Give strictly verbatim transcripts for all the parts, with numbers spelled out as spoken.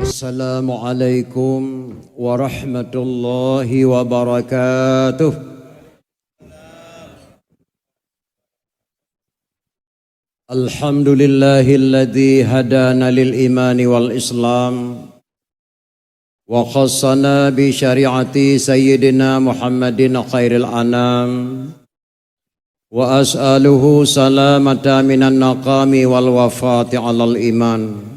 Assalamualaikum warahmatullahi wabarakatuh. Alhamdulillahilladzi hadana lil imani wal islam wa khassana bi syari'ati sayyidina Muhammadin khairil anam wa as'aluhu salamata minan naqami wal wafati alal iman.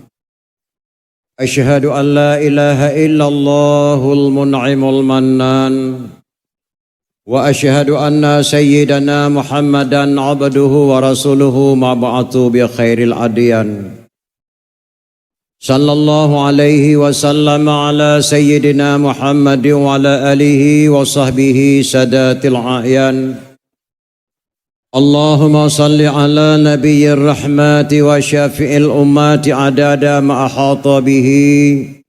Asyhadu an la ilaha illallahul mun'imul mannan, wa asyhadu anna sayyidana Muhammadan abduhu wa rasuluhu mab'atsu bi khairil adyan. Sallallahu alaihi wasallam ala sayyidina Muhammadin wa ala alihi wa sahbihi sadatil a'yan. Allahumma salli ala nabiyyir rahmati wa syafi'il ummati adada ma ahata bihi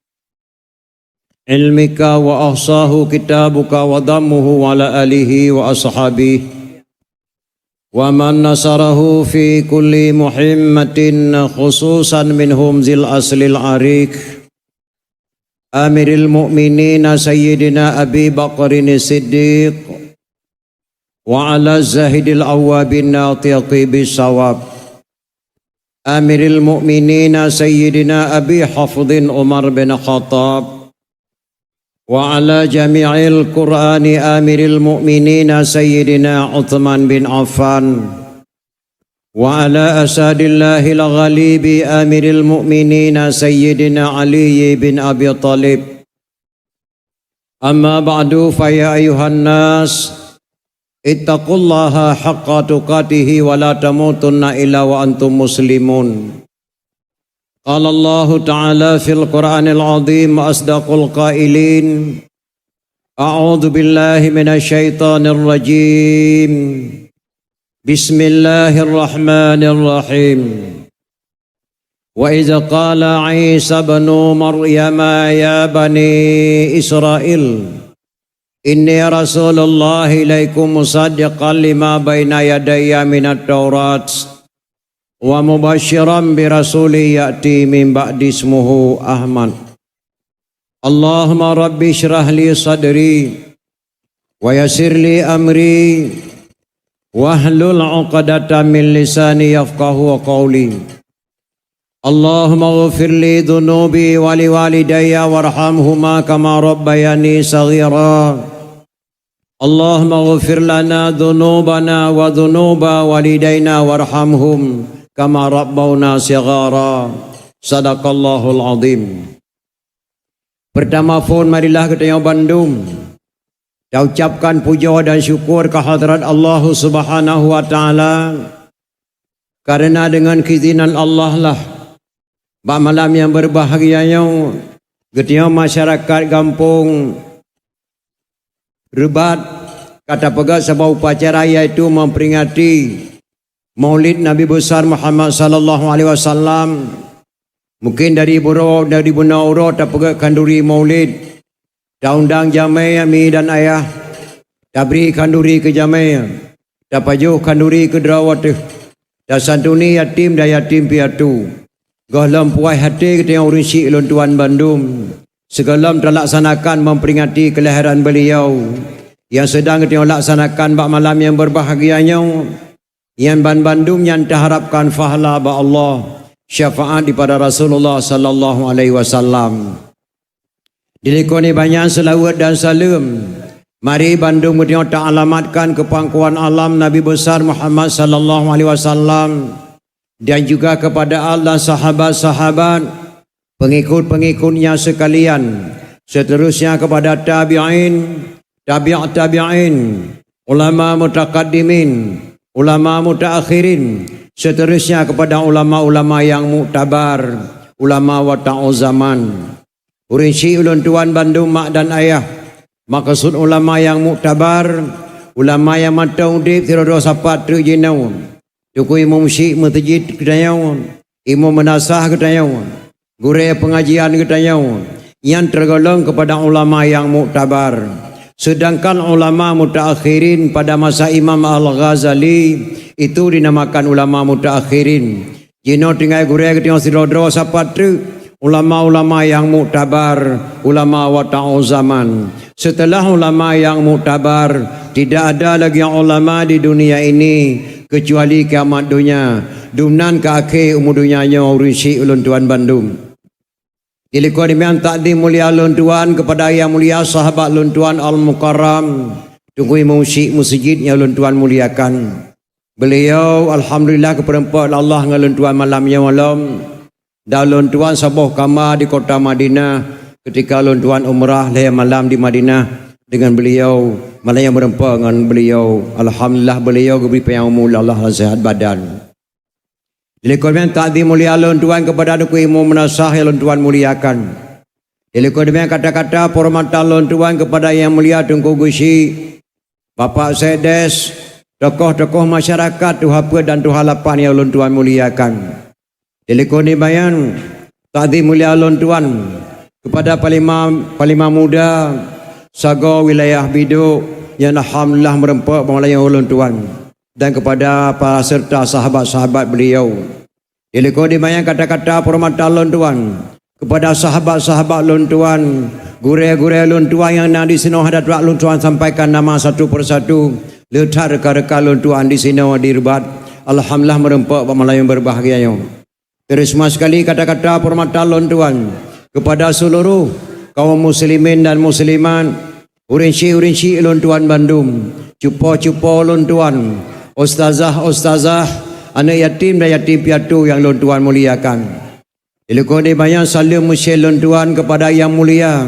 ilmika wa ahsahu kitabuka wa dammuhu wa ala alihi wa ashabihi wa man nasarahu fi kulli muhimmatin, khususan minhum zil aslil arik Amiril Mukminin Sayyidina Abi Bakrin Siddiq wa ala Zahidil Awwabin Natiqi bisawab Amiril Mukminin Sayyidina Abi Hafdhin Umar bin Khattab wa ala jami'il Qur'ani Amiril Mukminin Sayyidina Uthman bin Affan wa ala asadillahil ghalibi Amiril Mukminin Sayyidina Ali bin Abi Thalib. Amma ba'du, fa ya ayyuhan nas, ittaqullaha haqqa tuqatihi wa la tamutunna illa wa antum muslimun. Qala Allahu ta'ala fil Qur'anil azim, asdaqul qailin, a'udzu billahi minasy syaithanir rajim. Bismillahirrahmanirrahim. Wa idz qala Isa ibnu Maryam ya bani Israil, inni rasulullah ilaikum musaddiqan lima baina yadayya minat Taurat wa mubasysyiran bi rasulin ya'ti min ba'di ismuhu Ahmad. Allahumma rabbi syrah li sadri wa yassir li amri wahlul 'uqdatam min lisani yafqahu qawli. Allahumma ghfir li dzunubi wa li walidayya warhamhuma kama rabbayani shaghira. Allahumma ghfir lana dzunubana wa dzunuba walidaina warhamhum kama rabbauna shighara. Sadaqallahul azim. Peurtama phon, marilah geutanyoe bandum taucapkan pujoe dan syukur keu hadrat Allah Subhanahu wa Ta'ala, kareuna deungon keuizinan Allah lah bak malam nyang beubahgia nyoe geutanyoe masyarakat gampông Reubat ka tapeugét saboh upacara, yaitu memperingati Maulid Nabi Besar Muhammad sallallahu alaihi wasallam. Mungkin dari bunoe, dari bunoe uroe tapeugét khanduri Maulid. Taundang jamé mi dan ayah, tabri khanduri keu jamé, tapajoh khanduri keu droe ateueh, tasantuni yatim dan yatim piatu. Gohlom puas até geutanyoe ureuëng syiek ulôn tuan bandum, sigohlom talaksanakan memperingati kelahiran beliau nyang sedang geutanyoe laksanakan bak malam nyang beubahgia nyoe. Nyan banbandum nyan taharapkan pahala bak Allah, syafaat daripada Rasulullah sallallahu alaihi wasallam. Dilikoni banyak seulaweuet dan saleuem, mari bandum geutanyoe taalamatkan keu pangkuan alam Nabi Besar Muhammad sallallahu alaihi wasallam dan juga kepada al dan sahabat-sahabat, pengikut-pengikutnya sekalian, seterusnya kepada tabi'in, tabi' tabi'in, ulama mutaqaddimin, ulama mutaakhirin, seterusnya kepada ulama-ulama yang muktabar, ulama wata'u zaman. Ureuëng syiek ulôn tuan bandum mak dan ayah, maksud ulama yang muktabar, ulama yang mantong udeb sidroe-droe sapat treuk jinoe. Teungku Imum Syiek meuseujid geutanyoe, Imum meunasah geutanyoe, gurée peungajian geutanyoe, nyan teurgolong keupada ulama nyang muktabar. Seudangkan ulama mutaakhirin pada masa Imam Al-Ghazali itu dinamakan ulama mutaakhirin. Jinoe tinggai gurée geutanyoe sidroe-droe sapat treuk ulama-ulama nyang muktabar, ulama wata'u zaman. Seuteulah ulama nyang muktabar, tidak ada lagi ulama di dunia ini keucuali kiamat donya. Dumnan ka akhé umu donya nyoe ureuëng syiek ulôn tuan bandum. Dilikot demikian takdim mulia lôn tuan keupada nyang mulia sahabat lôn tuan Al-Mukarram, Teungku Imum Syiek Meuseujid nyang lôn tuan muliakan. Beliau alhamdulillah geupeureumpok lé Allah ngon lôn tuan malam nyoe lom. Dan lôn tuan saboh kama di kota Madinah ketika lôn tuan umrah lhée malam di Madinah dengan beliau, malam nyang meureumpok ngon beliau. Alhamdulillah beliau geubri panyang umu lé Allah dan sehat badan. Dilikot demikian takdim mulia lôn tuan keupada Teungku Imum Meunasah nyang lôn tuan muliakan. Dilikot demikian kata-kata penghormatan lôn tuan keupada nyang mulia Teungku Geuchik, Bapak Sekdes, tokoh-tokoh masyarakat tuha peuet dan tuha lapan nyang lôn tuan muliakan. Dilikot demikian takdim mulia lôn tuan keupada Panglima, Panglima Muda sagoe wilayah Bidôk nyang alhamdulillah meureumpok bak malam nyoe lôn tuan, dan keupada para serta sahabat-sahabat beliau. Dilikot demikian kata-kata penghormatan lôn tuan keupada sahabat-sahabat lôn tuan, gurée-gurée lôn tuan nyang na disinoe hadat lôn tuan sampaikan nama satu persatu, le that reuka-reuka lôn tuan disinoe di Rubat. Alhamdulillah meureumpok bak malam nyang berbahagia nyoe. Teureuseumah sekali kata-kata penghormatan lôn tuan keupada seuluruh kaum muslimin dan muslimat, ureuëng syiek-ureuëng syiek lôn tuan bandum, cupo-cupo lôn tuan, ustazah-ustazah, aneuëk yatim dan yatim piatu nyang lôn tuan muliakan. Dilikot demikian saleuem meusé lôn tuan keupada nyang mulia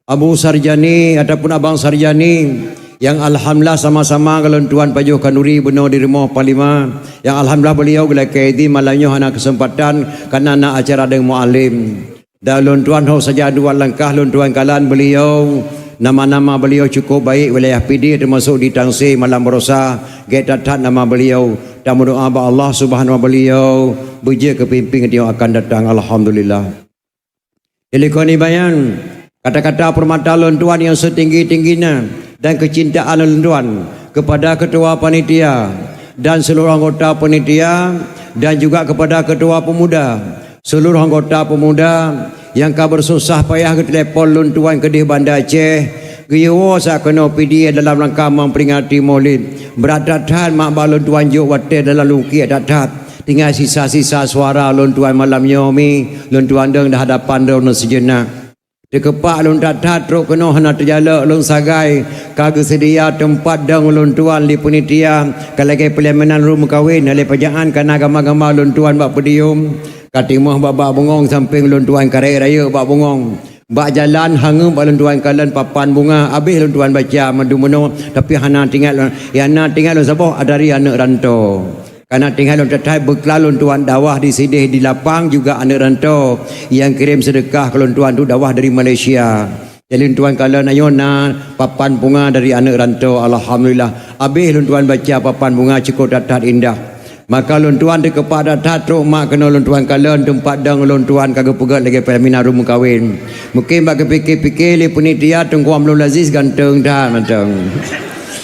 Abu Sarjani ataupun Abang Sarjani nyang alhamdulillah sama-sama ngon lôn tuan pajoh khanduri bunoe di rumoh Panglima, nyang alhamdulillah beliau geulakée idhin malam nyoe hana keuseumpatan karna na acara deungon mualim. Dan lôn tuan ho saja dua langkah lôn tuan kalon beliau, nama-nama beliau cukup baik wilayah Pidie teumasok di Tangse Malam Barosa, gét that-that nama beliau. Tameudoá bak Allah Subhanahu wa beliau beujeuet keupimpin nyoe akan datang, alhamdulillah. Dilikot demikian kata-kata penghormatan lôn tuan nyang seutinggi-tinggi na dan keucintaan lôn tuan keupada keutua panitia dan seuluruh anggota panitia dan juga keupada keutua peumuda, seuluruh anggota peumuda nyang ka beususah payah geutelepon lôn tuan keudeh Banda Aceh, geuyue woe sa keunoe Pidie dalam rangka memperingati Maulid. Brat that-that mak bak lôn tuan jok watée dalam lukiek that-that. Tinggai sisa-sisa suara lôn tuan malam nyoe mi, lôn tuan dong di hadapan droeneuh sijeunah. Teukeupak lôn that-that trok keunoe hana teujalok lôn sagai ka geuseudia teumpat dong lôn tuan lé panitia ka lagée peulaminan rhueng meukawen, lé pajaan ka na gama-gama lôn tuan bak podium, ka timoh bak-bak bungong sampéng lôn tuan ka rayeuk-rayeuk bak bungong. Bak jalan hangeup bak lôn tuan kalon papan bunga, abéh lôn tuan baca mandum bunoe, tapi hana teuingat lôn, nyang na teuingat lôn saboh dari aneuëk rantô. Kana tinggai lôn that-that beukla lôn tuan dakwah di sideh di lapang juga aneuëk rantô nyang kirém seudeukah keu lôn tuan tu dakwah dari Malaysia. Jadi lôn tuan kalon nyoe na papan bunga dari aneuëk rantô, alhamdulillah. Abéh lôn tuan baca papan bunga cukup that-that indah. Maka lôn tuan teukeupak that-that trok mak keunoe lôn tuan kalon teumpat dong lôn tuan ka geupeugét lagée peulaminan rhueng meukawen. Mungken bak geupike-pike lé panitia Teungku Abdul Aziz ganteng that mantong.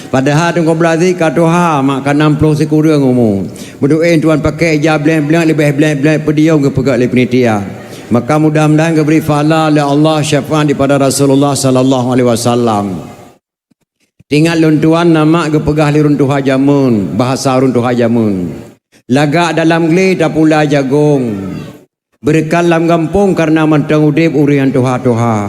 Padahai Teungku Abdul Aziz ka tuha mak ka nam ploh sikureueng umu. Meuduek tuan pakai ija bleng-bleng leubeh bleng-bleng peudiong geupeugah lé panitia. Maka mudah-mudahan geubri pahala lé Allah syafaat daripada Rasulullah sallallahu alaihi wasallam. Teuingat lôn tuan na mak geupeugah lé ureuëng tuha jameun, bahasa ureuëng tuha jameun. Lagak dalam glé tapula jagong. Beureukat lam gampông kareuna mantong udeb ureuëng nyang tuha-tuha.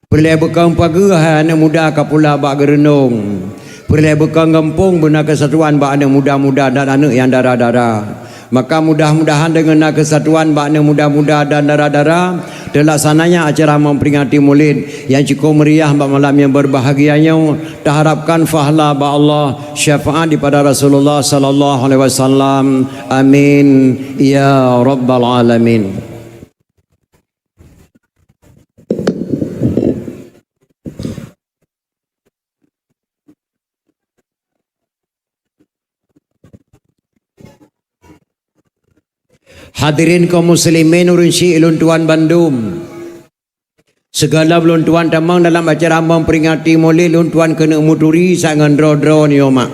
Peureulée beukong pageue hai aneuëk muda ka pula bak geureunong. Peureulée beukong gampông beuna keusatuan bak aneuëk muda-muda dan aneuëk nyang dara-dara. Maka mudah-mudahan deungon na keusatuan bak aneuëk muda-muda dan dara-dara, teulaksananya acara memperingati Maulid nyang cukup meriah bak malam nyang berbahagia nyoe. Taharapkan pahala bak Allah, syafaat daripada Rasulullah sallallahu alaihi wasallam. Amin ya rabbal alamin. Hadirin kaum muslimin ureuëng syik lôn tuan bandum. Sigohlom lôn tuan tamong dalam acara memperingati Maulid, lôn tuan keuneuk meuturi sa ngon droe-droe nyoe mak.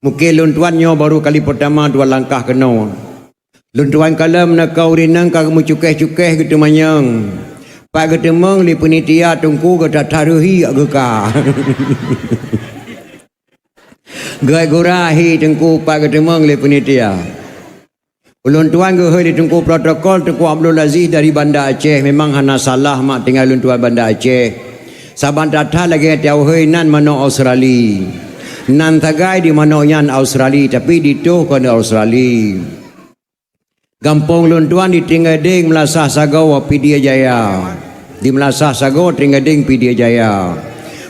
Mungken lôn tuan nyoe baru kali peurtama tuan langkah keunoe. Lôn tuan kalon meunoe ureuëng nyang ka meucukeh-cukeh geuteumanyong. Pat geuteumong lé panitia teungku geutatah reuhi geuka. Geuet gura hi teungku pat geuteumong lé panitia. Ulôn tuan geuhôi lé teungku protokol Teungku Abdul Aziz dari Banda Aceh, memang hana salah mak tinggai ulôn tuan Banda Aceh. Saban that-that lagée tiawhôi nan manok Australi. Nan sagai di manok nyan Australi, tapi ditoh kon Australi. Gampông lôn tuan di Tinggai Deng Meulasah Sagoe Pidie Jaya. Di Meulasah Sagoe Tinggai Deng Pidie Jaya.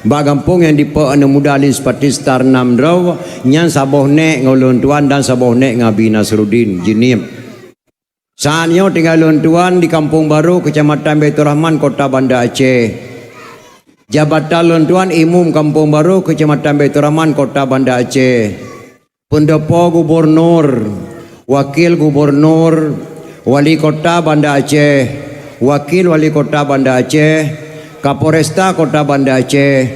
Bak gampông nyang dipeu aneuk muda Lis Patistar nam droe, nyan saboh nék ngon lôn tuan dan saboh nék ngon Abi Nasruddin Jeunieb. Saat nyoe tinggai lôn tuan di Kampung Baro, Kecamatan Baiturrahman, Kota Banda Aceh. Jabatan lôn tuan Imum Kampung Baro, Kecamatan Baiturrahman, Kota Banda Aceh. Peundopo gubunur, wakil gubunur, wali kota Banda Aceh, wakil wali kota Banda Aceh, Kapolresta Kota Banda Aceh,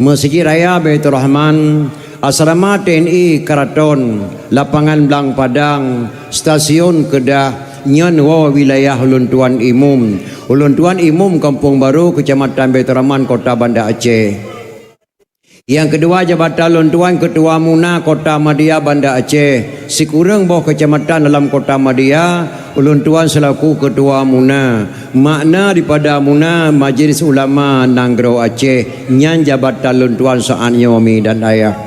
Meuseujid Raya Baiturrahman, asrama T N I Karaton, lapangan Blang Padang, stasiun Keudah, nyan woe wilayah ulôn tuan Imum. Ulôn tuan Imum Kampung Baro, Kecamatan Baiturrahman, Kota Banda Aceh. Nyang keudua, jabatan lôn tuan Keutua MUNA Kota Madya Banda Aceh. Sikureueng boh keucamatan dalam Kota Madya, ulôn tuan seulaku Keutua MUNA. Makna daripada MUNA, Majelis Ulama Nanggroe Aceh. Nyan jabatan lôn tuan saat nyoe mi dan ayah.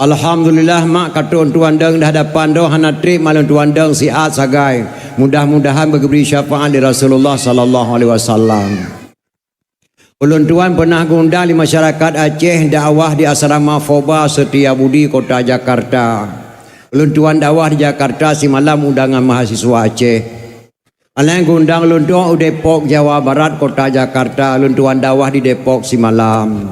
Alhamdulillah, mak ka trok lôn tuan dong di hadapan droe hana treb mak lôn tuan dong siat sagai. Mudah-mudahan beugeubri syafaat lé Rasulullah sallallahu alaihi wasallam. Ulôn tuan peunah geuundang lé masyarakat Aceh dakwah di asrama Foba Setia Budi, Kota Jakarta. Ulôn tuan dakwah di Jakarta simalam undangan mahasiswa Aceh. Alai geuundang lôn tuan u Depok, Jawa Barat, Kota Jakarta. Ulôn tuan dakwah di Depok simalam.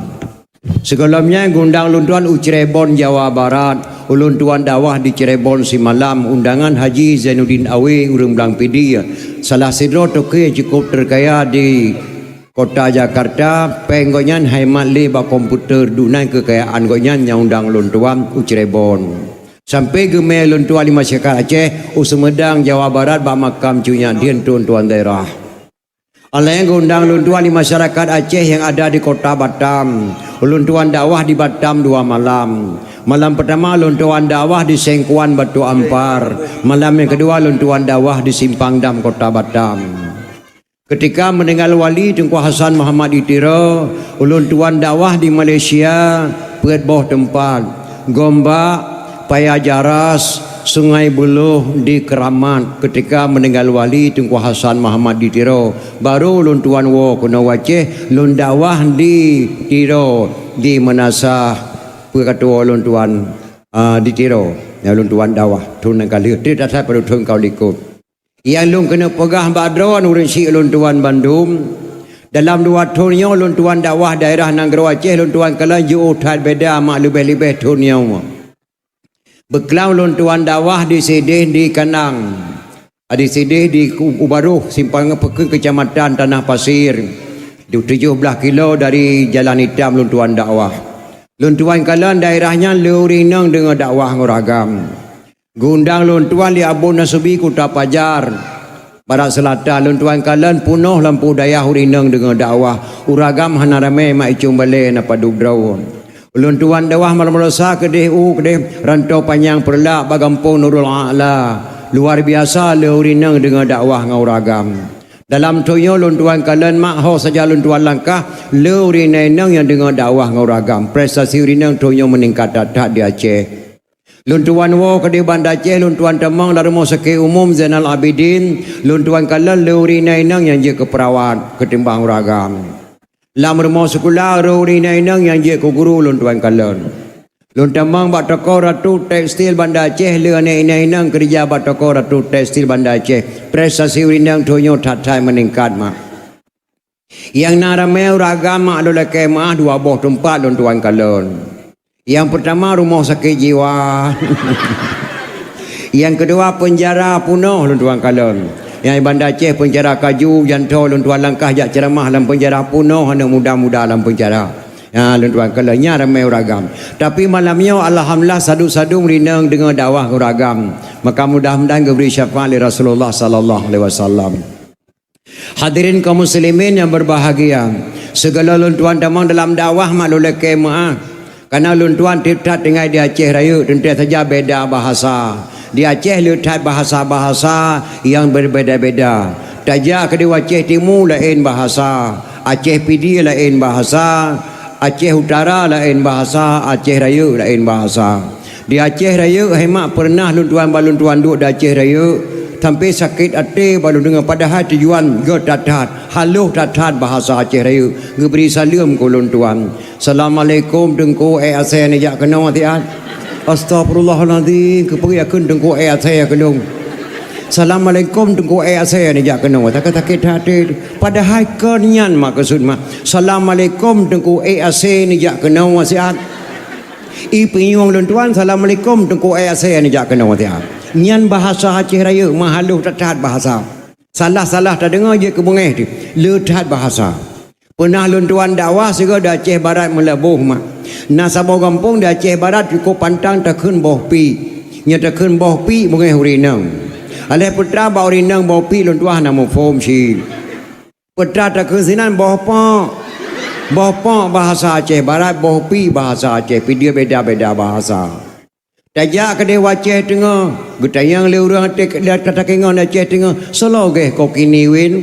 Sigohlom nyan geuundang lôn tuan u Cirebon, Jawa Barat. Ulôn tuan dakwah di Cirebon simalam. Undangan Haji Zainuddin Awe, ureuëng Blang Pidie, salah sidroe toke nyang cukup teukaya di Kota Jakarta, péng gobnyan hai mat lé bak komputer, dum nan keukayaan gobnyan nyang undang lôn tuan u Cirebon. Sampoe geumè lôn tuan lé masyarakat Aceh u Sumedang, Jawa Barat, bak makam Cut Nyak Dhien, trok lôn tuan daerah. Alai geuundang lôn tuan lé masyarakat Aceh nyang ada di Kota Batam. Ulôn tuan dakwah di Batam dua malam. Malam peurtama lôn tuan dakwah di Sengkuan Batu Ampar. Malam nyang keudua lôn tuan dakwah di Simpang Dam, Kota Batam. Keutika meuninggai wali Teungku Hasan Muhammad di Tiro, ulôn tuan dakwah di Malaysia peuet boh teumpat, Gombak, Paya Jaras, Sungai Buloh, di Keramat. Keutika meuninggai wali Teungku Hasan Muhammad di Tiro, baru ulôn tuan woe keunoe u Aceh, lôn dakwah di Tiro, di meunasah peukatuwoe ulôn tuan, a, di Tiro. Nyang ulôn tuan dakwah thon nyang ka lheueh, trép that-that padub thon ka likot. Nyang lôn keuneuk peugah bak droe ureuëng syik lôn tuan bandum, dalam dua thon nyoe lôn tuan dakwah daerah nanggroe Aceh, lôn tuan kalon jiôh that beda mak leubeh-leubeh thon nyoe. Beuklam lôn tuan dakwah di sideh di Kanang, di sideh di U-, Ubaroh, simpang peukeueng Keucamatan Tanah Pasir, di tujoh blaih kilo dari Jalan Itam lôn tuan dakwah. Lôn tuan kalon daerah nyan le ureuëng inong deungoe dakwah ngon ureuëng agam. Geuundang lôn tuan lé Abu Nasubi Kuta Pajar, Barat Selatan. Lôn tuan kalon peunoh lampôh dayah ureuëng inong deungoe dakwah. Ureuëng agam hana ramé mak icong balée na padub droe. Lôn tuan dakwah malam Selasa keudeh u keudeh Rantau Panyang Peureulak bak gampông Nurul A'la. Luar biasa le ureuëng inong deungoe dakwah ngon ureuëng agam. Dalam thon nyoe lôn tuan kalon mak ho saja lôn tuan langkah le ureuëng inong nyang deungoe dakwah ngon ureuëng agam. Prestasi ureuëng inong thon nyoe meuningkat that-that di Aceh. Lôn tuan woe keudeh Banda Aceh, lôn tuan tamong lam Rumoh Sakét Umum Zainal Abidin, lôn tuan kalon le ureuëng inong nyang jeuet keu peurawat keutimbang ureuëng agam. Lam rumoh sikula le ureuëng inong nyang jeuet keu guru lôn tuan kalon. Lôn tamong bak toko Ratu Tekstil Banda Aceh, le aneuëk inong keureuja bak toko Ratu Tekstil Banda Aceh. Prestasi ureuëng inong thon nyoe that-that meuningkat mak. Nyang na ramé ureuëng agam mak lôn lakée meuáh dua boh teumpat lôn tuan kalon. Nyang peurtama rumoh sakét jiwa. Nyang keudua, peunjara peunoh lôn tuan kalon. Nyang Banda Aceh peunjara kaju, janto lôn tuan langkah jak ceuramah lam peunjara peunoh aneuk muda-muda lam peunjara. Ya, lôn tuan kalon, nyan ramé ureueng agam. Tapi malam nyoe alhamdulillah sadu-sadu meurinong deungoe dakwah ureueng agam. Maka mudah-mudahan geubri syafaat lé Rasulullah sallallahu alaihi wasallam. Hadirin kaum muslimin yang berbahagia, segala lôn tuan tamong dalam dakwah mak lôn lakée meuáh. Karena lôn tuan tiep that tinggai di Aceh Rayeuk, teuntée saja beda bahasa. Di Aceh le that bahasa-bahasa yang berbeda-beda. Tajak keudeh Aceh Timu laén bahasa, Aceh Pidie laén bahasa, Aceh Utara laén bahasa, Aceh Rayeuk laén bahasa. Di Aceh Rayeuk, hai mak, peureunah lôn tuan bak lôn tuan duek di Aceh Rayeuk, sampai sakét até bak lôn deungoe, padahai tujuan gét that-that, halôh that-that bahasa Aceh Rayeuk, geubri saleuem keu lôn tuan. "Assalamualaikum Teungku, ék asée neujak keunoe siat." "Astagfirullahalazim, keupeue yakheun Teungku ék asée keu lôn?" "Assalamualaikum Teungku, ék asée neujak keunoe." Sakét-sakét até. Padahai kon nyan meukeusut mak. "Assalamualaikum Teungku, ék asée neujak keunoe siat." I pinyueng lôn tuan, "Assalamualaikum Teungku, ék asée neujak keunoe siat." Nyan bahasa Aceh Rayeuk, meuhalôh that-that bahasa. Salah-salah tadeungoe jeuet keu beungéh teuh, le that bahasa. Peunah lôn tuan dakwah sigoe di Aceh Barat meulaboh mak. Na saboh gampông di Aceh Barat cukôp pantang takheun boh pik. Nyoe takheun boh pik beungéh ureueng inong. Aléh peue teuma bak ureueng inong boh pik lôn tuan hana muphom cit. Peue teuma takheun sinan boh pok. Boh pok bahasa Aceh Barat, boh pik bahasa Aceh Pidie, beda-beda bahasa. Tajak keudeh Aceh Teungoh, geutanyong lé ureueng até, takengon Aceh Teungoh, "Soe lagée ko kini win?"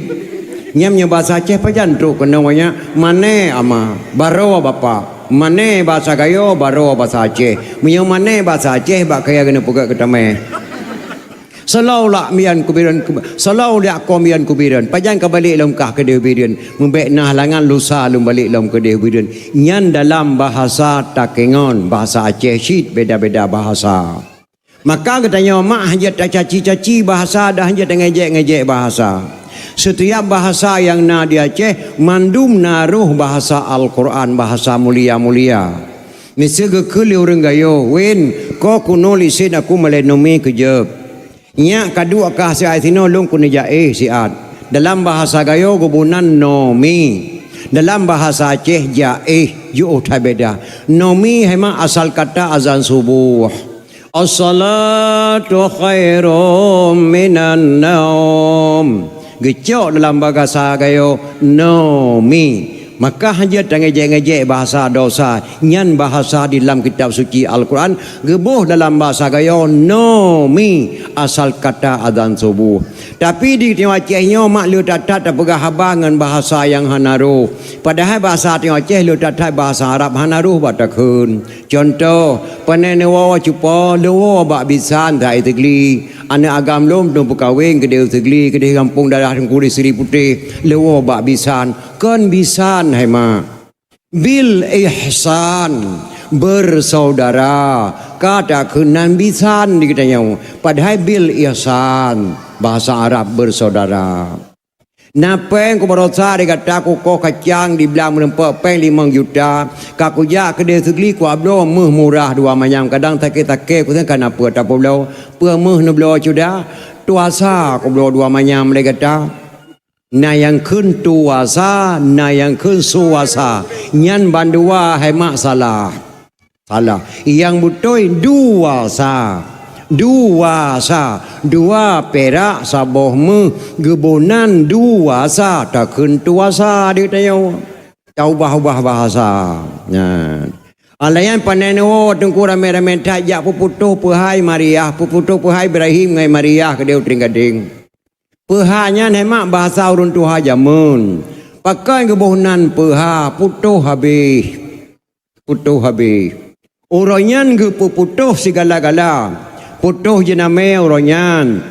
Nyan meunyoe basa Aceh pajan trok keunoe nyan, "Mané ama, baroe bapak." Mané basa Gayo, baroe basa Aceh. Meunyoe mané basa Aceh, bak kayée keuneuk peugah keu tamé. "Soe lagée mian kubireuen, soe lagée ko mian kubireuen?" Pajan ka balek lom kah keudeh bireuen? "Meubék na halangan, lusa lôn balek lom keudeh bireuen." Nyan dalam bahasa takengon, bahasa Aceh cit beda-beda bahasa. Maka geutanyoe mak hanjeuet tacaci-caci bahasa dan hanjeuet tangejek-ngejek bahasa. Setiap bahasa nyang na di Aceh, mandum na roh bahasa Al-Quran, bahasa mulia-mulia. Miseue geukheun lé ureueng Gayo, "Win, ko keunoe lisin aku malée nomi keujeueb. Nyak ka duek kah siat sinoe, lôn keuneuk jaéh siat." Dalam bahasa Gayo geuboh nan nomi. Dalam bahasa Aceh jaéh, jiôh that beda. Nomi hai mak asal kata azan suboh. "As-salatu khairum minan naum." Geucok dalam bahasa Gayo nomi. Maka hanjeuet tangejek-ngejek bahasa dosa. Nyan bahasa di dalam kitab suci Al-Quran geuboh dalam bahasa Gayo nomi, asal kata azan suboh. Tapi di Aceh nyoe mak le that-that tapeugah haba ngon bahasa nyang hana roh. Padahai bahasa Aceh le that-that bahasa Arab hana roh bak takheun. Cuntoh, pane neuwoe cupo, leuwoe bak bisan that i Teugli. Aneuk agam lom teupeukawen keudeh Teugli, keudeh gampông daerah Teungku di Sri Putéh, leuwoe bak bisan. Kon bisan hai mak. Bil ihsan, bersaudara. Ka takheun nan bisan di geutanyoe. Padahai bil ihsan, bahasa Arab bersaudara. Na péng kubarosa di gata, kukoh kacang di blang meureumpok péng limong juta, ka kujak keudeh Teugli kuabloe méuh murah dua manyam, kadang sakét-sakét kusen kana peue tapubloe, peue méuh neubloe cuda, tuasa kubloe dua manyam lé gata. Na nyang kheun tuasa, na nyang kheun suasa, nyan bandua hai mak salah. Salah. Nyang beutôi dua sa. Dua sa. Dua pirak saboh méuh, geuboh nan dua sa, takheun tuasa di tanyoe. Taubah-ubah bahasa. Nah. Alayan panai neuwoe teungku ramé-ramé that jak peuputôh peuhai Mariah, peuputôh peuhai Ibrahim ngai Mariah keudeh u Trienggadeng. Peuhai nyan hai mak bahasa ureuëng tuha jameun. Pakon geuboh nan peuha, putôh habéh. Putôh habéh. Uroe nyan geupeuputoh sigala-gala. Putôh jeunamé uroe nyan.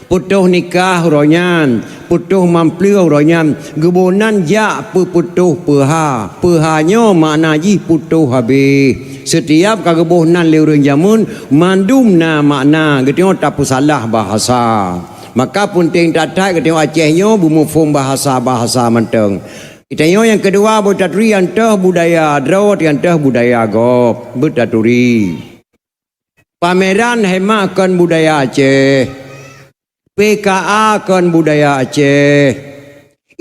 Putôh nikah uroe nyan. Putôh mampleue uroe nyan. Geuboh nan jak peuputôh peuha. Peuha nyoe makna jih putôh habéh. Seutiab ka geuboh nan lé ureuëng jameun, mandum na makna, geutanyoe tapeusalah bahasa. Maka peunteng that-that geutanyoe Aceh nyoe beumuphom bahasa-bahasa mantong. Geutanyoe nyang keudua beutaturi nyang toh budaya droe, nyang toh budaya gob beutaturi. Pameran hemat kon budaya Aceh. P K A kon budaya Aceh.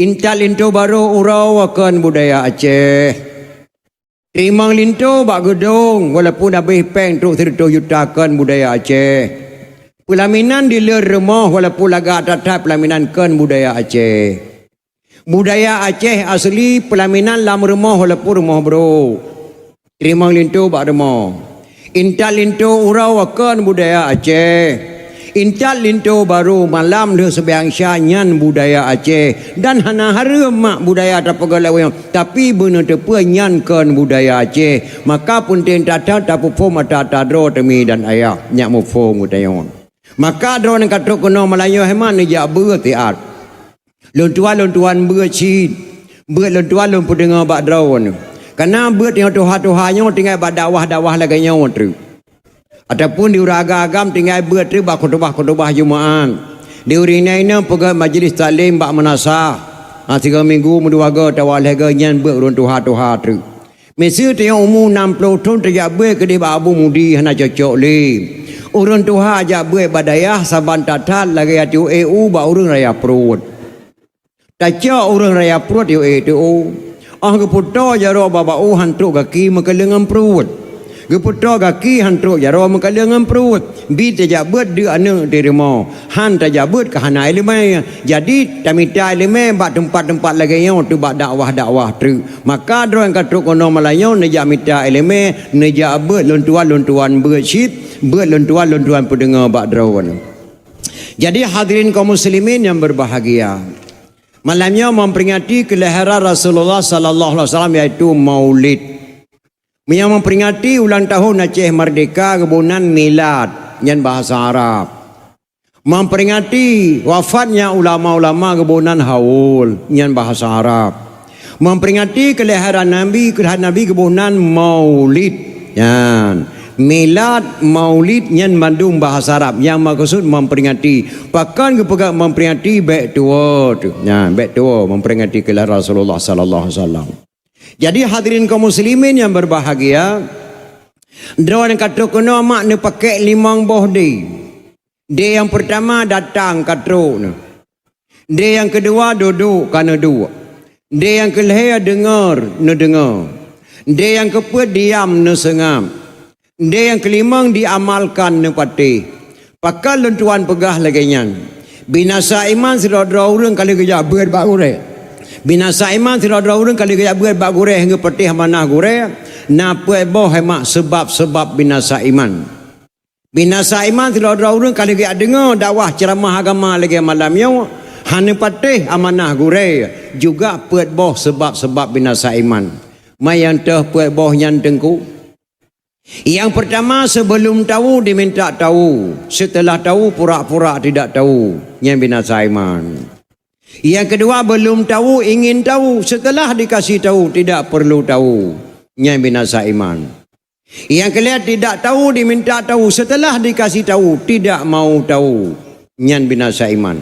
Intat linto barô uroe kon budaya Aceh. Teurimong linto bak geudong walaupun habéh péng trok sireutôh juta kon budaya Aceh. Peulaminan di lheueh rumoh walaupun lagak that-that peulaminan kon budaya Aceh. Budaya Aceh asli peulaminan lam rumoh walaupun rumoh brôk. Teurimong linto bak rumoh. Intat linto uroe kon budaya Aceh. Intat linto barô malam lheueh seumayang Isya nyan budaya Aceh. Dan hana hareuem mak budaya tapeugah lagée nyoe, tapi beuneuteupeu nyan kon budaya Aceh. Maka peunteng that-that tapeuphom ata-ata droe teumi dan ayah nyak muphom geutanyoe. Maka droeneuh ka trok keunoe malam nyoe hemat neujak beuet siat. Lôn tuan, lôn tuan beuet cit. Beuet lôn tuan lôn peudeungoe bak droeneuh. Kareuna beuet nyang tuha-tuha nyoe tinggai bak dakwah-dakwah lagée nyoe treuk. Ataupun di ureuëng agam-agam tinggai beuet treuk bak khutubah-khutubah Jumaat. Di ureuëng inong-inong peugét majlis taklim bak meunasah. Ha, sigoe minggu meudua goe atawa lhée goe nyan beuet ureuëng tuha-tuha treuk. Miseue tanyoe umu nam ploh thon tajak beuet keudeh bak Abu Mudi hana cocok lé. Ureuëng tuha jak beuet bak dayah saban that-that lagée ati u bak ureuëng raya pruet. Tacok ureuëng raya pruet yue teu. Óh geupeutoe jaroe bak bak u han trok gaki meukaleueng ngon pruet. Geupeutoe gaki han trok jaroe meukaleueng ngon pruet. Bi tajak beuet deuk aneuëk di rumoh. Han tajak beuet ka hana iéleumé. Jadi, tamita iéleumé bak teumpat-teumpat lagée nyoe teu bak dakwah-dakwah treuk. Maka droeneuh ka trok keunoe malam nyoe neujak mita iéleumé, neujak beuet lôn tuan, lôn tuan beuet cit, beuet lôn tuan, lôn tuan peudeungoe bak droeneuh. Jadi, hadirin kaum muslimin yang berbahagia. Malam nyoe memperingati kelahiran Rasulullah sallallahu alaihi wasallam, yaitu Maulid. Meunyoe memperingati ulang tahun Aceh Merdeka geuboh nan milad, nyan bahasa Arab. Memperingati wafatnya ulama-ulama geuboh nan haul, nyan bahasa Arab. Memperingati kelahiran Nabi, kelahiran Nabi geuboh nan maulid. Nyan. Milad, maulid, nyan mandum bahasa Arab. Nyang meukeusut memperingati. Pakon geupeugah memperingati bék tuwoe teuh. Nyan, bék tuwoe memperingati kelahiran Rasulullah sallallahu alaihi wasallam. Jadi hadirin kaum muslimin yang berbahagia, droeneuh ka trok keunoe mak neupakée limong boh dé. Dé nyang peurtama datang ka trok neuh. Dé nyang keudua dudoe ka neuduek. Dé nyang keulhée deungoe neudeungoe. Dé nyang keupeuet diam neuseungab. Dé nyang keulimong diamalkan neupatéh. Pakon lôn tuan peugah lagée nyan? Binasa iman sidroe-droe ureuëng ka lheueh geujak beuet bak gurée. Binasa iman sidroe-droe ureuëng ka lheueh geujak beuet bak gurée geupeutéh amanah gurée, na peuet boh hemak seubab-seubab binasa iman. Binasa iman sidroe-droe ureuëng ka lheueh geujak deungoe dakwah ceuramah agama lagée malam nyoe, hana patéh amanah gurée, juga peuet boh seubab-seubab binasa iman. Ma nyang teuh peuet boh nyan teungku? Nyang peurtama, sebelum tahu diminta tahu, setelah tahu pura-pura tidak tahu, nyan binasa iman. Nyang keudua, belum tahu ingin tahu, setelah dikasih tahu tidak perlu tahu, nyan binasa iman. Nyang keulhée, tidak tahu diminta tahu, setelah dikasih tahu tidak mau tahu, nyan binasa iman.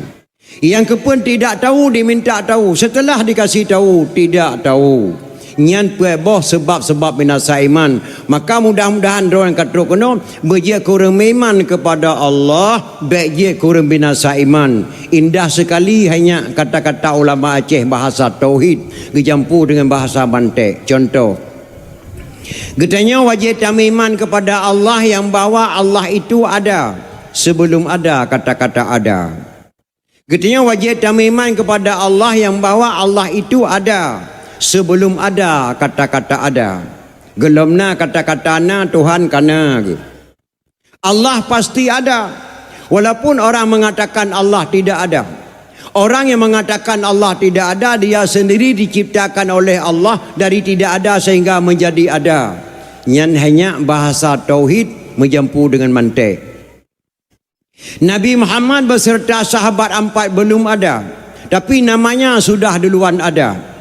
Nyang keupeuet, tidak tahu diminta tahu, setelah dikasih tahu tidak tahu, nyan peuet boh seubab-seubab binasa iman. Maka mudah-mudahan droeneuh ka trok keunoe beujeuet keu ureuëng meuiman keupada Allah, bék jeuet keu ureuëng binasa iman. Indah sekali hanya kata-kata ulama Aceh bahasa tauhid geujampu dengan bahasa bantek. Contoh, geutanyoe wajéb tameuiman keupada Allah nyang bahwa Allah itu ada sebelum ada kata-kata ada. Geutanyoe wajéb tameuiman keupada Allah nyang bahwa Allah itu ada sebelum ada kata-kata ada. Geulom na kata-kata na, Tuhan ka na geuh. Allah pasti ada, walaupun orang mengatakan Allah tidak ada. Orang yang mengatakan Allah tidak ada, dia sendiri diciptakan oleh Allah dari tidak ada sehingga menjadi ada. Nyan hanya bahasa tauhid meujampu dengan mantek. Nabi Muhammad beserta sahabat empat belum ada, tapi namanya sudah duluan ada.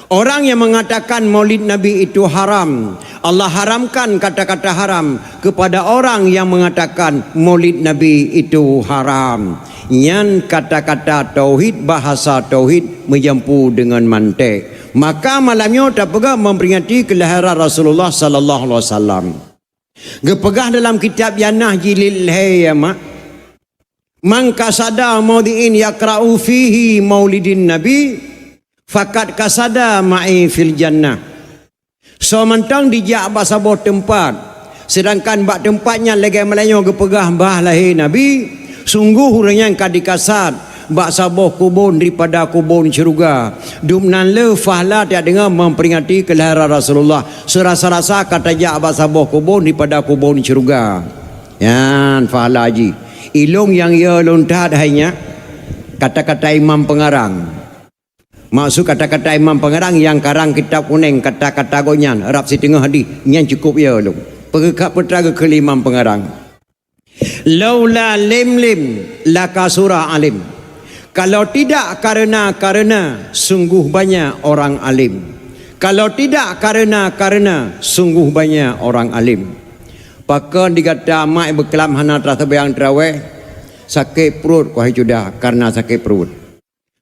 Orang yang mengatakan maulid Nabi itu haram, Allah haramkan kata-kata haram kepada orang yang mengatakan maulid Nabi itu haram. Nyan kata-kata tauhid, bahasa tauhid meujampu dengan mantek. Maka malam nyoe tapeugah memperingati kelahiran Rasulullah sallallahu alaihi wasallam. Geupeugah dalam kitab Jannah jilid lhée, ya mak, "Man qasada maudhi'in yaqra'u fihi maulidin nabi, faqad qasada ma'i fil jannah." Soe mantong dijak bak saboh teumpat, seudangkan bak teumpat nyan lagée malam nyoe geupeugah bah lahé Nabi, sunggoh ureuëng nyan ka dikasad bak saboh kubon daripada kubon syeuruga. Dum nan le fahla tajak deungoe memperingati keulahiran Rasulullah. Seurasa-rasa ka tajak bak saboh kubon daripada kubon syeuruga. Nyan fahla jih. Ilong nyang yo lôn that hai nyak, kata-kata imam pengarang. Maksud kata-kata imam pengarang nyang karang kitab kuneng, kata-kata gobnyan rab siteungoh hadih, nyan cukup yo lôn. Peugeukat peutra geukheun lé imam pengarang. "Laula lim-lim lakasura alim." Kalau tidak karena-karena, sungguh banyak orang alim. Kalau tidak karena-karena, sungguh banyak orang alim. Pakon di gata mak beuklam hana taseumbahyang taraweh? Sakét pruet, ku hai cuda, karena sakét pruet.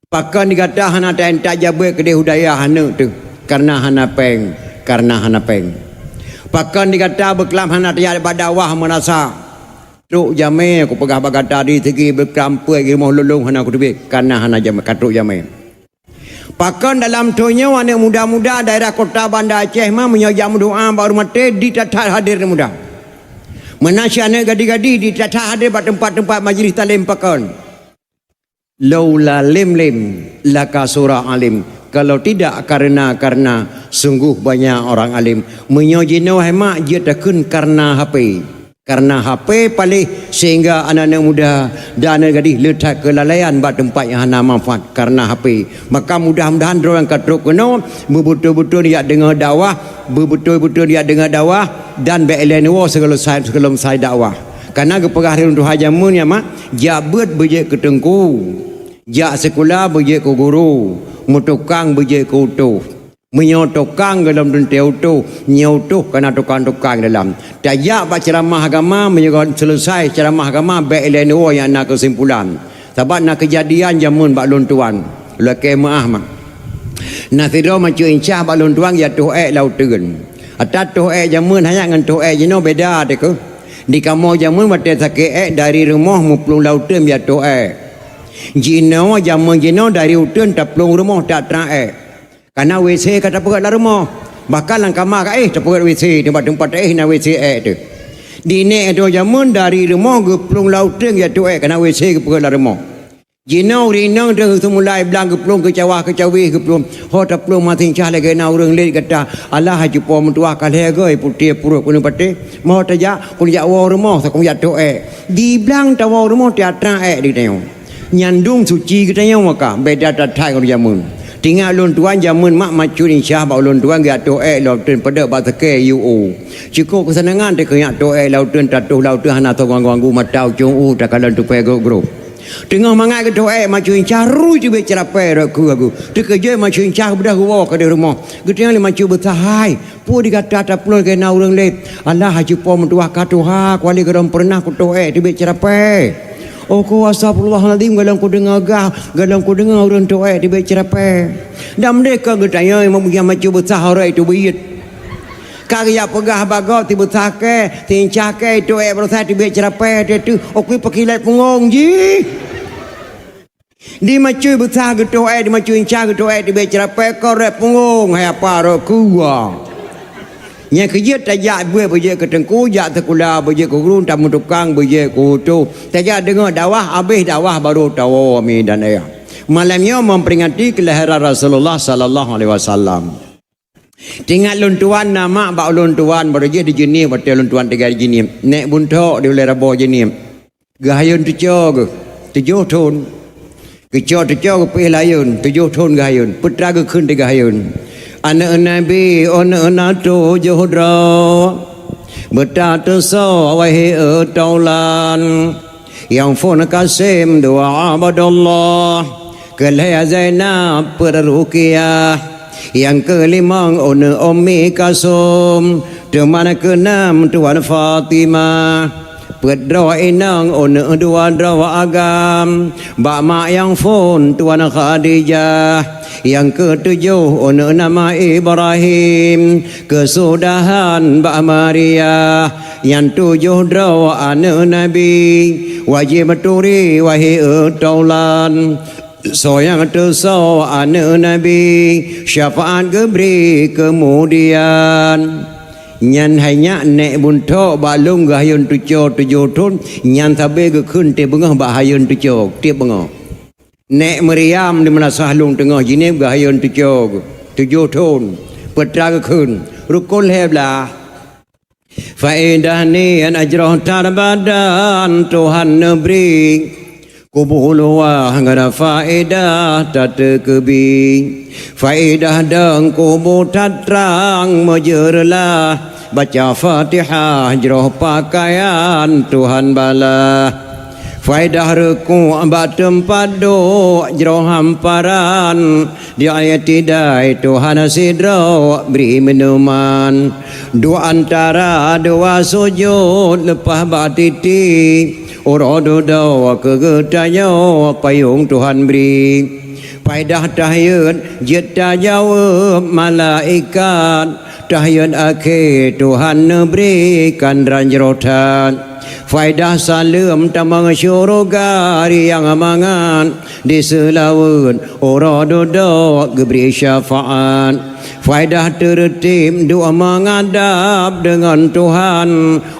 Pakon di gata hana taintat jabeuet keudeh u dayah aneuk teuh? Karena hana péng, karena hana péng. Pakon di gata beuklam hana tajak bak dakwah meurasa trok jamé, kupeugah bak gata di sigi beuklam peuet geumoh lôn hana kuteubiet, karena hana jamé, ka trok jamé. Pakon dalam thon nyoe aneuk muda-muda daerah kota Banda Aceh ma meunyoe jak meudoa bak ureuëng maté di that-that hadir aneuk muda. Meunan cit aneuk gadih-gadih di that-that hadir bak teumpat-teumpat majlis taklim pakon. Laula lim-lim lakasura alim. Kalau tidak karena-karena, sungguh banyak orang alim. Meunyoe jinoe hai mak jeuet takheun karena H P. Karena H P paléh sehingga aneuk-aneuk muda dan aneuk gadih le that keulalaian bak teumpat nyang hana manfaat karena H P. Maka mudah-mudahan droe nyang ka trok keunoe beubeutôi-beutôi jak deungoe dakwah, beubeutôi-beutôi jak deungoe dakwah dan bék ilée neuwoe sigohlom sai, sigohlom sai dakwah. Karena geupeugah lé ureuëng tuha jamén nyan mak, jak beuet beujeuet keu teungku, jak sikula beujeuet keu guru, meutukang beujeuet keu utôh. Meunyoe tukang gohlom teuntée utôh, nyoe utôh ka na tukang-tukang dalam. Tajak bak ceuramah agama, meunyoe gohlom seuleusai ceuramah agama, bék ilée neuwoe nyang na keusimpulan. Sabab na keujadian jamén bak lôn tuan. Lakée meuáh mak. Na sidroe macok incah bak lôn tuan jak toh ék lam uteuen. Ata toh ék jamén hana ngon toh ék jinoe beda teuh keuh. Di kamoe jamén watée sakét ék dari rumoh meuplueng lam uteuen jak toh ék. Jinoe jamén jinoe dari uteuen taplueng rumoh that trang ék. Kana W C ka tapeugét lam rumoh. Bahkan lam kama ka éh tapeugét W C, teumpat-teumpat taéh na W C ék teuh. Di nék droe jamén dari rumoh geuplueng lam uteuen jak toh ék kana W C geupeuget lam rumoh. Jinoe ureuëng inong teuh seumulai blang geuplueng keu cawah keu cawéh geuplueng. Ho taplueng masincah lagée na ureuëng lét gata. Alah cupo meutuah ka lhée goe putéh pruet keuneuk patéh. Mo tajak keuneuk jak woe rumoh sakong jak toh ék. Di blang tawoe rumoh tiatra ék di tanyoe. Nyan dum suci geutanyoe maka beda that-that ngon jamén. Tingat lôn tuan jamén mak macut incah bak ulôn tuan geujak toh ék lam uteuen padub bak sakée U U. Cukôp keusanangan teuh keu jak toh ék lam uteuen tatoh lam uteuen hana soe ganggu-ganggu mata ucong u takalon tupée grob-grob. Teungoh mangat geutoh ék macut incah rui teubiet ceurapée rot keu agu. Teukeujot macut incah beudôh geuwoe keudeh rumoh. Geutanyoe lé macut beusahai. Peue di gata taplueng keu na ureuëng lét? Alah cupo meutuah ka tuha kuali gohlom peureunah kutoh ék teubiet ceurapée. Oh ku astagfirullahalazim gohlom kudeungoe gah, gohlom kudeungoe ureuëng toh ék teubiet ceurapée. Dan meudeh kon geutanyoe meubeugian macut beusah uroe teubiet. Ka geujak peugah bak gob teubeusah kée, teuincah kée toh ék baroesa teubiet ceurapée teuh, oh kui pakilai punggong jih. Di macut beusah geutoh ék, di macut incah geutoh ék teubiet ceurapée, korek punggong hai apa rot keu wa. Nyang keujeuet tajak buet beujeuet keu teungku, jak sikula beujeuet keu guru, tameutukang beujeuet keu utôh. Tajak deungoe dakwah, habéh dakwah baru tawoe mi dan ayah. Malam nyoe memperingati kelahiran Rasulullah sallallahu alaihi wasallam. Tingat lôn tuan na mak bak ulôn tuan baroe jih di Jeunieb watée lôn tuan tinggai di Jeunieb. Nék Buntok di Ulée Raboh Jeunieb. Geuhayôn teuco geuh, tujoh thon. Geucok teuco geupéh layôn, tujoh thon geuhayôn. Peutra geukheun teuh geuhayôn. Aneuëk Nabi, aneuëk na tujoh droe. Beuta teusoe wahé e taulan. Nyang phon Kasem dua Abdullah. Keu lhée Zainab peuet Ruqyah. Nyang keulimong aneuëk Ummi Kalsum. Teuma keunam Tuan Fatimah. Peuet droe inong aneuëk dua droe agam, bak mak nyang phon Tuan Khadijah. Nyang keutujoh aneuëk nama Ibrahim, keusudahan bak Maria. Nyan tujoh droe aneuëk Nabi, wajéb turi wahé taulan. Soe nyang teusoe aneuëk Nabi, syafaat geubri keumudian. Nyan hai nyak nèk buntok bak lôn geuhayôn tuco tujoh thon, nyan sabe geukheun tieb beungoh bak hayôn tuco tieb beungoh. Nèk Maryam di meunasah lôn teungoh jinéb geuhayôn tuco tujoh thon, peue teuma geukheun, rukon lhèe blaih. Faedah niet jroh that badan Tuhan neubri. Kubu luwah ngon faedah tateukeubi. Faedah deung kubu that trang meujeureulah. Baca Fatihah jroh pakaian Tuhan balah. Faedah reukuk bak teumpat duek jroh hamparan. Di i'tidai Tuhan sidroe bri minuman. Duek antara dua sujud leupah bak titi. Uroe dudoe keu geutanyoe payong Tuhan bri. Faedah tahiyat jeuet tajaweueb malaikat. Tahiyat akhé Tuhan neubri kandran jroh that. Faedah saleuem tamong syuruga riang mangat. Di seulaweuet uroe dudoe geubri syafaat. Faedah teureutib duek meungadab deungon Tuhan.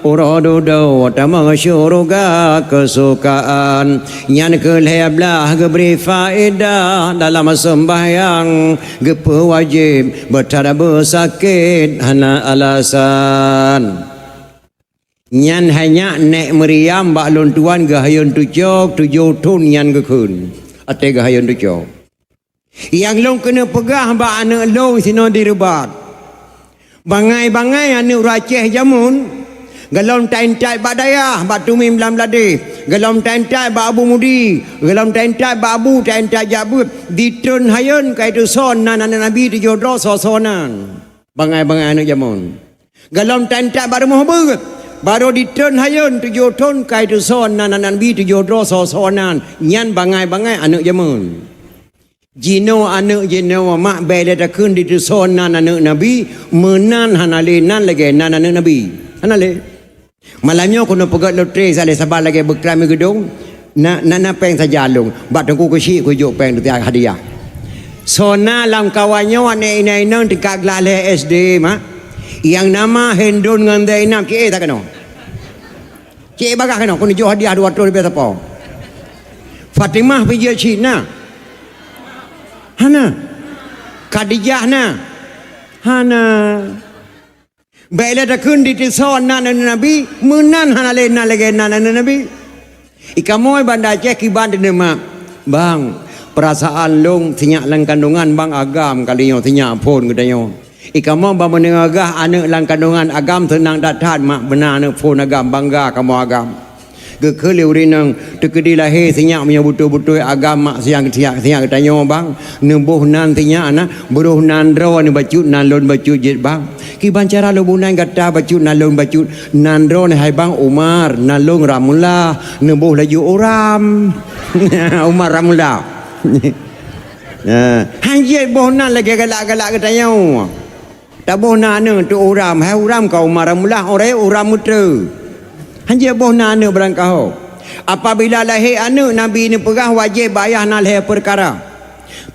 Uroe dudoe tamong syuruga keusukaan. Nyan keuh lhèe blaih geubri faedah dalam seumbahyang. Geupeuwajéb beuthat beusakét hana alasan. Nyan hai nyak nèk Maryam bak lôn tuan geuhayôn tuco tujoh thon nyan geukheun. Até geuhayôn tuco. Nyang lôn keuneuk peugah bak aneuëk lôn sinoe di Reubat. Bangai-bangai aneuëk ureuëng Aceh jameun, gohlom ta-intat bak dayah, bak Tumin Blang Bladeh, gohlom ta-intat bak Abu Mudi, gohlom ta-intat bak Abu, ta-intat jak beuet, ditreun hayôn ka itusoe nan aneuëk Nabi tujoh droe soe-soe nan. Bangai-bangai aneuëk jameun. Gohlom ta-intat bak rumoh beuet, barô ditreun hayôn tujoh thon ka itusoe nan aneuëk Nabi tujoh droe soe-soe nan. Nyan bangai-bangai aneuëk jameun. Jinoe aneuëk jinoe mak bèk lé takheun ditusoe nan aneuëk Nabi, meunan hana lé nan lagèe nan aneuëk Nabi. Hana lé. Malam nyoe keuneuk peugöt lotre saleh saban lagèe beuklam geudong, na, na, na péng sajan lôn. Bak Teungku Keuchik kujok péng hadiah. Soe na lam kawan nyoe aneuk inong-inong tingkat glah lhèe S D mak, nyang nama Hindun ngon Zainab, cit éh that keunoe. Cit éh bagah keunoe, keuneuk jok hadiah dua ratus ribèe sapo. Fatimah pih jeuet cit na? Hana. Khadijah na? Hana. Bèk lé takheun ditusoe nan aneuëk Nabi, meunan hana lé nan lagèe nan aneuëk Nabi. I kamoe Banda Aceh kiban teuneumak, "Bang, peurasaan lôn sinyak lam kandongan bang agam kali nyoe sinyak phon geutanyoe." I kamoe ban meuneugah aneuëk lam kandongan agam seunang that-that mak beuna aneuëk phon agam, bangga kamoe agam. Geukheun lé ureuëng inong, teukeudi lahé sinyak meunyoe beutôi-beutôi agam mak sinyak, sinyak, sinyak geutanyoe bang, neuboh nan sinyak na, broh nan droe neubacut nan lôn bacut jeuet bang. Kiban cara lôn boh nan gata bacut nan lôn bacut, nan droe neuh hai bang Umar, nan lôn Ramullah, neuboh laju Uram. Umar Ramullah. Ya. Han jeuet boh nan lagèe galak-galak geutanyoe. Taboh nan aneuëk tu Uram, hai Uram ka Umar Ramullah, orang Uram Meutre. Han jeuet boh nan aneuëk barangkaho. Apabila lahé aneuëk Nabi neupeugah wajéb bak ayah na lhèe peukara.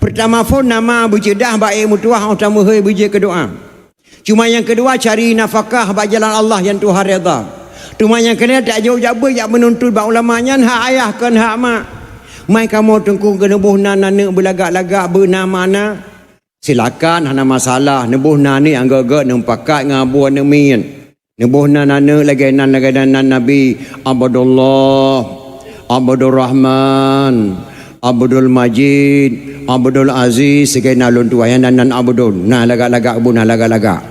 Peurtama phon nama beuceudah bak ék meutuwah óh tameuhôi beujeuet keu doá. Cuma nyang keudua cari nafakah bak jalan Allah nyang Tuhan redha. Teuma nyang keulhèe tajok jak beuet jak meununtut bak ulama nyan hak ayah kon hak mak. Mai kamoe teungku keuneuk boh nan aneuëk beulagak-lagak beuna makna. Silakan, hana masalah, neuboh nan aneuëk nyang gèt-gèt, neumupakat ngon abu aneuëk miet. Neuboh nan aneuëk lagèe nan, lagèe nan, nan Nabi, Abdullah, Abdurrahman, Abdul Majid, Abdul Aziz, sigoe nan lôn tuan, nyang nan, nan Abdul. Nah, lagak-lagak bu, nah, lagak-lagak.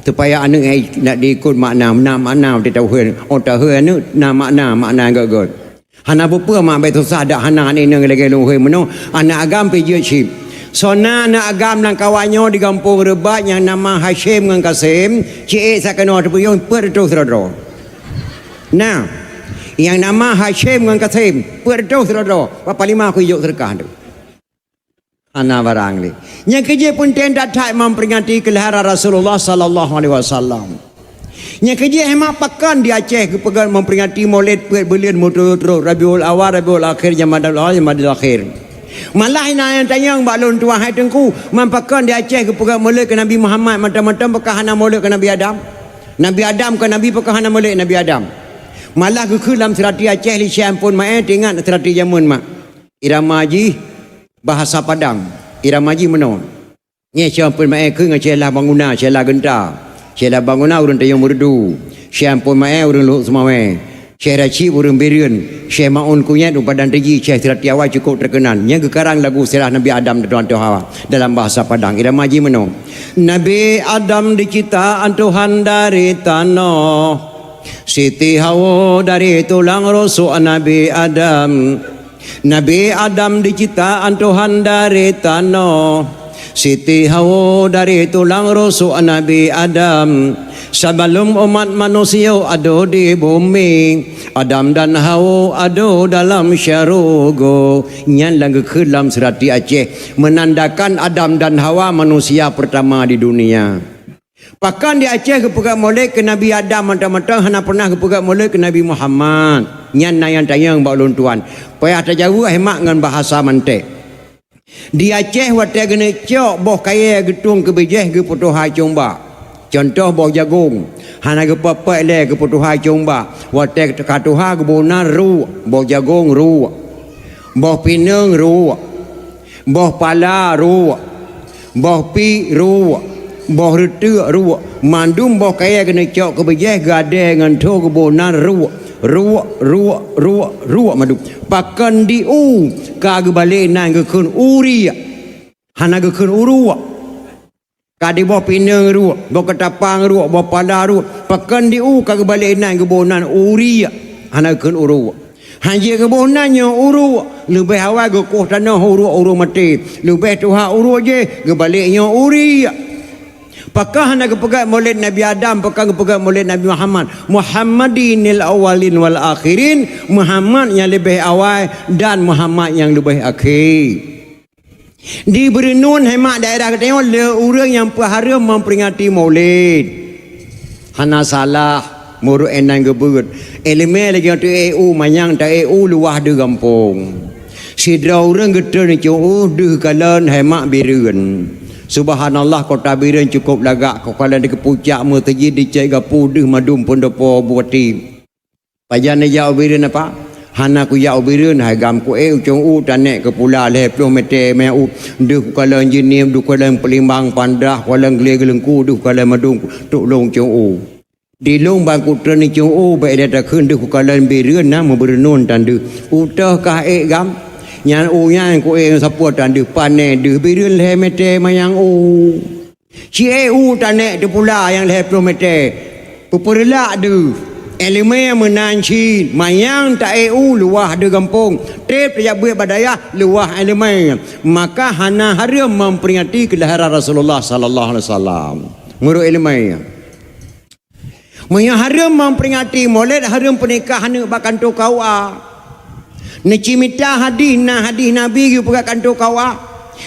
Supaya aneuëk nyan nak diikot makna, na makna teuh tauhé, oh, tauhé aneuëk, na makna, makna gèt-gèt. Hana peue-peue mak bèk susah dak hana aneuk inong lagèe lôn hôi meunoe, aneuk agam pih jeuet cit. Soe na aneuk agam lam kawan nyoe di gampông Reubat nyang nama Hasyim ngon Kasim, cit ék that keunoe teupeuyong peuet reutôh sidroe-droe. Na, nyang nama Hasyim ngon Kasim, peuet reutôh sidroe-droe, bak panglima kujok seudeukah tu. Hana barang lé. Nyang keujeuet peunteng that-that memperingati keulahiran Rasulullah sallallahu alaihi wasallam. Nyang keujih, mak pakon di Aceh geupeugah memperingati Maulid peuet buleuen, meuturot-turot, Rabiul Awal, Rabiul Akhir, Jamadil Awal, Jamadil Akhir. Malah na nyang tanyong bak lôn tuan, hai Teungku, mak pakon di Aceh geupeugah Maulid keu Nabi Muhammad, mantong-mantong pakon hana Maulid keu Nabi Adam? Nabi Adam kon Nabi, pakon hana Maulid Nabi Adam? Malah geukheun lam seurati Aceh lé Syekh Ampon Maé, teuingat seurati jameun mak. Irama jih bahasa Padang, irama jih meunoe. Nyan Syekh Ampon Maé kheun ngon Syekh Lah Banguna, Syekh Lah Geunta. Syekh Lah Banguna ureuëng Tanjong Meureudu, Syekh Ampon Maé ureuëng Luhok Seumawé, Syekh Rashid ureuëng Bireuen, Syekh Maun Kunyét ureuëng Padang Teji, Syekh Seurati Awai cukôp teukeunal. Nyan geukarang lagu sirah Nabi Adam dan Tuhan Hawa dalam bahasa Padang. Irama jih meunoe. Nabi Adam diciptaan Tuhan dari tanoh. Siti Hawa dari tulang rusuk Nabi Adam. Nabi Adam diciptaan Tuhan dari tanoh. Siti Hawa dari tulang rusuk Nabi Adam. Sebelum umat manusia ada di bumi, Adam dan Hawa ada dalam syurga. Nyan nyang geukheun lam seurati Aceh, menandakan Adam dan Hawa manusia pertama di dunia. Pakon di Aceh geupeugah Maulid keu Nabi Adam, mantong-mantong hana pernah geupeugah Maulid keu Nabi Muhammad? Nyan na nyang tanyong bak lôn tuan. Payah tajaweueb, hai mak, ngon bahasa mantek. Di Aceh watée geuneuk cok boh kayée geutueng keu bijéh geupeutuha cong bak. Contoh boh jagong, hana geupeupat lé geupeutuha cong bak. Watée ka tuha geuboh nan ruek, boh jagong ruek, boh pineung ruek, boh pala ruek, boh piek ruek, boh reuteuk ruek, mandum boh kayée geuneuk cok keu bijéh geuadée ngon tho geuboh nan ruek, ruek, ruek, ruek, ruek mandum. Pakon di u ka geubalek nan geukheun uriek, hana geukheun uruek. Ka di boh pineung ruek, boh keutapang ruek, boh pala ruek, pakon di u ka geubalek nan geuboh nan uriek, hana geukheun uruek. Hanjeuet geuboh nan nyoe uruek, leubeh awai geukoh tanoh uruek ureuëng maté, leubeh tuha uruek jih geubalek nyoe uriek. Pakon hana geupeugah Maulid Nabi Adam, pakon geupeugah Maulid Nabi Muhammad? Muhammadinil awwalin wal akhirin, Muhammad nyang leubeh awai dan Muhammad nyang leubeh akhé. Di Beureunon, hai mak, daerah geutanyoe le ureuëng nyang peuhareuem memperingati Maulid. Hana salah, meureuek inan geubeuet. Iéleumé lagée nyoe teu-ék u, manyang ta-ék u luwah deuh gampông. Sidroe ureuëng geutreun icong u deuh kalon, hai mak, Bireuen. Subhanallah, kota Bireuen cukôp lagak, kok kalon di keupucak meuseujid dicék gapu deuh mandum peundopo bupati. Pajan neujak u Bireuen apa? Hana kujak u Bireuen, hai gam, kuék u cong u tanek keu pula lhée ploh mete mé u, deuh kukalon Jeunieb, deuh kukalon Peulimbang, Pandrah, kukalon Glé Geuleungku, deuh kukalon Meudong, trok lôn cong u. Di lôn ban kutreun cong u, bék lé takheun deuh kukalon Bireuen na meubeureunon tan deuh. U toh kah ék gam? Nyan u nyan kuék sapeue tan deuh, pané deuh Bireuen lhée mete manyang u. Ci ék u tanek teupula nyang lhée ploh mete. Peupeureulak deuh. Iéleumé meunan cit, manyang ta-ék u luwah deuh gampông. Treb tajak beuet bak dayah luwah iéleumé. Maka hana hareuem memperingati keulahiran Rasulullah sallallahu alaihi wasallam. Meureuek iéleumé. Meunyoe hareuem memperingati Maulid, hareuem peunikah aneuk bak kantô K U A. Neucimita hadih, na hadih Nabi geupeugah kantô K U A.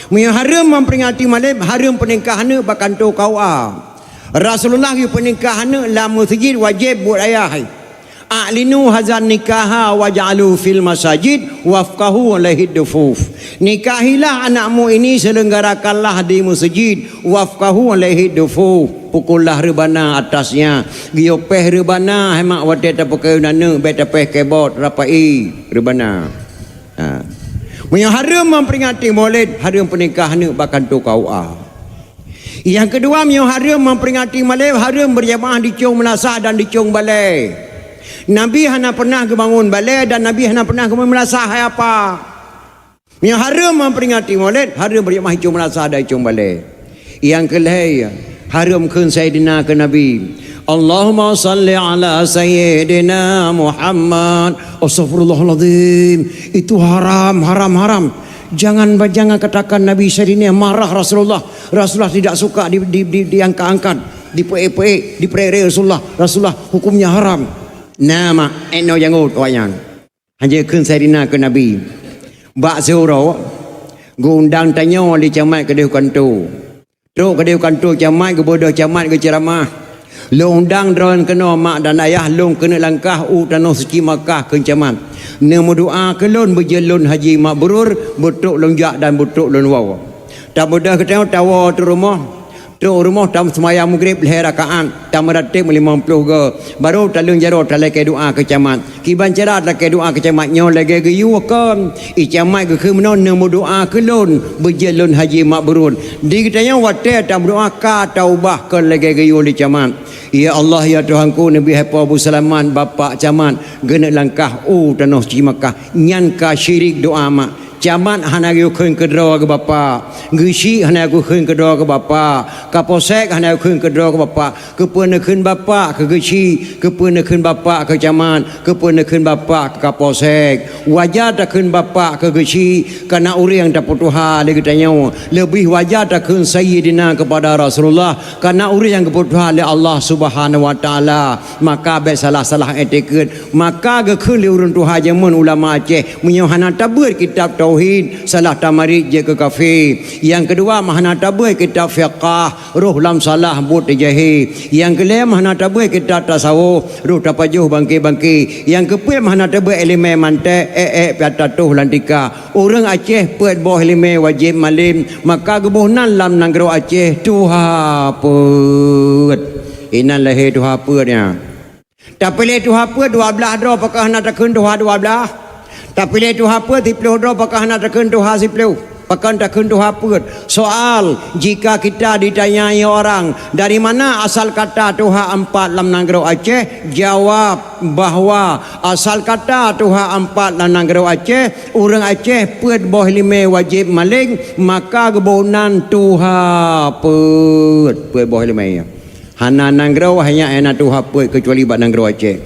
Meunyoe hareuem memperingati Maulid, hareuem peunikah aneuk bak kantô K U A. Rasulullah geupeunikah aneuk lam meuseujid wajéb buet ayah. "A'linu hazan nikaha waj'alu fil masajid wafqahu alaihi dufuf." Nikahilah anakmu ini, selenggarakanlah di meuseujid, wafqahu alaihi dufuf, pukullah reubana atasnya. Geuyue péh reubana, hai mak, watée tapeukayun aneuk, bék tapéh kebot, rapai reubana. Ha. Meunyoe hareuem memperingati Maulid, hareuem peunikah aneuk bak kantô K U A. Nyang keudua, meunyoe hareuem memperingati Maulid, hareuem beurjamaah di cong meulasah dan di cong balée. Nabi hana pernah geubangun balée dan Nabi hana pernah geubangun meulasah, hai apa. Meunyoe hareuem memperingati Maulid, hareuem beurjamaah di cong meulasah dan di cong balée. Nyang keulhée, hareuem kheun Saidina keu Nabi, "Allahumma salli ala Sayyidina Muhammad." Astagfirullahalazim. Itu haram, haram, haram. Jangan, jangan katakan Nabi Saidina, marah Rasulullah. Rasulullah tidak suka di, di, di, diangkat-angkat, dipeuék-peuék, diperek-rek Rasulullah. Rasulullah hukumnya haram. Nama eno janggut awaknyan. Hanjeuet kheun Saidina keu Nabi. Bak siuroe, geuundang tanyoe lé camat keudeh kantô. Trok keudeh kantô camat, geubodoh camat geuceuramah. Lôn undang droeneuh keunoe mak dan ayah lôn keuneuk langkah u tanoh suci Makkah kheun camat. Neumeudoá keu lôn beujeuet lôn haji mabrur, beutrok lôn jak dan beutrok lôn woe. Tabeudôh geutanyoe tawoe trok rumoh. Trok rumoh tameuseumayang Maghrib lhée rakaat, tameurateb limong ploh goe, barô taleueng jaroe talakée doá keu camat. Kiban cara talakée doá keu camat nyoe lagée geuyue kon. I camat geukheun meunoe neumeudoá keu lôn, beujeuet lôn haji mabrur. Di geutanyoe watée tameudoá ka taubah kon lagée geuyue lé camat. Ya Allah, ya Tuhanku, neubri hai Po beuseulamat bapak camat geuneuk langkah u tanoh suci Makkah. Nyan ka syirik doá mak. Camat hana geukheun keudroe keu bapak, geuchik hana geukheun keudroe keu bapak, kapolsek hana geukheun keudroe keu bapak. Keupeue neukheun bapak keu geuchik, keupeue neukheun bapak keu camat, keupeue neukheun bapak keu kapolsek. Wajar takheun bapak keu geuchik, kareuna ureuëng tapeutuha lé geutanyoe. Leubeh wajar takheun sayyidina keupada Rasulullah, kareuna ureuëng nyang geupeutuha lé Allah Subhanahu wa Taala. Maka bék salah-salah etikeuet. Maka geukheun lé ureuëng tuha jameun ulama Aceh, meunyoe hana tabeuet kitab tauhid, salah tamarit jeuet keu kafé. Nyang keudua, meuhana tabeuet kitab fiqah, roh lam salah buet teujahe. Nyang keulhée, meuhana tabeuet kitab tasawuf, roh tapajoh bangke-bangke. Nyang keupeuet, meuhana tabeuet iéleumé mantek, ék-ék piata toh lam tika. Ureuëng Aceh peuet boh iéleumé wajéb malém, maka geuboh nan lam nanggroe Aceh tuha peuet. Inan lahé tuha peuet nyan. Tapiléh tuha peuet dua blaih droe, pakon hana takheun tuha dua blaih? Tapiléh tuha peuet siploh droe, pakon hana takheun tuha siploh? Pakon takheun tuha peuet? Soal, jika kita ditanyai orang, "Dari mana asal kata tuha empat lam nanggroe Aceh?" Jawab bahwa asal kata tuha empat lam nanggroe Aceh, ureuëng Aceh peuet boh iéleumé wajéb malém, maka geuboh nan tuha peuet. Peuet boh iéleumé. Hana nanggroe hana, hana tuha peuet keucuali bak nanggroe Aceh.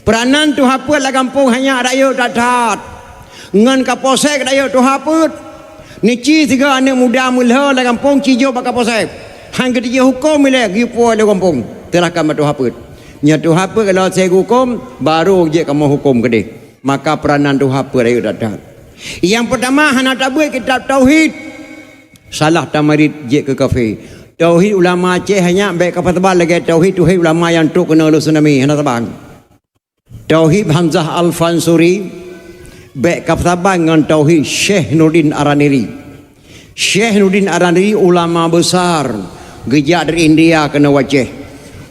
Peuranan tuha peuet lam gampông hana rayeuk that-that. Ngon kapolsek rayeuk tuha peuet. Neuci sigoe aneuëk muda meulhô lam gampông ci jok bak kapolsek. Han geutijok huköm ilée geupeuwoe lé gampông. Teurahkan bak tuha peuet. Nyoe tuha peuet kalau seuhukôm, barô jeuet kamoe hukôm keudeh. Maka peuranan tuha peuet rayeuk that-that. Nyang peurtama hana tabeuet kitab tauhid. Salah tamarit jeuet keu kafé. Tauhid ulama Aceh hana bék kapeusaban lagée tauhid-tauhid ulama nyang trok keunoe lheueh tsunami, hana saban. Tauhid Hamzah Al-Fansuri bék kapeusaban ngon tauhid Syekh Nuruddin Araniri. Syekh Nuruddin Araniri ulama besar, geujak dari India keunoe u Aceh.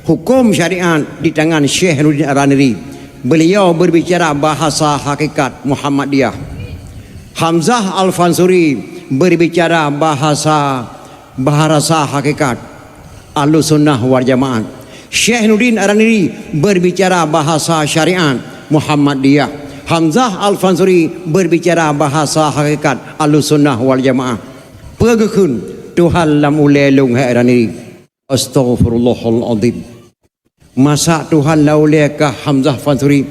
Huköm syariat di tangan Syekh Nuruddin Araniri. Beliau berbicara bahasa hakikat Muhammadiyah. Hamzah Al-Fansuri berbicara bahasa bahasa hakikat Ahlussunnah wal Jamaah. Syekh Nuruddin Araniri berbicara bahasa syariat Muhammadiyah. Hamzah Al-Fansuri berbicara bahasa hakikat Ahlussunnah wal Jamaah. Peue geukheun, "Tuhan lam ulée lôn hai Araniri." Astaghfirullahalazim. Masa Tuhan lam ulée kah Hamzah Fansuri?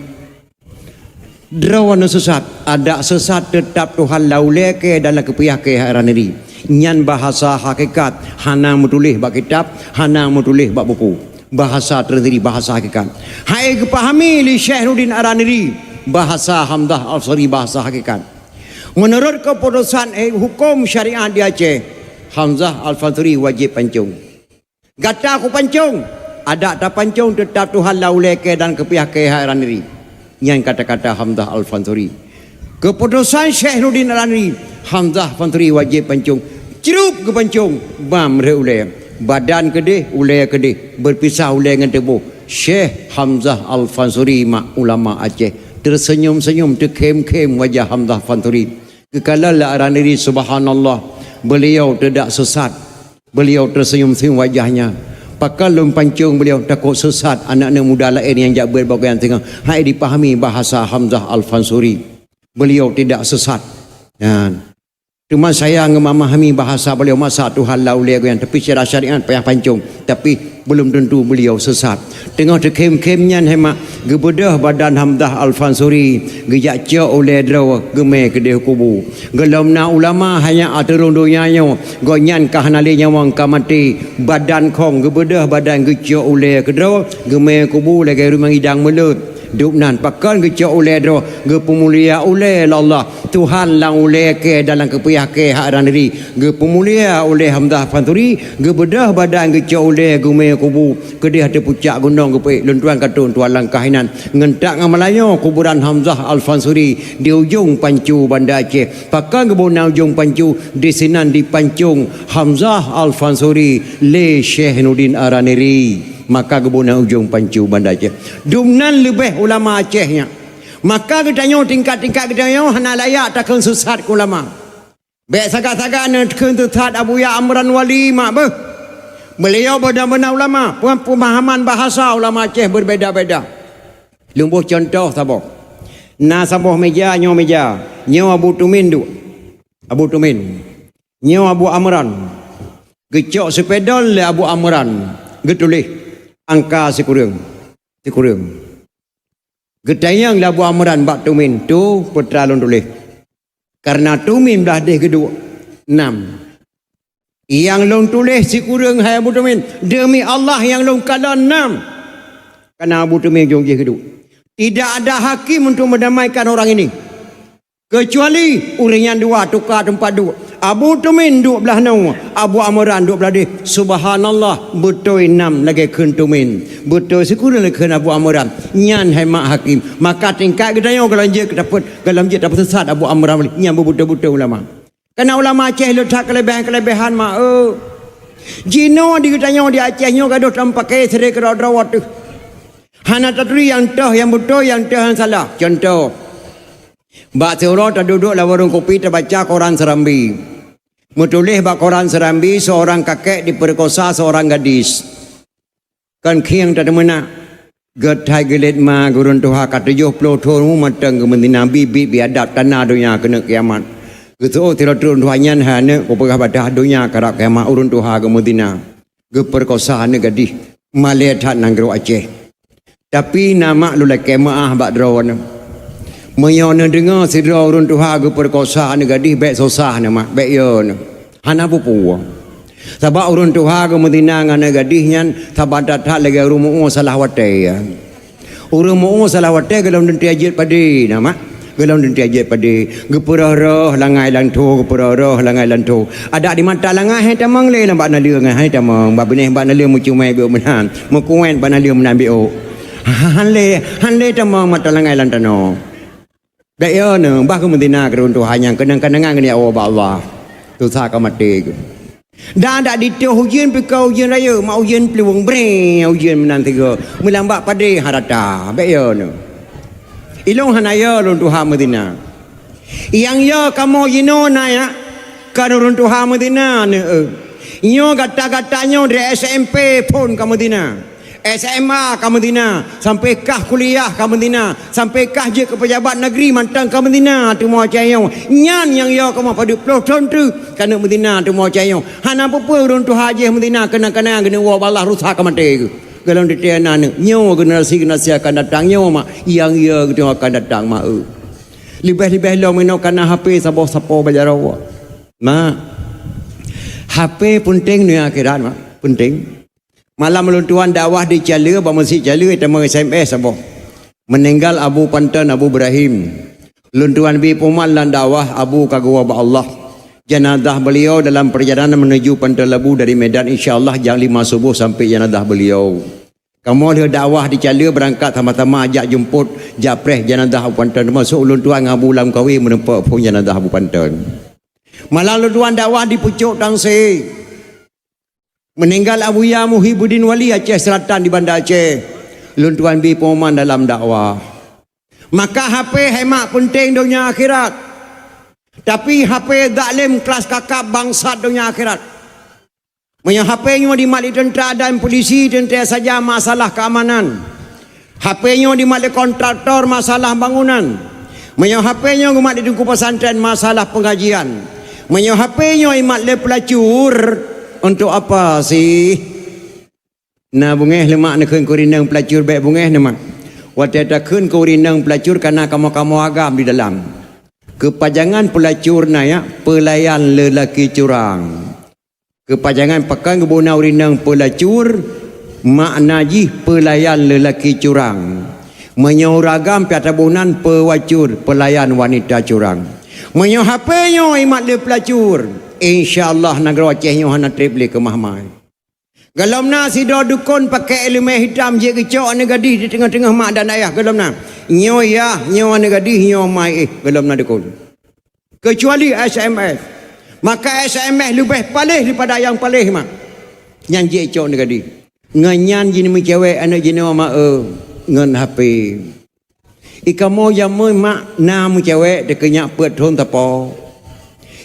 Droeneuh sesat, adak sesat teutap Tuhan lam ulée kée dan lam keupiah kée hai Araniri. Nyan bahasa hakikat, hana meutuléh bak kitab, hana meutuléh bak buku. Bahasa tersendiri, bahasa hakikat. Hai geupahami lé Syekh Nuruddin Araniri, bahasa Hamzah Al-Fansuri bahasa hakikat. Meunurot keuputusan, eh, huköm syariat di Aceh, Hamzah Al-Fansuri wajéb pancong. Gata kupancong, adak tapancong teutap Tuhan lam ulée kée dan keupiah kée hai Araniri. Nyan kata-kata Hamzah Al-Fansuri. Keuputusan Syekh Nuruddin Araniri, Hamzah Fansuri wajéb pancong. Crub geupancong, bam rhot ulée. Badan keudeh, ulée keudeh, beupisah ulée ngon tuboh. Syekh Hamzah Al-Fansuri mak ulama Aceh. Teuseunyum-seunyum, teukhém-khém wajah Hamzah Fansuri. Geukalon lé Araniri, subhanallah, beliau tidak sesat. Beliau tersenyum-senyum wajahnya. Pakon lôn pancong beliau, takot sesat aneuk-aneuk muda laén nyang jak beuet bak gobnyan teungoh. Hai dipahami bahasa Hamzah Al-Fansuri. Beliau tidak sesat. Nyan. Cuma saya ngon memahami bahasa beliau masa Tuhan lam ulée gobnyan, tapi secara syariat payah pancong. Tapi belum tentu beliau sesat. Teungoh teukhém-khém nyan hai mak, geubeudôh badan Hamzah Al-Fansuri, geujak cok ulée droe, geumé keudeh kubu. Gohlom na ulama hana ateueh rhueng donya nyoe, gobnyan ka hana lé nyawöng ka maté, badan khong geubeudôh badan geucok ulée keudroe, geumé kubu lagée rumoh idang meulot. Dubnan pakon geucok ulée droe, geupeumulia ulée lé Allah. Tuhan lam ulée kée dan lam keupiah kée hak raniri, geupeumulia ulée Hamzah Al-Fansuri, geubeudôh badan geucok ulée geumé kubu, keudeh ateueh pucak gunong geupeuék lôn tuan katôn tuan langkah inan. Ngon that ngon meulayeue kuburan Hamzah Al-Fansuri di ujong pancu Banda Aceh. Pakon geubuna ujong pancu, disinan dipancong Hamzah Al-Fansuri lé Syekh Nurdin Ar-Raniri. Maka geubuna ujong pancu Banda Aceh. Dubnan leubeh ulama Aceh nyan. Maka geutanyoe tingkat-tingkat geutanyoe hana layak takheun sesat keu ulama. Bék sagai-sagai neukheun sesat Abuya Amran Wali mak beuh. Beliau beuna-beuna ulama, peumahaman bahasa ulama Aceh berbeda-beda. Lôn boh contoh saboh. Na saboh meja, nyoe meja. Nyoe Abu Tumin duek. Abu Tumin. Nyoe Abu Amran. Geucok sipedol lé Abu Amran. Geutuléh angka sikureueng. Sikureueng. Geutanyong lé Abu Amran bak Tumin, "Tu peue teuma lôn tuléh?" Kareuna Tumin blah deh geuduek, nam. "Nyang lôn tuléh sikureueng hai Abu Tumin, deumi Allah nyang lôn kalon nam." Kareuna Abu Tumin ujong jih geuduek. Tidak ada hakim untuk mendamaikan orang ini. Kecuali ureuëng nyang dua tuka teumpat duek. Abu Tumin duek blah nyoe, Abu Amran duek blah deh. Subhanallah, beutôi nam lagée kheun Tumin. Beutôi sikureueng lagée kheun Abu Amran. Nyan hai mak hakim. Maka tingkat geutanyoe gohlom jeuet tapeuet, gohlom jeuet tapeusesat Abu Amran nyan beubeutôi-beutôi ulama. Kareuna ulama Aceh le that keuleubehan-keuleubehan mak eu. Jinoe di geutanyoe di Aceh nyoe gadôh tameupakée sidroe keudroe-droe teuh. Hana taturi nyang toh nyang beutôi, nyang toh nyang salah. Contoh, bak siuroe taduduek lam warong kopi tabaca koran Serambi. Meutuléh bak koran Serambi seorang kakek diperkosa seorang gadis. Kon khieng tateumeunak. Geuthai geulet ma gureuëng tuha ka tujoh ploh thon mantong geumeuzina biet-biet biadab tanda donya keuneuk kiamat. Geuseuôt sidroe ureuëng tuha nyan hai aneuk kupeugah bak that donya karab kiamat ureuëng tuha geumeuzina. Geupeurkosa aneuk gadih malée that nanggroe Aceh. Tapi na mak lôn lakée meuáh bak droeneuh. Meunyoe neudeungoe sidroe ureuëng tuha geupeurkosa aneuk gadih bék susah neuh mak, bék yo neuh. Hana peue-peue. Sabab ureuëng tuha geumeuzina ngon aneuk gadih nyan saban that-that lagée ureuëng meu-ueng salah watée. Ureuëng meu-ueng salah watée gohlom teuntée jeuet padé na mak. Gohlom teuntée jeuet padé, geupeurôh-rôh langai lam thô, geupeurôh-rôh langai lam thô. Adak di mata langai hai tamong lé lam bak naleueng hai tamong, bak binéh bak naleueng meucumai biôk meunan, meukuet bak naleueng meunan biôk. Han lé, han lé tamong mata langai lam tanoh. Bék yo neuh, bah geumeuzina keu ureuëng tuha nyang keunong-keunongan geuneuk woe bak Allah. Susah ka maté geuh. Dan dak ditoh ujeuen pih ka ujeuen rayeuk, mak ujeuen plueng breng, ujeuen meunan sigoe, meulam bak padé harata, bék yo neuh. Ilôn hana yo lôn tuha meuzina. Nyang yo kamoe jinoe na ya, ka ureuëng tuha meuzina neuh. Nyoe gata-gata nyoe dari S M P phon ka meuzina. S M A ka meuzina, sampai kah kuliah ka meuzina, sampai kah jeuet keu pejabat negeri mantong ka meuzina teuma cayong. Nyan nyang yo kamoe padub ploh thon treuk ka neuk meuzina teuma cayong. Hana peue-peue ureuëng tuha jih meuzina keunong-keunongan geuneuk woe bak Allah rusak ka maté geuh. Gohlom teuntée na neuk nyoe generasi-generasi akan datang nyoe mak nyang yo geutanyoe akan datang mak eu. Leubeh-leubeh lom inoe kana H P saboh sapo bak jaroe. Mak, H P peunteng dunia akhirat mak, peunteng. Malam lôn tuan dakwah di Cale, bak meuseujid Cale, teuma S M S saboh. Meuninggal Abu Panton Abu Ibrahim. Lôn tuan bi peuman lam dakwah Abu ka geuwoe bak Allah. Janazah beliau dalam perjalanan menuju Panton Labu dari Medan, insya Allah jam lima subuh sampai janazah beliau. Kamoe lheueh dakwah di Cale beurangkat sama-sama jak jemput, jak preh janazah Abu Panton, teumasok ulôn tuan ngon Abu Lam Kawi meureumpok phon janazah Abu Panton. Malam lôn tuan dakwah di Pucok Tangse. Meuninggal Abuya Muhibuddin Wali Aceh Selatan di Banda Aceh, lôn tuan bi pengumuman dalam dakwah. Maka H P hai mak peunteng donya akhirat. Tapi H P zalim kelas kakap bangsat donya akhirat. Meunyoe H P nyoe dimat lé teuntra dan polisi teuntée saja masalah keamanan. H P nyoe dimat lé kontraktor masalah bangunan. Meunyoe H P nyoe geumat lé teungku pesantren masalah pengajian. Meunyoe H P nyoe imat lé pelacur, untuk apa sih? Na beungéh leumak neukheun keu ureuëng inong pelacur bék beungéh neuh mak. Watée takheun keu ureuëng inong pelacur kana kamoe-kamoe agam di dalam. Keupajangan pelacur na ya, pelayan lelaki curang. Keupajangan pakon geubuna ureuëng inong pelacur, makna jih pelayan lelaki curang. Meunyoe ureueng agam pih taboh nan, peuwacur, peulayan wanita curang. Meunyoe H P nyoe imat lé peulacur, insya Allah nanggroe Aceh nyoe hana treb lé keumah-mah. Gohlom na sidroe dukon pakai iéleumé hitam jeuet geucok aneuk gadih di teungoh-teungoh mak dan ayah gohlom na. Nyoe yah, nyoe aneuk gadih, nyoe mai éh, gohlom na dukon. Keucuali S M S. Maka S M S leubeh paléh daripada nyang paléh mak. Nyan jeuet cok aneuk gadih. Ngon nyan jimeucewek aneuk jinoe mak, eh, ngon H P. I kamoe jameun mak na meucewek teukeunyak peuet thon sapo.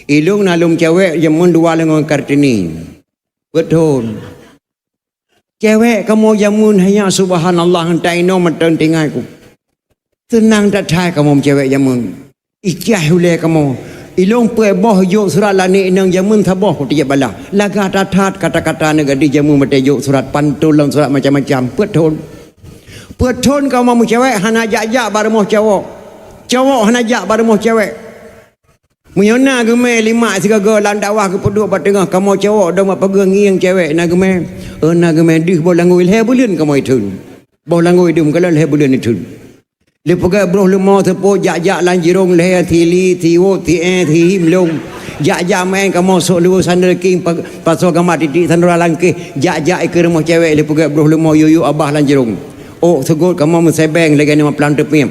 Ilôn na lôn cewek jameun dua lé ngon Kartini. Peuet thon. Cewek kamoe jameun hanya subhanallah, entah inoe mantong tinggai ku. Teunang that hai kamoe meucewek jameun. Icah ulée kamoe. Ilôn peuet boh jok surat lagée inong jameun saboh ku tijak balah. Lagak that-that kata-kata aneuk gadih jameun watée jok surat pantôn lam surat macam-macam. Peuet thon. Peuet thon kamoe meucewek hana jak-jak bak rumoh cowok. Cowok hana jak bak rumoh cewek. Meunyoe na geumé limak sigoe-goe lam dakwah geupeuduek bak teungoh kamoe cowok dong bak pageue ngieng cewek na geumé, eh, na geumé deuh boh langgui lhée buleuen kamoe itheun. Boh langgui deuh meukalon lhée buleuen itheun. Lé peugét broh leumo seupôt jak-jak lam jirong lhée sili, siwot, siéh, sihim lông. Jak-jak meuén kamoe sok luweue sandal king pa-, pasoe gama titik sandal langkéh. Jak-jak ikeue rumoh cewek lé peugét broh leumo yuyuk abah lam jirong. Ôk seugot kamoe meusebeng lagée nyoe plan teupiep.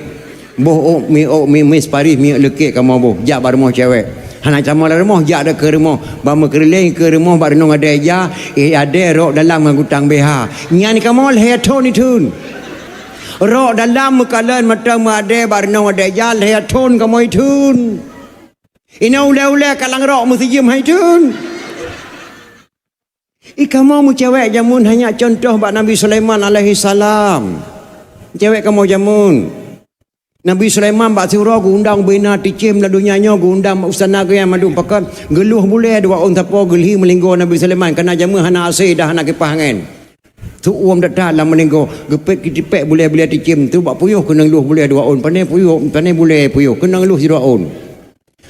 Boh ôk mi ôk mi mis Paris miyeuk leukek kamoe boh jak bak rumoh cewek. Hana camoe lam rumoh jak deukeue rumoh. Bak meukeureuléng keu rumoh bak reunong adé ja, eh adé rok dalam ngon gutang B H. Nyan kamoe lhée thon itheun. Rok dalam meukalon mata meuadé bak reunong adé ja lhée thon kamoe itheun. Inoe ulée-ulée ka lam rok meusijeuem hai itheun. I kamoe meucewek jameun hanya contoh bak Nabi Sulaiman alaihissalam. Cewek kamoe jameun. Nabi Sulaiman bak siuroe geuundang bina ticém lam donya nyoe, geuundang bak istana geuh nyang mandum pakon, geuluh bulée dua ôn sapo geulhi meulinggoe Nabi Sulaiman, kareuna jameun hana AC dah hana kipah angén. Tuom that-that lam meulinggoe, geupet kitipek bulée-bulée ticém tu bak puyôh keunong luh bulée dua ôn, pane puyôh, pane bulée puyôh, keunong luh sidua ôn.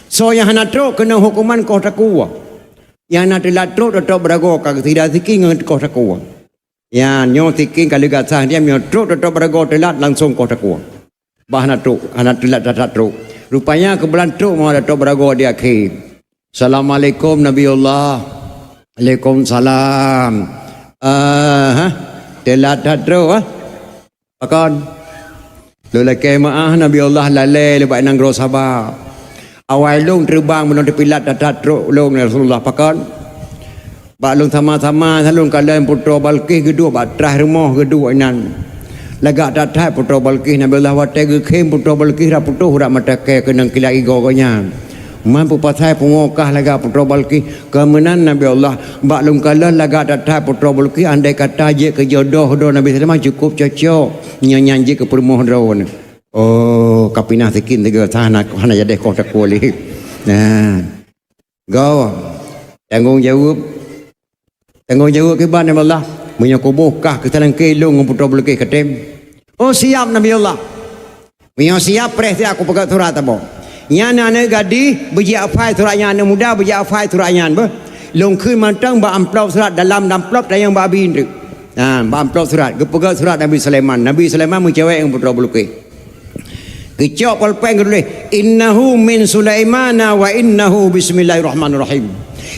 Soe nyang hana trok keunong huköman koh takue. Nyang na teulat trok teutab beuragoe ka geusida sikin ngon koh takue. Nyan nyoe sikin ka leugat sah diam nyoe trok teutab beuragoe teulat langsong koh takue. Bah hana trok, hana teulat that-that trok. Rupanya keubeulahan trok meuh teutab beuragoe di akhé. Assalamualaikum Nabiullah. Waalaikumsalam. Ah, ha? Teulat that trok, ha? Pakon? Lôn lakée meuáh Nabi Allah lalée lé bak nanggroe Saba. Awai lôn treubang meunyoe teupilat that-that trok lôn ya Rasulullah. Pakon? Bak lôn sama-sama lôn kalon putroe Balqis geuduek bak traih rumoh geuduek inan. Lagak that-that putroe Balqis Nabi Allah watée geukhém putroe Balqis rap putôh rap mata kée keunong kilat igoe gobnyan. Man peupasai pungoh kah lagak putroe Balqis. Keu meunan Nabi Allah, bak lôn kalon lagak that-that putroe Balqis andai kata jeuet keu jodoh droe Nabi Sulaiman cukôp cocok. Nyan nyan jeuet keu peurumoh droe. Oh, ka pinah sikin teuga hana hana jadeh koh takue lé. Nah. Go. Tanggong jaweueb. Tanggong jaweueb kiban Nabi Allah. Meunyoe kuboh kah keutalangke lôn ngon putroe Balqis katem. Oh, siap Nabi Allah. Meunyoe siap preh siap kupeugah surat saboh. Nyan aneuk gadih beujihafai surat nyan, aneuk muda beujihafai surat nyan beuh. Lôn kheun mantong bak amplop surat dalam amplop tayang bak abi teuk. Ha, bak amplop surat geupeugah surat Nabi Sulaiman. Nabi Sulaiman meucewek ngon putroe Balqis. Geucok polpeng geutuléh, "Innahu min Sulaimana wa innahu bismillahirrahmanirrahim."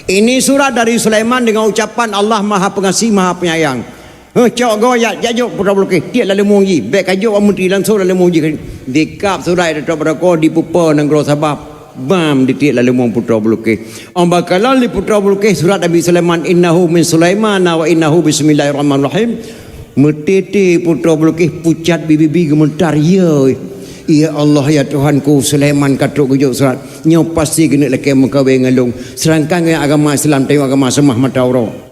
Ini surat dari Sulaiman dengan ucapan Allah Maha Pengasih, Maha Penyayang. Heh, cok goe jak, jak jok putroe Balqis, tiek lam leumueng jih, bék ka jok bak menteri langsong lam leumueng jih. Dikab surat teutab beuragoe dipeupo nanggroe Saba, bam ditiek lam leumueng putroe Balqis. Ong bak kalon lé putroe Balqis surat Nabi Sulaiman, "Innahu min Sulaimana wa innahu bismillahirrahmanirrahim." Meuteuntèe putroe Balqis pucat bibi-bibi geumeuntar, "Ya, ya Allah, ya Tuhanku, Sulaiman ka trok geujok surat. Nyoe pasti keuneuk lakée meukawen ngon lôn. Seurangkan ngon agama Islam, tanyoe agama seumah mata uroe."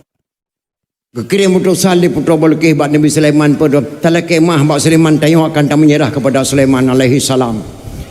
Geukirém utosan lé putroe Balqis bak Nabi Sulaiman, peue, "Talakée meu'ah bak Sulaiman, tanyoe akan tameunyerah keupada Sulaiman alaihissalam."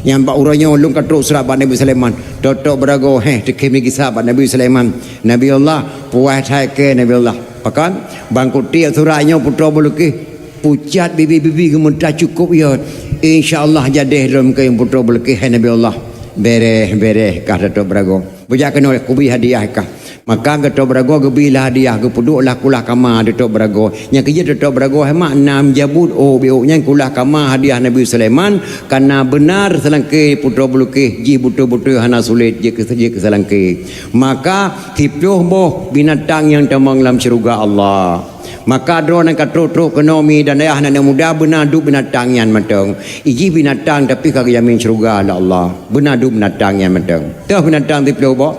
Nyan bak uroe nyoe lôn ka trok surat bak Nabi Sulaiman. Tôp-tôp beuragoe, héh, teukhém gisa bak Nabi Sulaiman. Nabi Allah, puas that keu Nabi Allah. Pakon? Bang kutiek surat nyoe putroe Balqis pucat bibi-bibi geumeuntar cukôp, ya. Insya Allah jadeh lom keu putroe Balqis, hai Nabi Allah. Bereh, bereh, kah tôp-tôp beuragoe. Beujak keunoe kubi hadiah kah. Maka geutok beuragoe geubri lah hadiah, geupeuduek lah kulah kama di tok beuragoe. Nyang keujeuet di tok beuragoe hai mak nam jabut ôk biôk nyan kulah kama hadiah Nabi Sulaiman, kana beunar seulangké putroe Bilqis jih beutôi-beutôi hana sulet jeuet keu, jeuet keu seulangké. Maka siplôh boh binatang nyang tamong lam syeuruga Allah. Maka droeneuh ka trok-trok keunoe mi dan ayah aneuk muda beuna duek binatang nyan mantong. Ijih binatang tapi ka geujamin syeuruga lé Allah. Beuna duek binatang nyan mantong. Toh binatang siplôh boh.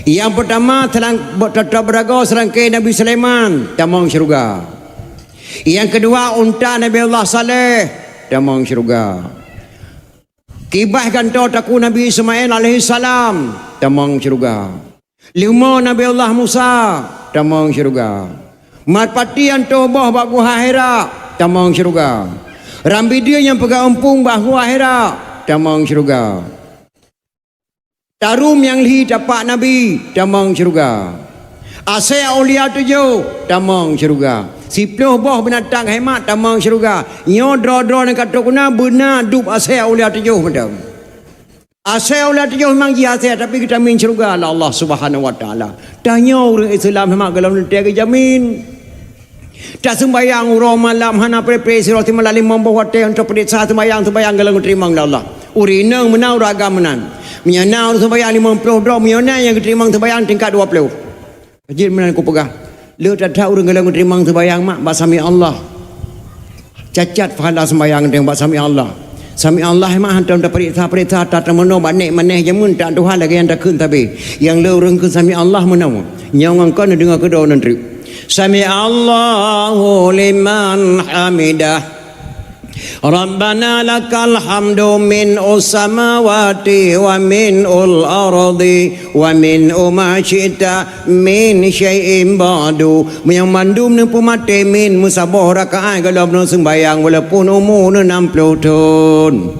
Nyang peutama, selang-, bo-, tok beuragoe seulangké Nabi Sulaiman, tamong syeuruga. Nyang keudua, unta Nabi Allah Saleh, tamong syeuruga. Kiban gantoe takue Nabi Ismail alaihissalam, tamong syeuruga. Leumô Nabi Allah Musa, tamong syeuruga. Marpati nyang tuboh bak Guha Hira, tamong syeuruga. Rambideu nyang peugah eumpung bak Guha Hira, tamong syeuruga. Tarum nyang lhi tapak Nabi, tamong syeuruga. Asée aulia tujoh, tamong syeuruga. Siplôh boh binatang hai mak, tamong syeuruga. Nyoe droe-droe nyang ka trok keunoe beuna duek asée aulia tujoh mantong. Asée aulia tujoh memang jih asée, tapi geutamin syeuruga lé Allah Subhanahu wa Taala. Tanyoe ureuëng Islam hai mak golom neutie geujamin. Taseumbahyang uroe malam hana preh-preh sidroe simalam limong boh watée, untuk peuriksa seumbahyang-seumbahyang golom geuteurimong lé Allah. Ureuëng inong meunan, ureuëng agam meunan. Meunyoe na ureuëng seumbahyang limong ploh droe, meunyoe na nyang geuteurimong seumbahyang tingkat dua ploh. Jeuet meunan kupeugah, le that-that ureuëng golom geuteurimong seumbahyang mak bak sami Allah. Cacat pahala seumbahyang teuh bak sami Allah. Sami Allah mak hantom tapeuriksa-peuriksa, tateumeunoe bak nek maneh jameun, tak tuha lagée nyang takheun sabe. Nyang le ureuëng kheun sami Allah meunoe. Nyoe ngon kon neudeungoe keudroe nan treuk. Sami Allahu liman hamidah. Rabbana lakal hamdu min ussamawati wa min ul ardi wa min uma syi'ta min syai'in ba'du. Meunyoe mandum neupeumaté min meusaboh rakaat golom neuseumbahyang walaupun umu neuh nam ploh thon.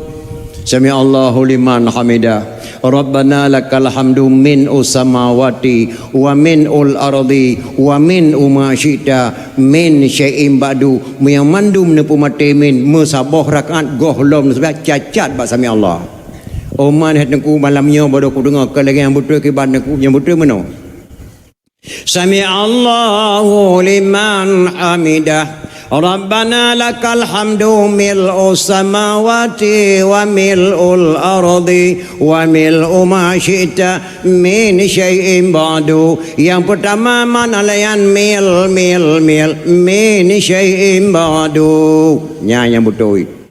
Sami Allahu liman hamidah. Rabbana lakal hamdu min ussamawati wa min ul ardi wa min uma syi'ta min syai'in ba'du. Meunyoe mandum neupeumaté min meusaboh rakaat gohlom neuseumbahyang cacat bak sami Allah. Oman hai teungku malam nyoe baru kudeungoe keu lagée nyang beutôi kiban teungku nyang beutôi meunoe. Sami Allahu liman hamidah. Rabbana lakal hamdu mil'us samawati wa mil'ul ardi wa mil'u ma syi'ta min syai'in ba'du. Nyang peutama man alayan mil, mil, mil min syai'in ba'du. Nyan nyang beutôi.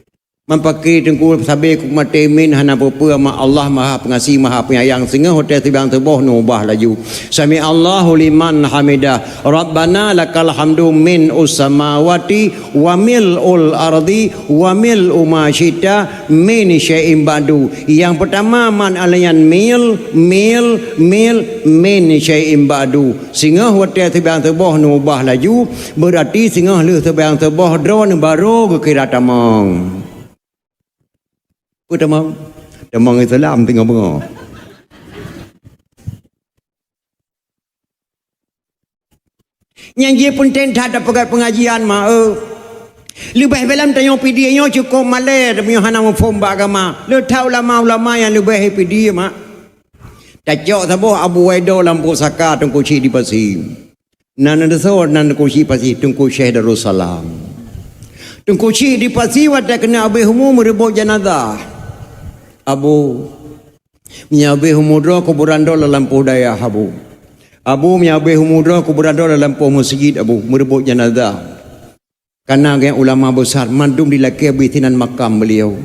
Meupaké teungku sabe kumaté min hana peue-peue, ma Allah Maha Pengasih, Maha Penyayang. Singoh watée seubang teuboh neuubah laju. Sami Allahu liman hamidah. Rabbana lakal hamdu min ussamawati wa mil'ul ardi wa mil'u ma syi'ta min syai'in ba'du. Nyang peutama man alayan mil, mil, mil min syai'in ba'du. Singoh watée seubang teuboh neuubah laju, beurati singoh lheueh seubang teuboh droeneuh barô geukira tamong. Peue tamong? Tamong Islam teungoh beungoh. Nyang jih peunteng that tapeugét peungajian ma eu. Leubeh beu lom tanyoe pidie nyoe cukôp malée, meunyoe hana muphom bak agama. Le that ulama-ulama nyang leubeh pidie mak. Tacok saboh Abu Waido lam pusaka Teungku Chik di Pasi. Nan neusoe nan Teungku Chik Pasi, Teungku Syekh Darussalam. Teungku Chik di Pasi watée keuneuk abéh umu meureubot janazah. Abu, meunyoe abéh umu droe kuburan droe lam lampôh dayah, Abu. Abu, meunyoe abéh umu droe kuburan droe lam lampôh meuseujid, Abu, meureubot janazah. Kana gét ulama besar mandum dilakée beusinan makam beliau.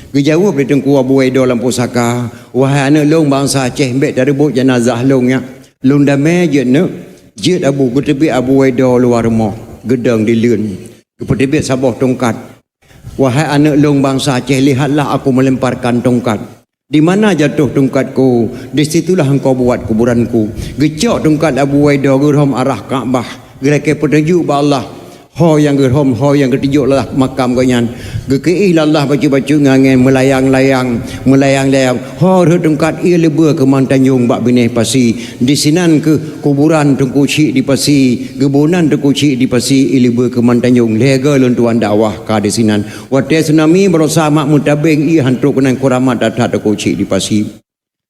Geujaweueb lé Teungku Abu Waido lam pusaka, "Wahai aneuk lôn bansa Aceh, bék tareubot janazah lôn nyak. Lôn damé jeuet neuk." Jeuet Abu, geuteubiet Abu Waido luwa rumoh, geudong dileuen. Geupeuteubiet saboh tungkat. "Wahai aneuk lôn bansa Aceh, lihatlah aku melemparkan tungkat. Di mana jatuh tungkatku, di situlah engkau buat kuburanku." Geucok tungkat Abu Waido geurhom arah Ka'bah, geulakée peutunjuk bak Allah. Ho nyang geurhom, ho nyang geutunjuk adalah makam gobnyan. Geukeuih lé Allah bacut-bacut ngon angén, meulayang-layang, meulayang-layang. Ho rhot tungkat ie leubeh keu Man Tanjong bak binéh pasi. Disinan keuh kuburan Teungku Chik di Pasi. Geuboh nan Teungku Chik di Pasi ie leubeh keu Man Tanjong. Lhée goe lôn tuan dakwah ka disinan. Watée tsunami barosa mak meutabeng ie hanco keunan kuramat that-that Teungku Chik di Pasi.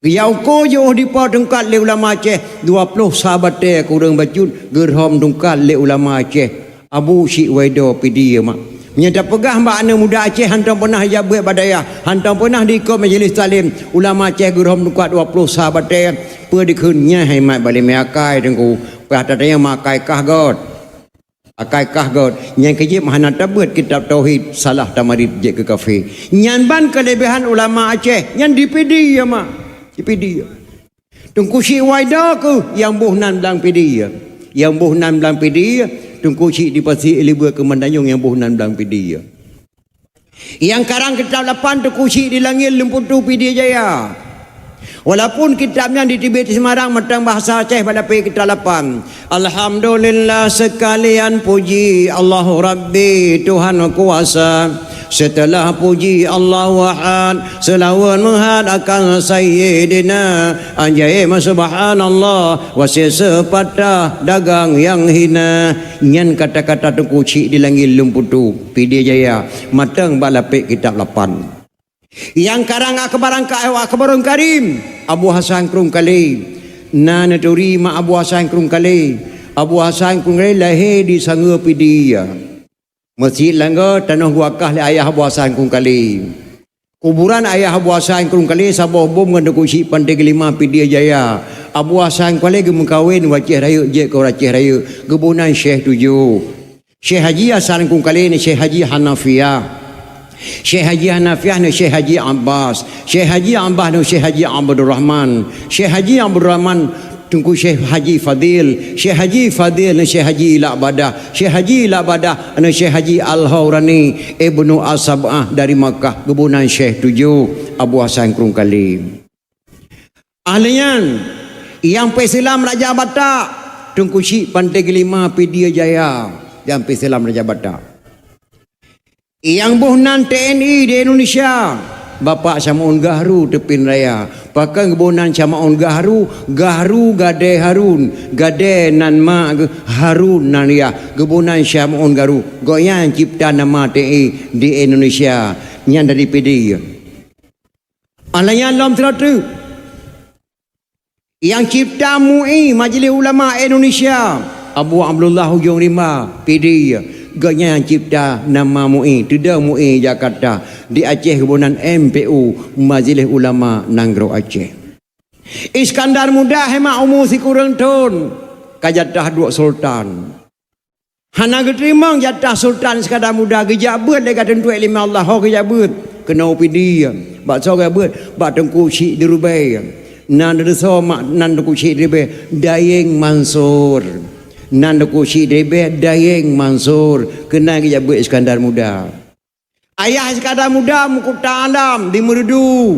Geujak uko jiôh dipo tungkat lé ulama Aceh, dua ploh sa batée kureueng bacut geurhom tungkat lé ulama Aceh. Abu Syik Waido Pidie mak. Meunyoe tapeugah bak aneuk muda Aceh hantom peunah jijak beuet bak dayah, hantom peunah diikot majelis taklim, ulama Aceh geurhom tungkat dua ploh sa batée, peue dikheun nyan hai mat balée meuakai teungku. Pah tatanyong meuakai kah göt. Akai kah göt, nyang keujeuet hana tabeuet kitab tauhid, salah tamarit jeuet keu kafé. Nyan ban keuleubehan ulama Aceh, nyan di Pidie mak. Di Pidie. Teungku Syik Waido keuh nyang boh nan blang Pidie. Nyang boh nan blang Pidie, Teungku Syik di Pasi Ilibeu keu mandanyong nyang boh nan blang Pidie. Nyang karang kitab lapan Teungku Syik di Langét Lumputu Pidie Jaya. Walaupun kitab nyan diteubiet di Semarang mantong bahasa Aceh bak lapék kitab lapan. Alhamdulillah, seukalian puji Allahu Rabbi Tuhan kuasa. Seuteulah puji Allahu Ahad, seulaweuet meuhat akan Sayyidina. Ajaéb subhanallah, wasiet seupatah dagang nyang hina. Nyan kata-kata Teungku Syik di Langét Lumputu Pidie Jaya, mantong bak lapék kitab lapan. Nyang karang Akbarul Ka-, Akbarul Karim, Abu Hasan Krueng Kalé. Na neuturi mak Abu Hasan Krueng Kalé. Abu Hasan Krueng Kalé lahé di Sangeue Pidie. Meuseujid Langgeue tanoh geuwakah lé ayah Abu Hasan Krueng Kalé. Kuburan ayah Abu Hasan Krueng Kalé saboh bom ngon Teungku Syik Panté Geulima Pidie Jaya. Abu Hasan Krueng Kalé geumeukawen u Aceh Rayeuk, jeuet keu Aceh Rayeuk, geuboh nan Syekh Tujoh. Syekh Haji Hasan Krueng Kalé neu Syekh Haji Hanafiah. Syekh Haji Hanafiah neu Syekh Haji Abbas. Syekh Haji Abbas neu Syekh Haji Abdurrahman. Syekh Haji Abdurrahman Teungku Syekh Haji Fadil. Syekh Haji Fadil neu Syekh Haji Ilak Badah. Syekh Haji Ilak Badah neu Syekh Haji Al-Haurani Ibnu As-Sab'ah dari Makkah, geuboh nan Syekh Tujoh, Abu Hasan Krueng Kalé. Ahli nyan, nyang peuseulamat Raja Batak, Teungku Syik Panté Geulima Pidie Jaya, nyang peuseulamat Raja Batak. Nyang boh nan T N I di Indonesia, Bapak Syamaun Gahru Teupin Raya. Pakon geuboh nan Syamaun Gahru, Gahru Gadée Harun, Gadée nan mak geuh, Harun nan yah, geuboh nan Syamaun Gahru. Gobnyan cipta nama T N I di Indonesia, nyan dari Pidie. Alah nyan lom sidroe teuk. Nyang cipta M U I, Majelis Ulama Indonesia, Abu Abdullah Ujong Rimba, Pidie. Gobnyan nyang cipta nama M U I, teudong M U I Jakarta, di Aceh geuboh nan M P U, Majelis Ulama Nanggroe Aceh. Iskandar Muda hemat umu sikureueng thon, ka jatah duek sultan. Hana geuteurimong jatah Sultan Iskandar Muda, geujak beuet lé ka teuntuek lé Allah ho geujak beuet. Keunoe Pidie, bak soe geujak beuet? Bak Teungku Syik di Rubée. Nan deuneusoe mak nan Teungku Syik di Rubée, Dayeng Mansur. Nan Teungku Syik di Rubée, Dayeng Mansur. Keunan geujak beuet Iskandar Muda. Ayah Iskandar Muda Meukuta Alam di Meureudu.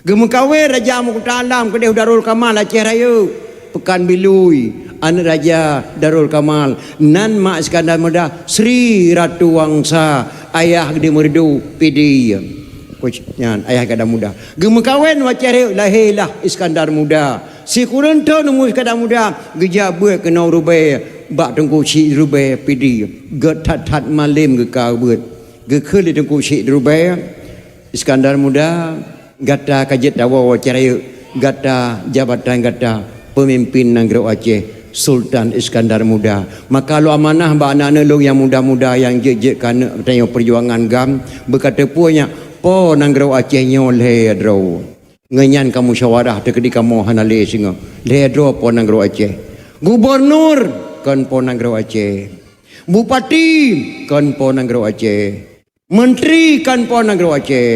Geumeukawen Raja Meukuta Alam keudeh u Darul Kamal Aceh Rayeuk, Peukan Bilui, aneuëk Raja Darul Kamal. Nan mak Iskandar Muda Sri Ratu Wangsa, ayah di Meureudu Pidie. Nyan ayah Iskandar Muda. Geumeukawen u Aceh Rayeuk, lahé lah Iskandar Muda. Sikureueng thon umu Iskandar Muda, geujak beuet keunoe Rubée, bak Teungku Syik Rubée Pidie. Gét that-that malem geuka beuet. Geukheun lé Teungku Syik di Rubée, Iskandar Muda, gata ka jeuet tawoe u Aceh Rayeuk, gata jabatan gata peumimpin nanggroe Aceh, Sultan Iskandar Muda. Maka lôn amanah bak aneuëk-aneuëk lôn nyang muda-muda nyang jeuet-jeuet keu aneuëk tanyoe peujuangan GAM, beuka teupeue nyak, po nanggroe Aceh nyoe lhée droe. Ngon nyan ka musyawarah teukeudi kamoe hana lé singoh. Lhée droe po nanggroe Aceh. Gubunur kon po nanggroe Aceh. Bupati kon po nanggroe Aceh. Menteri kon po nanggroe Aceh.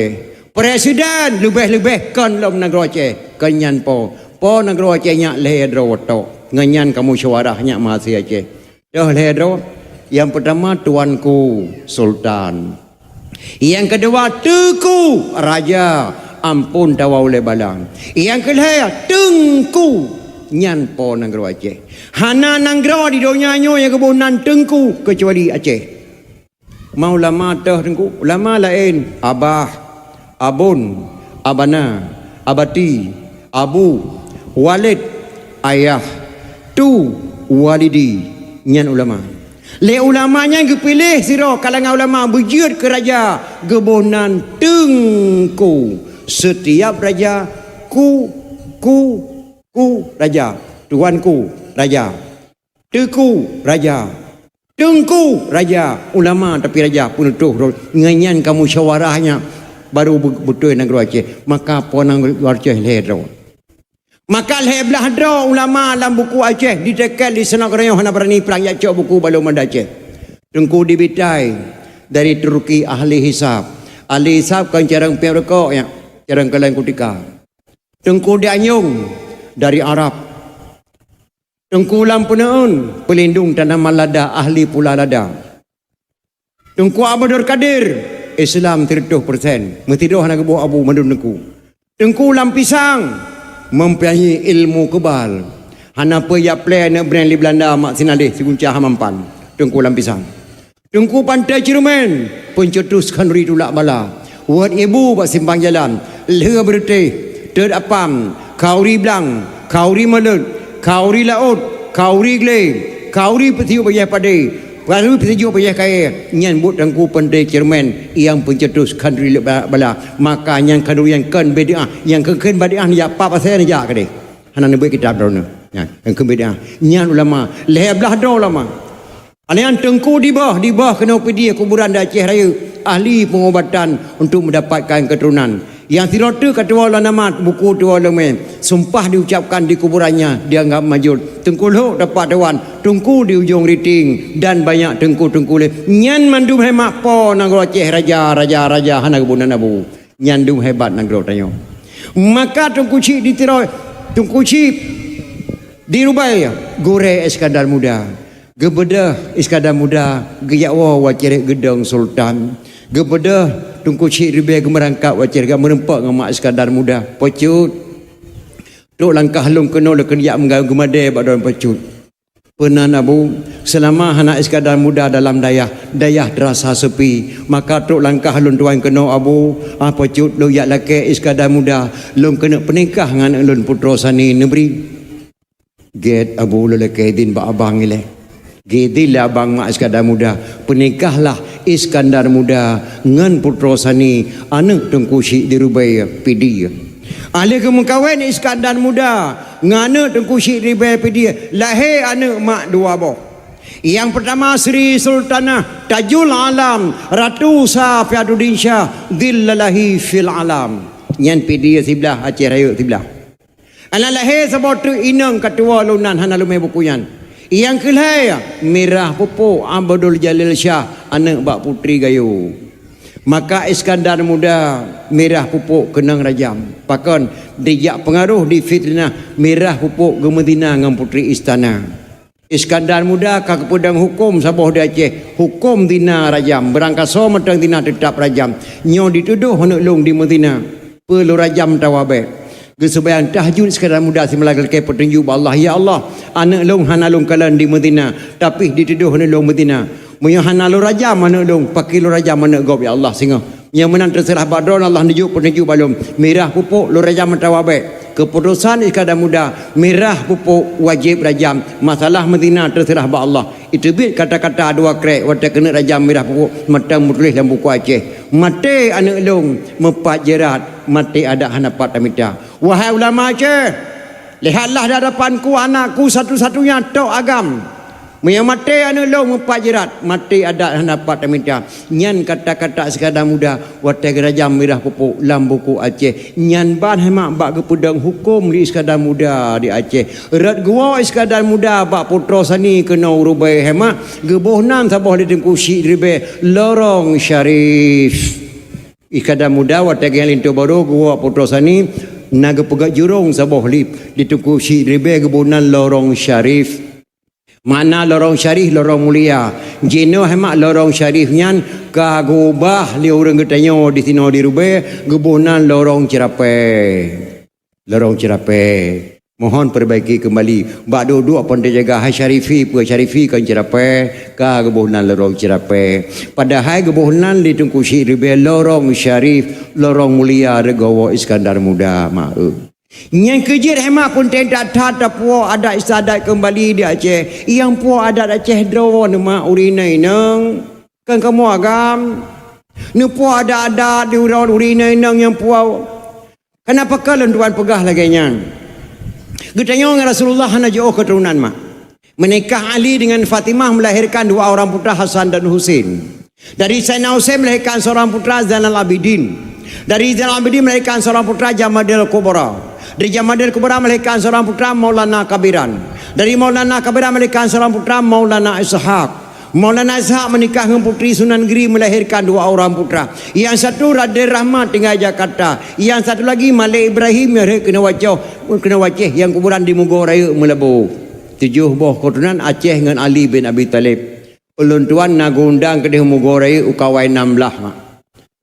Presiden leubeh-leubeh kon lom nanggroe Aceh. Kon nyan po. Po nanggroe Aceh nyak lhée droe tok. Ngon nyan ka musyawarah nyak mahasiswa Aceh. Toh lhée droe. Nyang peutama tuanku sultan. Nyang keudua teuku raja, amphon tawoe ulée bala. Nyang keulhée teungku, nyan po nanggroe Aceh. Hana nanggroe di donya nyoe nyang geuboh nan teungku keucuali Aceh. Ma ulama toh teungku, ulama laén abah, abon, abana, abati, abu, walid, ayah, tu, walidi, nyan ulama. Lé ulama nyan geupiléh sidroe kalangan ulama beujeuet keu raja, geuboh nan teungku. Seutiab raja Ku, ku, ku raja, tuanku raja, teuku raja, teungku raja, ulama tapi raja peunutôh droe. Ngon nyan ka musyawarah nyan baru be-, beutôi nanggroe Aceh. Maka po nanggroe Aceh lhèe droe. Maka lhèe blaih droe ulama lam buku Aceh diteken di Seunok Reunyoh hana beurani prang jak cok buku bak lôn Banda Aceh. Teungku Dibitai dari Turki ahli hisab. Ahli hisab kon carông piep rukok nyan, carông kaleng kutika. Teungku Dianyong dari Arab. Teungku Lam Peuneuen, peulindong tanaman lada, ahli pula lada. Teungku Abdul Kadir, Islam siratoh persen. Meusidroe hana geuboh abu mandum teungku. Teungku Lam Pisang, mempunyai ilmu kebal. Hana peue jak plè aneuk brand di Belanda mak sinaleh siguncah mampan. Teungku Lam Pisang. Teungku Pantai Ceureumen, pencetus khanduri tulak bala. Wot ibu bak simpang jalan, lheueh beureuteh, teut apam, khanduri blang, khanduri maleuet, khanduri laôt, khanduri glé, khanduri peusijuek bajèe padé, khanduri peusijuek bajèe kayèe, nyan buet Teungku Pantai Ceureumen nyang pencetus khanduri tulak bala. Maka nyan khanduri nyang kon bid'ah, nyang keu-, kheun bid'ah neujak pat asèe neujak keudéh. Hana neubeuet kitab droeneuh. Nyan, nyang keu bid'ah. Nyan ulama, lhèe blaih droe ulama. Nyan Teungku Dibôh, Dibôh keunoe Pidie kuburan di Aceh Rayeuk, ahli pengobatan untuk mendapatkan keturunan. Nyang sidroe teuk ka tuwoe lôn nama buku tuwoe lôn mé, sumpah diucapkan di kuburannya dianggap manjur. Teungku Lhok dapat tuan, Teungku di Ujong Riting dan banyak teungku-teungku lé. Nyan mandum hai mak po nanggroe Aceh raja, raja, raja hana geuboh nan abu. Nyan dum hebat nanggroe tanyoe. Maka Teungku Chik di Tiro-, Teungku Chik di Rubaya, gurèe Iskandar Muda. Geubeudôh Iskandar Muda geujak woe u Aceh Rayeuk geudong sultan. Geubeudôh Teungku Chik Ribèe geumeurangkap u Aceh Rayeuk geumeureumpok ngon mak Iskandar Muda. Po Cut, trok langkah lôn keunoe lôn keuneuk jak meugayông geumadé bak droeneuh Po Cut. Peunan Abu, seulama hana Iskandar Muda dalam dayah, dayah teurasa seupi. Maka trok langkah lôn tuan keunoe Abu, ah, Po Cut lôn jak lakèe Iskandar Muda, lôn keuneuk peunikah ngon aneuk lôn Putroe Sani Neubri. Gèt Abu, lôn lakèe idhin bak abang ilèe. Geuidhin lé abang mak Iskandar Muda, peunikahlah Iskandar Muda ngon Putroe Sani, aneuk Teungku Chik di Rubaya, Pidie. Ah lheueh geumeukawen Iskandar Muda ngon aneuk Teungku Chik di Rubaya, Pidie, lahé aneuk mak dua boh. Nyang peurtama Sri Sultanah Tajul Alam, Ratu Safiatuddin Syah, Zillalahi fil Alam. Nyan Pidie siblah, Aceh Rayeuk siblah. Aneuk lahé saboh teuk inong ka tuwoe lôn nan hana leumé buku nyan. Nyang keu lhèe, Mirah Pupuk Abdul Jalil Syah, aneuk bak Putri Gayo. Maka Iskandar Muda, Mirah Pupuk keunong rajam. Pakon, dijak peungaroh difiteunah, Mirah Pupuk geumeuzina ngon putri istana. Iskandar Muda ka geupeudong hukôm saboh di Aceh, hukôm zina rajam, beurangkasoe mantong zina teutab rajam. Nyoe ditudoh aneuk lôn di meuzina, peue lôn rajam atawa bèk. Geuseumayang tahajud Iskandar Muda simalam lakèe peutunjuk bak Allah, "Ya Allah, aneuk lôn hana lôn kalon di meuzina, tapi ditudoh aneuk lôn meuzina. Meunyoe hana lôn rajam aneuk lôn, pakri lôn rajam aneuk gob, ya Allah, singoh." Nyang meunan teuseurah bak droeneuh, Allah neujok peutunjuk bak lôn. Mirah Pupuk lôn rajam atawa bèk. Keuputosan Iskandar Muda, Mirah Pupuk wajéb rajam. Masalah meuzina teuseurah bak Allah. Iteubiet kata-kata dua krèk watèe keuneuk rajam Mirah Pupuk, mantong meutuléh lam buku Aceh. Maté aneuk lôn meupat jeurat, maté adat hana pat tamita. Wahai ulama Aceh, lihatlah di hadapanku anakku satu-satunya tok agam. Meunyoe maté aneuk lôn meupat jeurat, maté adat hana pat tamita. Nyan kata-kata Iskandar Muda watèe geurajam Mirah Pupuk lam buku Aceh. Nyan ban hai mak bak geupeudong hukôm lé Iskandar Muda di Aceh. Rot geuwoe Iskandar Muda bak Putroe Sani keunoe u Rubaya hai mak, geuboh nan saboh lé Teungku Chik Ribèe, Lorong Syarif. Iskandar Muda watèe geuh linto barô geuwoe Putroe Sani, na geupeugèt jurông saboh lé, lé Teungku Chik Ribèe geuboh nan Lorong Syarif. Makna Lorong Syarif, lorong mulia. Jinoe hai mak Lorong Syarif nyan ka geuubah lé ureueng geutanyoe disinoe di Rubaya, geuboh nan Lorong Ceurapèe. Lorong Ceurapèe. Mohon perbaiki kembali. Bak duek-duek pon teujaga hai Syarifi, peue Syarifi kon Ceurapèe, ka geuboh nan Lorong Ceurapèe. Padahai geuboh nan lé Teungku Chik Ribèe Lorong Syarif, lorong mulia rot geuwoe Iskandar Muda, mak eu. Nyang keujeuet hai mak peunteng that-that tapuwoe adat istiadat keumbali di Aceh. Nyang puwoe adat Aceh droeneuh mak ureueng inong-inong. Kan kamoe agam. Neupuwoe adat-adat di uroe ureueng inong-inong nyang puwoe. Kenapa ka lôn tuan peugah lagée nyan? Geutanyong Rasulullah hana jiôh keuturonan mak. Menikah Ali dengan Fatimah melahirkan dua orang putra Hasan dan Husin. Dari Sayyidina Husain melahirkan seorang putra Zainal Abidin. Dari Zainal Abidin melahirkan seorang putra Jamadil Kubra. Dari Jamadil Kubra melahirkan seorang putra Maulana Kabiran. Dari Maulana Kabiran melahirkan seorang putra Maulana Ishak. Maulana Ishak menikah dengan Putri Sunan Giri melahirkan dua orang putra. Yang satu Raden Rahmat tinggal Jakarta. Yang satu lagi Malik Ibrahim yang rhot keunoe Wacoh, keunoe Waceh yang kuburan di Mugo Rayeuk Meulaboh. Tujoh boh keuturonan Aceh ngon Ali bin Abi Thalib. Ulôn tuan na geuundang keudeh Mugo Rayeuk u kawai nam blaih mak.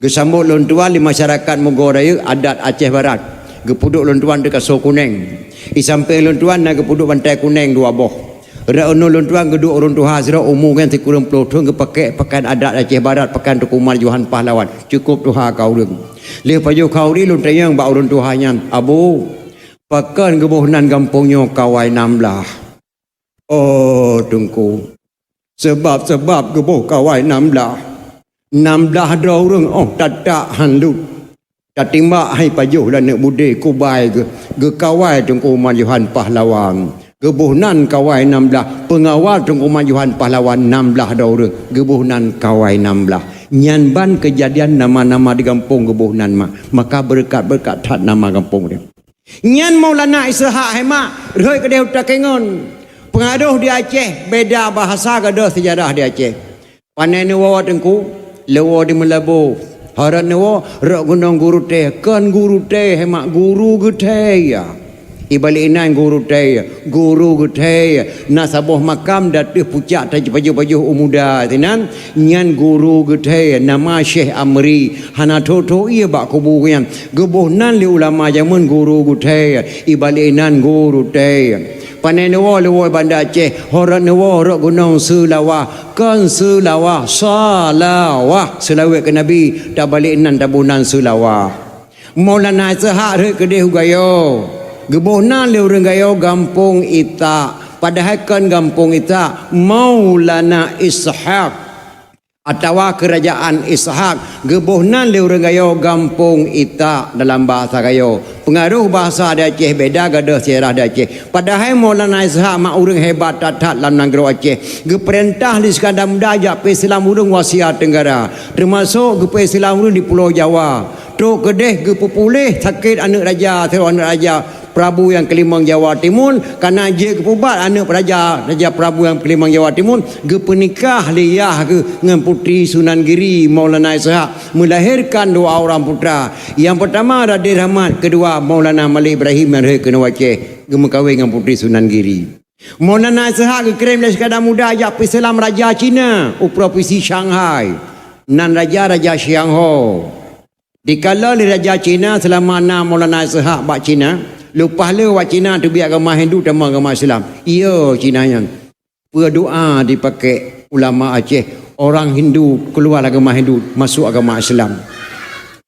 Geusambot lôn tuan lé masyarakat Mugo Rayeuk adat Aceh Barat. Geupeuduek lôn tuan di kasô kuneng. Di sampéng lôn tuan na geupeuduek bantai kuneng dua boh. Rot unoe lôn tuan geuduek ureuëng tuha sidroe umu nyan sikureueng ploh thon geupakée pakaian adat Aceh Barat, pakaian Teungku Marjohan Pahlawan. Cukôp tuha ka ureuëng. Lheueh pajoh khauri lôn tanyong bak ureuëng tuha nyan, "Abu, pakon geuboh nan gampông nyoe kawai nam blaih?" "Oh, Teungku, sabab-sabab geuboh kawai nam blaih. Nam blaih droe ureuëng 'oh tatak han lut. Tatimbak hai pajoh laneuk budé kubai geu-, geukawai Teungku Marjohan Pahlawan. Geuboh nan kawai nam blaih, peungawal Teungku Marjohan Pahlawan nam blaih droe ureuëng. Geuboh nan kawai nam blaih." Nyan ban keujadian nama-nama di gampông geuboh nan mak. Maka beureukat-beureukat that nama gampông nyan. Nyan Maulana Ishak hai mak, rhot keudeh u Takengon. Peungaroh di Aceh, beda bahasa, gadôh seujarah di Aceh. Pane neuwoe Teungku, leuwoe di Meulaboh. Harot neuwoe, rot gunong Guru Tée, kon Guru Tée hai mak, Guru Geuthée. Ibalék inan Guru Tée, Guru Geuthée. Na saboh makam di ateueh pucak taji pajoh-pajoh u muda sinan, nyan Guru Geuthée, nama Syekh Amri. Hana tho-tho ié bak kubu nyan. Geuboh nan lé ulama jameun Guru Geuthée, ibalék nan Guru Tée. Pane neuwoe leuwoe Banda Aceh, horot neuwoe rot gunong Seulawah, kon Seulawah, Salawah, seulaweuet keu Nabi, tabalék nan taboh nan Seulawah. Maulana Ishak rhot keudeh u Gayo. Geuboh nan lé ureuëng Gayo gampông Itak, padahai kon gampông Itak, Maulana Ishak. Atawa Keurajaan Ishak, geuboh nan lé ureuëng Gayo gampông Itak dalam bahasa Gayo. Peungaroh bahasa di Aceh beda, gadôh seujarah di Aceh. Padahai Maulana Ishak mak ureuëng hebat that-that lam nanggroe Aceh. Geupeurintah lé Iskandar Muda jak peuislam ureuëng u Asia Tenggara, teumasok geupeuislam ureuëng di Pulo Jawa. Trok keudeh geupeupuléh sakét aneuëk raja, sidroe aneuëk raja Prabu nyang keulimong Jawa Timun, kana jeuet geupeubat aneuëk raja, Raja Prabu nyang keulimong Jawa Timun, geupeunikah lé yah geuh ngon Putri Sunan Giri, Maulana Ishak, melahirkan dua orang putra. Yang pertama Raden Rahmat, kedua Maulana Malik Ibrahim nyang rhot keunoe Aceh, geumeukawen ngon Putri Sunan Giri. Maulana Ishak geukirém lé Iskandar Muda jak peuislam raja Cina u provinsi Shanghai. Nan raja, Raja Xiang Ho. Dikalon lé raja Cina seulama na Maulana Ishak bak Cina, leupah lé awak Cina teubiet agama Hindu tamong agama Islam. Iya Cina nyan. Peue doa dipakék ulama Aceh, orang Hindu keuluar agama Hindu, masuk agama Islam.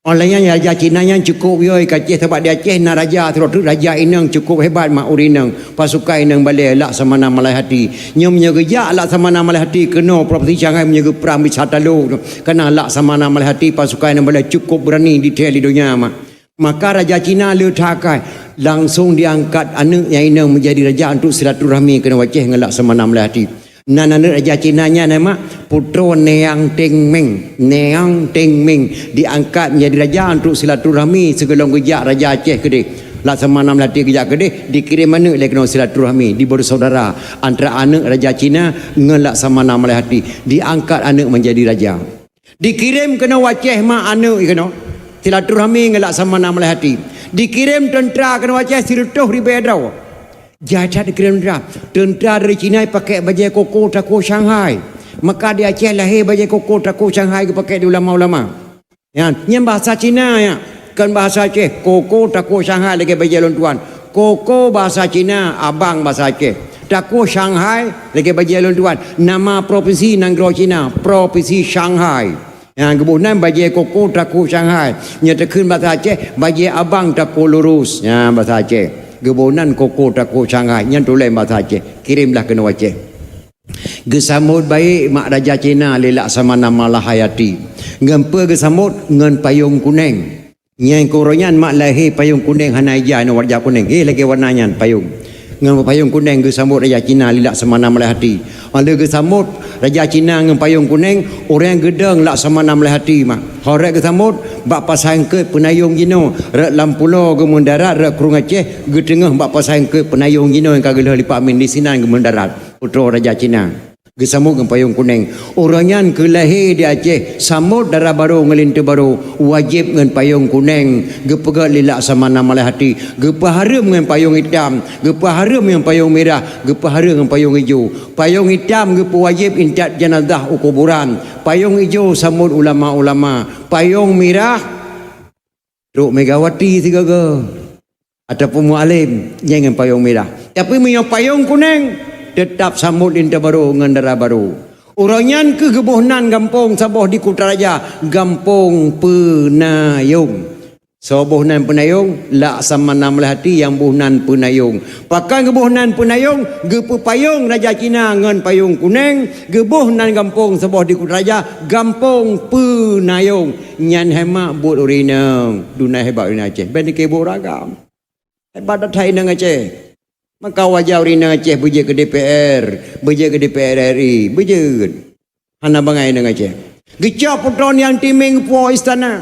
Óh lheueh nyan raja Cina nyan cukôp yôi ka Aceh, sabab di Aceh na raja sidroe teuk, raja inong cukôp hebat mak ureuëng inong. Pasukan inong balée Laksamana Malayhati. Nyoe meunyoe geujak Laksamana Malayhati keunoe provinsi Shanghai meunyoe geuprang bisa talo, kana Laksamana Malayhati pasukan inong balée cukôp beurani di thée di donya mak. Maka raja Cina le that akai, langsong diangkat aneuëk nyang inong menjadi raja untuk silaturahmi keunoe u Aceh ngon Laksamana Malayhati. Nan aneuëk raja Cina nyan nama Putroe Neang Teng Meng. Neang Teng Meng diangkat menjadi raja untuk silaturahmi sigohlom geujak raja Aceh keudeh. Laksamana Malayhati geujak keudeh, dikirém aneuëk lé keunoe silaturahmi, dibersaudara antara aneuëk raja Cina ngon Laksamana Malayhati. Diangkat aneuëk menjadi raja. Dikirém keunoe u Aceh mak aneuëk keunoe silaturahmi ngon Laksamana Malayhati. Dikirém teuntra keunoe u Aceh sireutôh ribée droe. Jai that dikirém teuntra. Teuntra dari Cina pakék bajée koko tako Shanghai. Maka di Aceh lahé bajée koko tako Shanghai geupakék di ulama-ulama. Nyan, nyan bahasa Cina nyan. Kon bahasa Aceh. Koko tako Shanghai lagée bajée lôn tuan. Koko bahasa Cina, abang bahasa Aceh. Tako Shanghai lagée bajée lôn tuan. Nama provinsi nanggroe Cina, Provinsi Shanghai. Nyan geuboh nan bajée koko tako Shanghai. Nyan teukheun bahasa Aceh, bajée abang tako lurus. Nyan bahasa Aceh. Geuboh nan koko tako Shanghai. Nyan tuléh bahasa Aceh. Kirémlah keunoe Aceh. Geusamot baék mak raja Cina lé Laksamana Malayhati. Ngon peue geusamot? Ngon payong kuneng. Nyang keu uroe nyan mak lahé payong kuneng hana ija inoe raja kuneng. Hé lagèe warna nyan payong. Ngon payong kuneng geusambot raja Cina Lilaksamana Malai Hati. Óh lheueh geusambot raja Cina ngon payong kuneng, ureueng geudong Laksamana Malai Hati mak. Ho rot geusambot bak pasai eungkôt Peunayong jinoe, rot lam pulo geumeudarat, rot Krueng Aceh geuteungoh bak pasai eungkôt Peunayong jinoe nyang ka geulheueh lipat min disinan geumeudarat. Putroe raja Cina. Geusambot ngon payong kuneng. Uroe nyan keu lahé di Aceh, sambot dara barô ngon linto barô, wajéb ngon payong kuneng, geupeugöt Lilaksamana Malai Hati, geupeuhareuem ngon payong itam, geupeuhareuem ngon payong mirah, geupeuhareuem ngon payong ijo. Payong itam geupeuwajéb intat jenazah u kuburan, payong ijo sambot ulama-ulama, payong mirah trok Megawati sigoe-goe ataupun Mualem nyang ngon payong mirah. Tapi meunyoe payong kuneng, teutap sambot linto barô ngon dara barô. Uroe nyan keuh geuboh nan gampông saboh di Kutaraja, Gampông Peunayong. Soe boh nan Peunayong? Laksamana Malai Hati nyang boh nan Peunayong. Pakon geuboh nan Peunayong? Geupeupayong raja Cina ngon payong kuneng, geuboh nan gampông saboh di Kutaraja, Gampông Peunayong. Nyan hebat buet ureueng inong, duna hebat ureueng inong Aceh. Bèk neukeuboh ragam. Hebat that-that inong Aceh. Maka wajar ureueng inong Aceh beujeuet keu D P R, beujeuet keu D P R R I, beujeuet. Hana bangai inong Aceh. Geucok putroe Niang Timeng geupuwoe istana.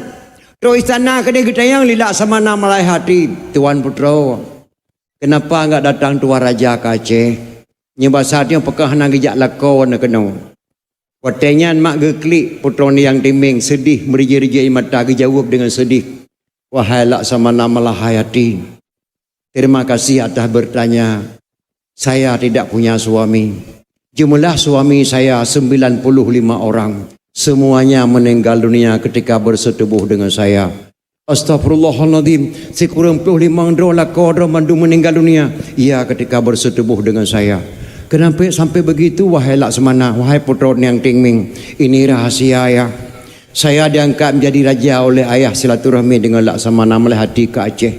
Trok istana keudeh geutanyong Lilaksamana Malai Hati, "Tuan putroe, kenapa enggak datang tuan raja ke Aceh? Nyoe basa teuh pakon hana geujak lakoe na keunoe?" Watèe nyan mak geuklik putroe Niang Timeng seudeh meurijeh-rijeh mata geujaweueb deungon seudeh, "Wahai Laksamana Malai Hati, terima kasih atas bertanya. Saya tidak punya suami. Jumlah suami saya sembilan puluh lima orang. Semuanya meninggal dunia ketika bersetubuh dengan saya." "Astagfirullahaladzim, sikureueng ploh limong droe lakoe droe mandum meninggal dunia, iya, ketika bersetubuh dengan saya." "Kenapa sampai begitu, wahai Laksamana, wahai putroe Niang Timeng?" "Ini rahasia, ya. Saya diangkat menjadi raja oleh ayah silaturahmi dengan Laksamana Malai Hati ke Aceh.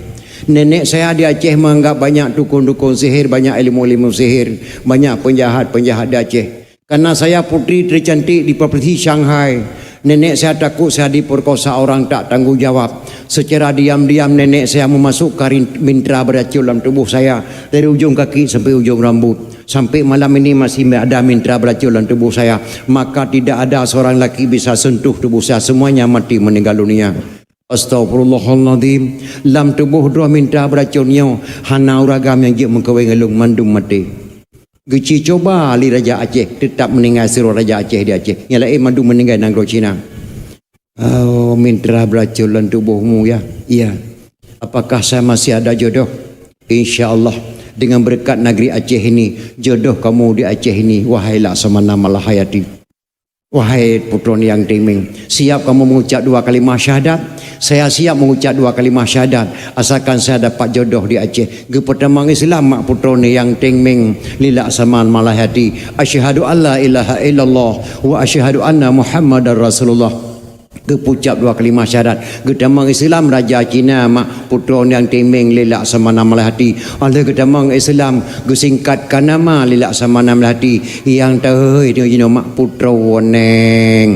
Nenek saya di Aceh menganggap banyak dukun-dukun sihir, banyak ilmu-ilmu sihir, banyak penjahat-penjahat di Aceh. Karena saya putri tercantik di provinsi Shanghai, nenek saya takut saya diperkosa orang tak tanggung jawab. Secara diam-diam nenek saya memasukkan rin-, mintra beracun dalam tubuh saya dari ujung kaki sampai ujung rambut. Sampai malam ini masih ada mintra beracun dalam tubuh saya. Maka tidak ada seorang laki bisa sentuh tubuh saya. Semuanya mati meninggal dunia." "Astagfirullahaladzim. Lam tuboh droe mintra beuracon nyoe hana ureueng agam nyang jeuet meukawen ngon lôn, mandum maté." Geuci cuba lé Raja Aceh, teutap meuninggai sidroe Raja Aceh di Aceh. Nyang laén mandum meuninggai nanggroe Cina. "Oh, mintra beuracon lam tubohmu, ya?" "Iya." "Apakah saya masih ada jodoh?" "Insya Allah, dengan berkat negeri Aceh ini, jodoh kamu di Aceh ini, wahai Laksamana Malahayati." "Wahai putroe Niang Timeng, siap kamu mengucap dua kalimah syahadat?" "Saya siap mengucap dua kalimah syahadat, asalkan saya dapat jodoh di Aceh." Geupeutamong Islam mak putroe Niang Timeng lé Laksamana Malahayati, "Asyhadu an la ilaha illallah wa asyhadu anna Muhammadar Rasulullah." Geupeucap dua kalimah syahadat, geutamong Islam Raja Cina mak putroe Niang Timeng lé Laksamana Malahayati. Óh lheueh geutamong Islam, geusingkat ka nama lé Laksamana Malahayati, nyang teuhôi jinoe mak putroe Neng.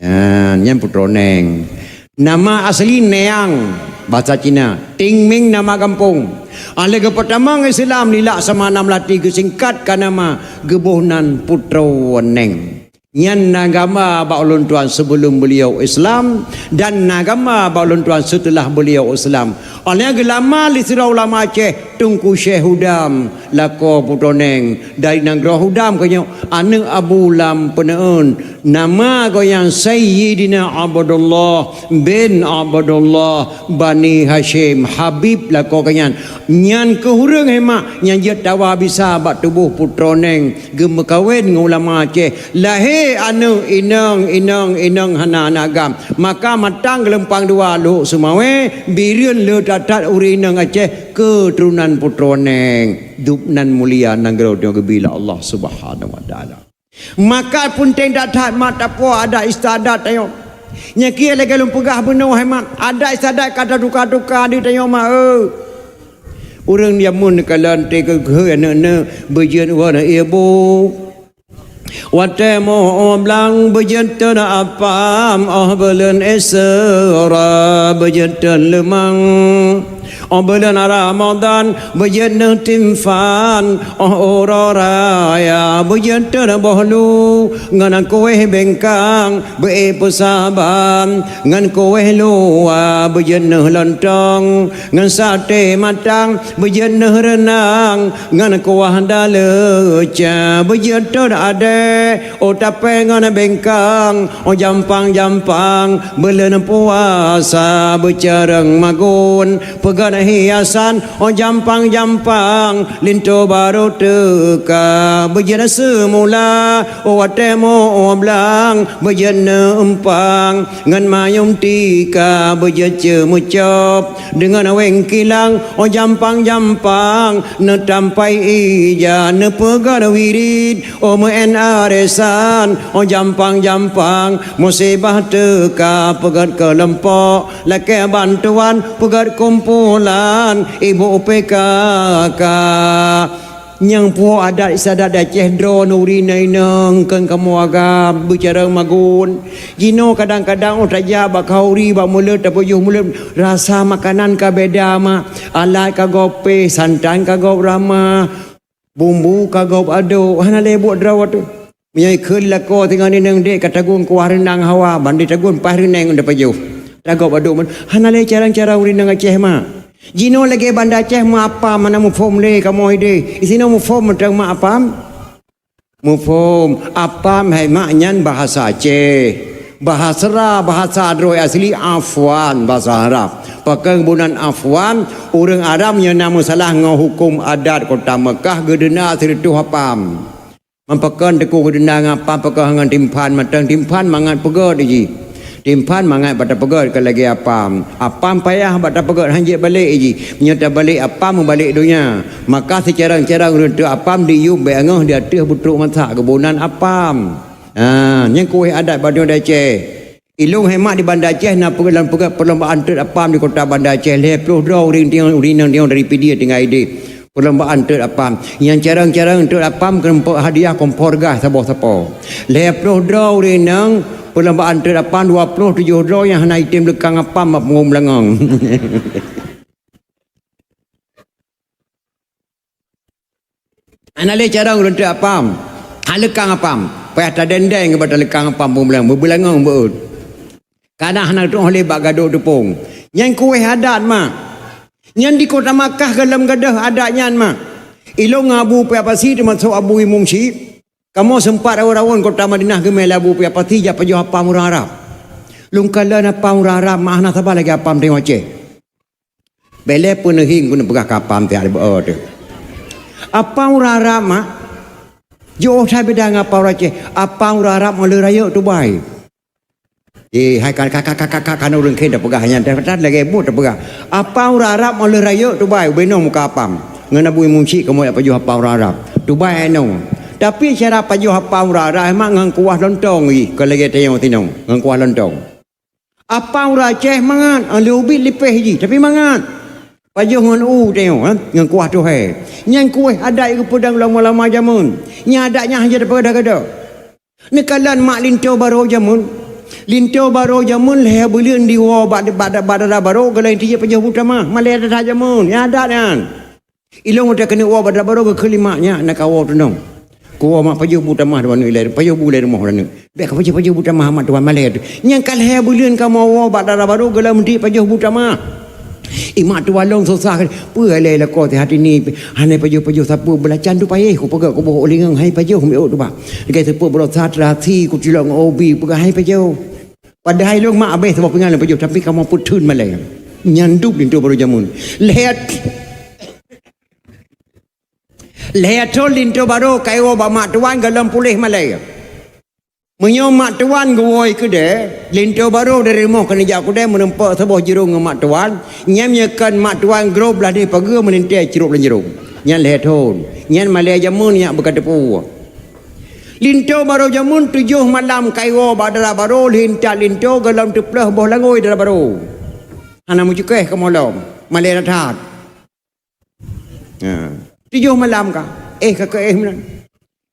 Ha, nyan putroe Neng. Nama asli Niang, bahasa Cina. Timeng nama gampông. Óh lheueh geupeutamong Islam lé Laksamana Malahayati, geusingkat ka nama, geuboh nan putroe Neng. Nyan na gamba bak ulôn tuan sebelum beliau Islam, dan na gamba bak ulôn tuan setelah beliau Islam. Óh lheueh geulama lé sidroe ulama Aceh, Teungku Syekh Hudam, lakoe putroe Neng, dari nanggroe Hudam keunyoe, aneuk Abu Lam Peuneuen. Nama gobnyan Sayyidina Abdullah bin Abdullah Bani Hasyim, Habib lakoe gobnyan. Nyan keuh ureueng hemak nyang jeuet tawa bisa bak tuboh putroe Neng. Geumeukawen ngon ulama Aceh, lahé aneuk inong, inong, inong hana aneuk agam. Maka mantong geulumpang dua Luhok Seumawé, Bireuen le that-that ureueng inong Aceh keuturonan putroe Neng. Dub nan mulia nanggroe nyoe geubri lé Allah Subhanahu wa Taala. Maka peunteng that-that mak tapuwoe adat istiadat tanyoe. Nyang keu lagèe lôn peugah bunoe hai mak, adat istiadat ka tatuka-tuka di tanyoe mak, eu. Ureueng jameun ka lheueh keu aneuk-aneuk beujeuet woe na ié bu. Watée mo blang beujeuet teun apam, óh buleuen Isra beujeuet teun leumang. Óh buleuen Ramadhan beujeuet neuh timphan, óh uroe raya beujeuet teun boh lu, ngon kueh bengkang beu-ék peusaban, ngon kueh luwa beujeuet neuh lontong, ngon saté matang beujeuet neuh reunang, ngon kuah daleuca beujeuet teun adée, óh tapée ngon bengkang, óh jampang-jampang buleuen puasa beucareueng magun, peugét hiasan, óh jampang-jampang linto barô teuka beujeuet seumula, óh watée mo blang beujeuet neuh eumpang, ngon mayum tika beujeuet ceumeucôb, deungon wéng kilang, óh jampang-jampang, neutampai ija, neupeugét wirit, óh meu'én arisan, óh jampang-jampang, musibah teuka peugét keulompok, lakée bantuan peugét kumpulan, ibu P K K. Nyang puwoe adat istiadat di Aceh droe nuri na inong kheun kamoe agam beucareueng magun. Jinoe kadang-kadang óh tajak bak khauri, bak mulod, tapajoh mulod, rasa makanan ka beda mak. Alat ka gob péh, santan ka gob ramah, bumbu ka gob aduk, hana lé buet droe teuh. Meunyoe ikheun lakoe singoh inong dek ka tagun kuah reunang hawa, ban di tagun paih reuneng tapajoh. Tagob aduk man, hana lé carang-carang ureueng inong Aceh mak. Jinoe lagée Banda Aceh meuapam hana muphom lé kamoe ideh. Isinoe muphom mantong meuapam. Muphom, apam hai mak nyan bahasa Aceh. Bahasa, bahasa droe asli afwan bahasa Arab. Pakon bunan afwan, ureueng Arab nyang na meusalah ngon huköm adat kota Meukah geudeuna sireutôh apam. Meupakan teungku geudeuna ngon apam, pakon ngon timphan mantong, timphan mangat peugét jih. Timphan mangat bak tapeugét ka lagée apam. Apam payah bak tapeugét, han jeuet balek jih. Meunyoe tabalek apam meubalek donya. Maka sicarang-carang ureueng teuh apam diyueb bék angoh di ateueh beutrok masak geuboh nan apam. Ha, nyang kueh adat bak droe Aceh. Ilong hai mak di Banda Aceh na peue-, lam peugah perlombaan teut apam di kota Banda Aceh. Lhée ploh droe ureueng tiong, ureueng inong tiong dari Pidie tinggai ideh. Perlombaan teut apam. Nyang carang-carang teut apam keuneuk hadiah kompor gas saboh sapo. Lhée ploh droe ureueng inong perlombaan teut apam, dua ploh tujoh droe nyang hana item leukang apam bak punggong beulangong. Hana lé carông ureueng teut apam. Hana leukang apam. Payah tadendeng bak leukang apam beubeulangong beuet. Kana hana tu'oh lé bak gadôh teupông. Nyan kueh adat mak. Nyan di kota Makkah gohlom gadôh adat nyan mak. Ilong ngon Abu Pia Pasi teumasok Abu Imum Syik. Kamoe seumpat rawon-rawon kota Madinah geumé lé Abu Pia Pasi jak pajoh apam ureueng Arab. Lôn kalon apam ureueng Arab mak hana saba lagée apam tanyoe Aceh. Bèk lé peuneuhieng keuneuk peugah keu apam tiak di beuo teuh. Apam ureueng Arab mak, jiôh that beda ngon apam ureueng Aceh. Apam ureueng Arab ngon lheueh rayeuk tubai. Eh, hai ka, ka, ka na ureueng kheun tapeugah nyan, that lagèe buet tapeugah. Apam ureueng Arab ngon lheueh rayeuk tubai, ubé nyoe muka apam. Ngon Abu Imum Syik kamoe jak pajoh apam ureueng Arab. Tubai nyoe. Tapi cara pajoh apam ureueng Arab mak ngon kuah lontong jih, kon lagèe tanyoe sinoe, ngon kuah lontong. Apam ureueng Aceh mangat, ah, lé ubit lipéh jih, tapi mangat. Pajoh ngon u tanyoe, ha, ngon kuah tuhé. Nyan kueh adat geupeudong lom ulama jameun. Nyan adat nyan hana tapeugah gata. Neukalon mak linto barô jameun. Linto barô jameun lhèe buleuen diwoe bak, bak, bak dara barô, geuh lheueh nyan jeuet pajoh bu tamah. Malèe that jameun, nyan adat nyan. Ilôn watèe keuneuk woe bak dara barô geukheun lé mak nyan na kawoe teunong. Kuwoe mak pajoh bu tamah dua neuk ilèe, pajoh bu ilèe rumoh dua neuk. Bèk ka pajoh-pajoh bu tamah mak tuan malèe teuh. Nyan ka lhèe buleuen kamoe woe bak dara barô geuh lheueh meuti pajoh bu tamah. I mak tuan lôn susah, peue lé lakoe sihat ini, hana pajoh-pajoh sapeue beulacan tu payéh kupeugah kuboh u lingeung hai pajoh miôk tuba. Lagèe seupôt baroesa teurasi kucilok ngon ubi peugah hai pajoh. Padahai lôn mak abéh saboh pingan lôn pajoh, tapi kamoe peutheun malèe. Nyan dub linto barô jameun. Lhèe, lhèe thôn linto barô ka iwoe bak mak tuan gohlom puléh malèe. Meunyoe mak tuan geuwoe keudè, linto barô dari rumoh keuneuk jak keudè meurumpok saboh jurông ngon mak tuan, nyan meunyoe kon mak tuan grob blah deh pageue meulintèe cirôp lam jurông. Nyan lhèe thôn. Nyan malèe jameun nyak beuka teupeu. Linto barô jameun tujoh malam ka iwoe bak dara barô, lheueh intat linto gohlom teuplôh boh langôi dara barô. Hana meucukéh kamoe lom, malèe that-that. Ha. Tujoh malam ka. Eh, ka keuéh meunan.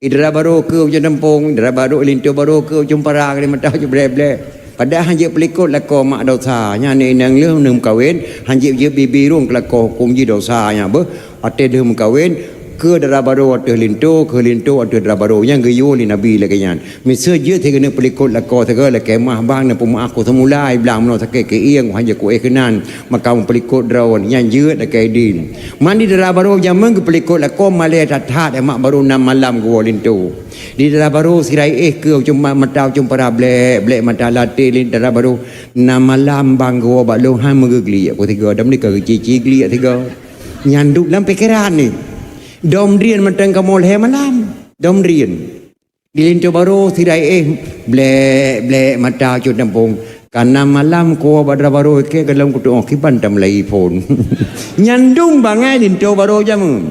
Di dara barô keu ujong teumpông, dara barô linto barô keu ujong para, keu mata ujong blek-blek. Padahai han jeuet peulikot lakoe mak dosa. Nyan inong lheueh neumeukawen, han jeuet jeuet bibi rhung keu lakoe huköm jih dosa nyan beuh. Watèe lheueh meukawen, keu dara barô ateueh linto, keu linto ateueh dara barô. Nyan geuyue lé Nabi lagèe nyan. Miseue jeuet sigoe neupeulikot lakoe sigoe lakèe mah bang neupeumeu'ah ku seumula, i blang meunoe sakét keuieng, han jeuet kuéh keunan. Maka meupeulikot droe nyan jeuet lakèe idin. Man di dara barô jameun geupeulikot lakoe malèe that-that, eh, mak barô nam malam geuwoe linto. Di dara barô sira éh keu cuma mata cuma para blek, blek mata latèe di dara barô nam malam bang geuwoe bak lôn han meugeugeliek ku sigoe, dan meunyoe ka geucici geliek sigoe. Nyan duek lam pikeran ni. Dom drien mantong kamoe lhèe malam. Dom drien. Di linto barô sira éh, blek, blek mata cut teumpông. Ka nam malam kuwoe bak dara barô ikèe golom kutu'oh kiban tameulai phôn. Nyan dum bangai linto barô jameun.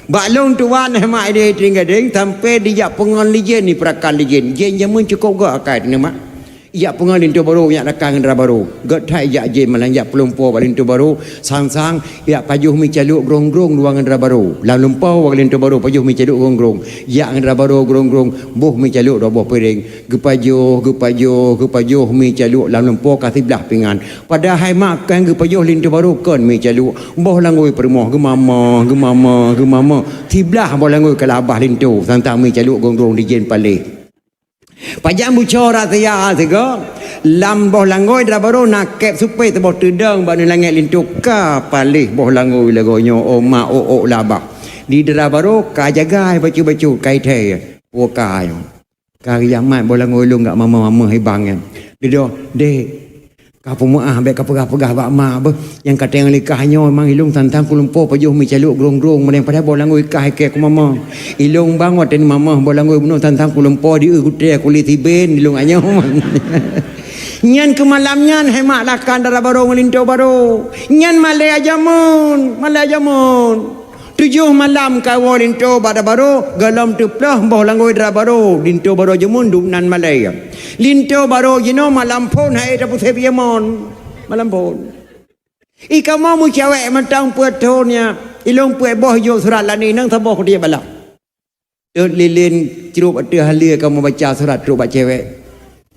Bak lôn tuwan eh mak idéh teuing gadéng sampoe dijak peungon lé jén, di peurakan lé jén. Jén jameun cukôp gèt akai teuneuh mak. Ijak peungon linto barô, ijak lakèe ngon dara barô. Gèt that ijak jén malam ijak peulumpoe bak linto barô, sang-sang ijak pajoh mi caluek grong-grong dua ngon dara barô. Lam lumpoe bak linto barô pajoh mi caluek grong-grong. Jak ngon dara barô grong-grong, boh mi caluek dua boh piréng. Geupajoh, geupajoh, geupajoh mi caluek lam lumpoe ka siblah pingan. Padahai mak kèe geupajoh linto barô kon mi caluek. Boh langôi peurumoh geumama, geumama, geumama. Siblah boh langôi ka labah linto, sang-sang mi caluek grong-grong di jén paléh. Pajan buco rahsia sigoe, lam boh langôi dara barô na kép supé teuboh teudong bak ngon langét linto ka paléh boh langôi lagoe nyoe, oh mak, oh, oh, labah. Di dara barô ka jagai bacut-bacut, ka ithèe, woe ka nyoe. Ka riamat boh langôi lôn gak mama-mama hibang nyan. Didoh, "Dek, ka peumeu'ah, bèk ka peugah-peugah bak mak beuh. Nyang ka teueng likah nyoe, mang ilông tantang kulumpo pajoh mi caluek grong-grong, meudeng padahai boh langôi kah ikèe ku mama. Ilông bang watèe mama boh langôi bunoe tantang kulumpo di eu gutèe kuli siben ilông anyoe." Nyan keu malam nyan hai mak lakèe dara barô ngon linto barô. Nyan malèe jameun, malèe jameun. Tujoh malam ka woe linto bak dara barô, golom teuploh boh langôi dara barô, linto barô jameun dum nan malèe. Linto barô jinoe malam phôn hai tapeuséb ié mon. Malam phôn. I kamoe meucewek mantong peuet thon nyan, ilông peuet boh jok surat lani nang saboh keu tiep balah. Teut lilin crup ateueh haleue kamoe baca surat trok bak cewek.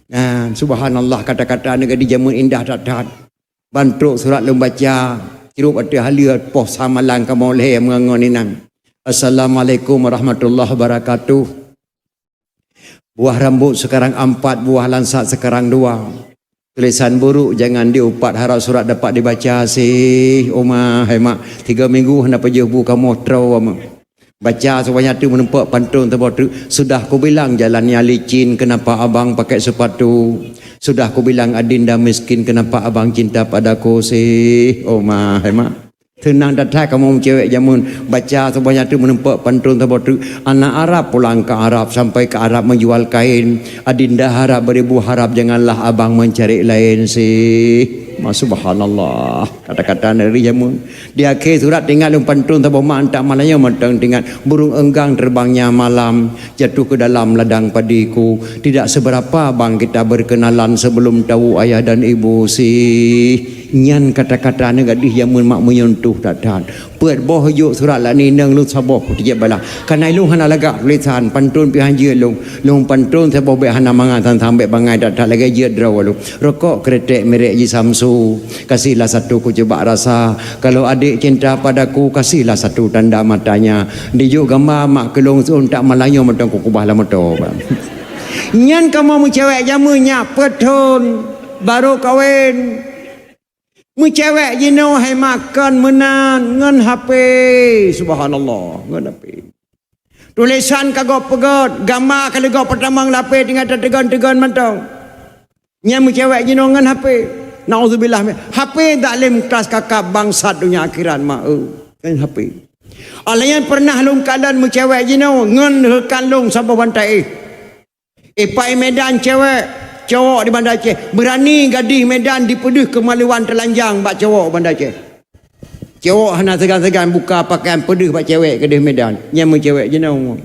Nah, subhanallah, kata-kata neugadih jameun indah that-that. Ban trok surat lôn baca, crup ateueh haleue poh sa malam kamoe lhèe meungon inan. Assalamualaikum warahmatullahi wabarakatuh. Buah rambut sekarang empat, buah langsat sekarang dua. Tulisan buruk jangan diupat, harap surat dapat dibaca sih. Uma, hai mak, tiga minggu hana pajoh bu kamoe troe ama. Baca sebanyak tu menumpuk pantun teuboh tu. Sudah kubilang jalannya licin, kenapa abang pakai sepatu? Sudah kubilang adinda miskin, kenapa abang cinta padaku sih? Uma, hai mak. Seunang that-that kamoe meucewek jameun, baca seubah nyan teuk meunumpok pantôn saboh teuk, anak Arab pulang ke Arab, sampai ke Arab menjual kain. Adinda harap beribu harap, janganlah abang mencari lain sih. Ma, subhanallah. Kata-kata dari jameun. Di akhé surat teuingat lôn pantôn saboh mak, antak malam nyoe mantong teuingat, burung enggang terbangnya malam, jatuh ke dalam ladang padiku. Tidak seberapa bang kita berkenalan sebelum tahu ayah dan ibu sih. Nyan kata-kata neugadih jameun mak meunyentuh that-that. Peuet boh jok surat lak nineng lôn saboh kuteubiet balah. Kana ilôn hana lagak tulésan, pantôn pih han jeuet lôn. Lôn pantôn saboh bèk hana mangat, san-san bèk bangai that-that lagèe jeuet droe lôn. Rokok kretek merek jih Samsu. Kasihlah satu ku coba rasa. Kalau adik cinta padaku, kasihlah satu tanda matanya. Dijok gamba mak keu lôn, seuntak malam nyoe mantong kukubah lam moto. Nyan kamoe meucewek jameun nyak peuet thon, barô kawen. Meucewek jinoe hai mak kon meunan ngon H P. Subhanallah, ngon H P. Tulésan ka gob peugöt, gamba ka lheueh gob peutamong lam H P tinggai tateugon-teugon mantong. Nyan meucewek jinoe ngon H P. Nauzubillah, H P zalim kelas kakap bangsat donya akhirat mak, eu, ngon H P. Alah nyan pernah lôn kalon meucewek jinoe ngon rekan lôn saboh bantai éh. Ipai Medan cewek, cowok di Banda Aceh. Beurani gadih Medan dipeudeuh keumaluan teulanjang bak cowok Banda Aceh. Cowok hana seugan-seugan buka pakaian peudeuh bak cewek keudeh Medan. Nyan meucewek jinoe.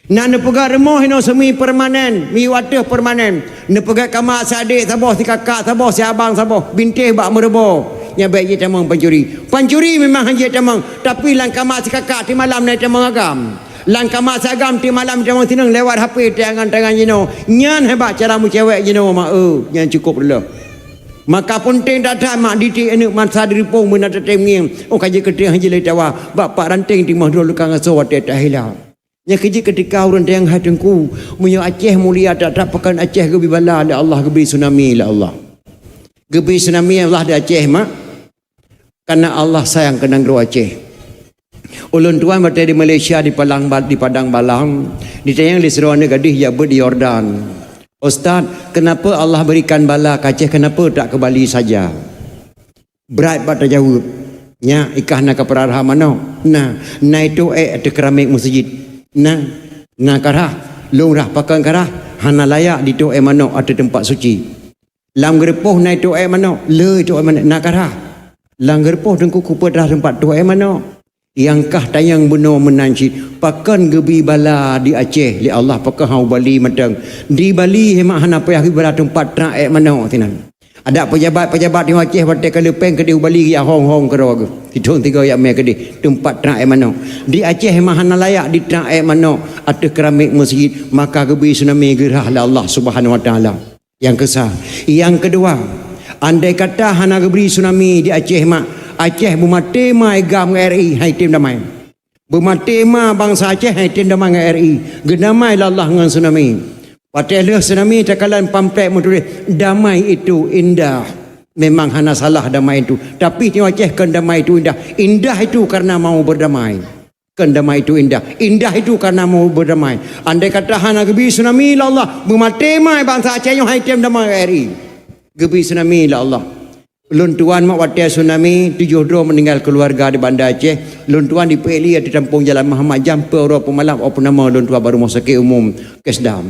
Na neupeugöt rumoh inoe semi permanen, miyueb ateueh permanen. Neupeugöt kama siadek saboh, sikakak saboh, siabang saboh, bintéh bak meureubo. Nyan bèk jitamong pancuri. Pancuri memang han jitamong, tapi lam kama sikakak tiep malam na jitamong agam. Lam kamat si agam tiep malam, tiep malam sineueng lewat H P tangan-tangan jinoe. Nyan hebat cara meucewek jinoe, mak, eh, nyan cukup reuloh. Maka peunteng that-that mak didik aneuk masa di reupông meunan tatem ngieng. Oh, ka jeuet keu teuh jilai tawa, bak pat ranteng timoh droe leuka ngasoe watèe tahila. Nyan keuh jeuet keutika ureueng teuh hai Teungku, meunyoe Aceh mulia that-that, pakon Aceh geubri bala lé Allah, geubri tsunami lé Allah. Geubri tsunami Allah di Aceh, mak. Karena Allah sayang keu nanggroe Aceh. Ulôn tuan watèe di Malaysia, di Padang Ba-, di Padang Balang, ditanyong lé sidroe aneuk gadih jak beuet di Yordan, "Ustaz, kenapa Allah berikan bala keu Aceh, kenapa tak ke Bali saja?" Brat bak tajaweueb. Nyan, i kah na kapeurah manok? Na. Na itôh èk ateueh keramik meuseujid? Na. Na karhah? Lôn rhah. Pakon karhah? Hana layak ditôh èk manok ateueh teumpat suci. Lam geureupoh na itôh èk manok? Le itôh èk manok. Na karhah? Lam geureupoh Teungku, keupeue tarhah teumpat tôh èk manok? Nyang kah tanyong bunoe meunan cit, pakon geubri bala di Aceh lé Allah, pakon hana u Bali mantong? Di Bali, he mak, hana payah geubri bala, teumpat trang èk manok sinan. Adak peujabat-peujabat di Aceh watèe ka leupeng keudéh u Bali, geujak hong-hong keudroe geuh. Sithôn sigoe jak mè keudéh, teumpat trang èk manok. Di Aceh, he mak, hana layak di trang èk manok ateueh keramik meuseujid, maka geubri tsunami, geurhah lé Allah Subhanahu wa Taala. Nyang keusa. Nyang keudua, andai kata hana geubri tsunami di Aceh, mak, Aceh beumaté ma i GAM ngon R I, han item damai. Beumaté ma bansa Aceh, han item damai ngon R I. Geudamai lé Allah ngon tsunami. Watèe lheueh tsunami takalon pamflet meutuléh, "Damai itu indah." Memang hana salah damai itu. Tapi di Aceh kon damai itu indah. Indah itu karena mau berdamai. Kon damai itu indah. Indah itu karena mau berdamai. Andai kata hana geubri tsunami lé Allah, beumaté ma bansa Aceh nyoe, han item damai ngon R I. Geubri tsunami lé Allah. Lôn tuan mak, watèe tsunami, tujoh droe meuninggai keuluwarga di Banda Aceh. Lôn tuan dipeuék lé ateueh tampông jalan Muhammad Jam, peuet uroe peumalam, oh peunamoh lôn tuan bak rumoh sakét umum Kesdam.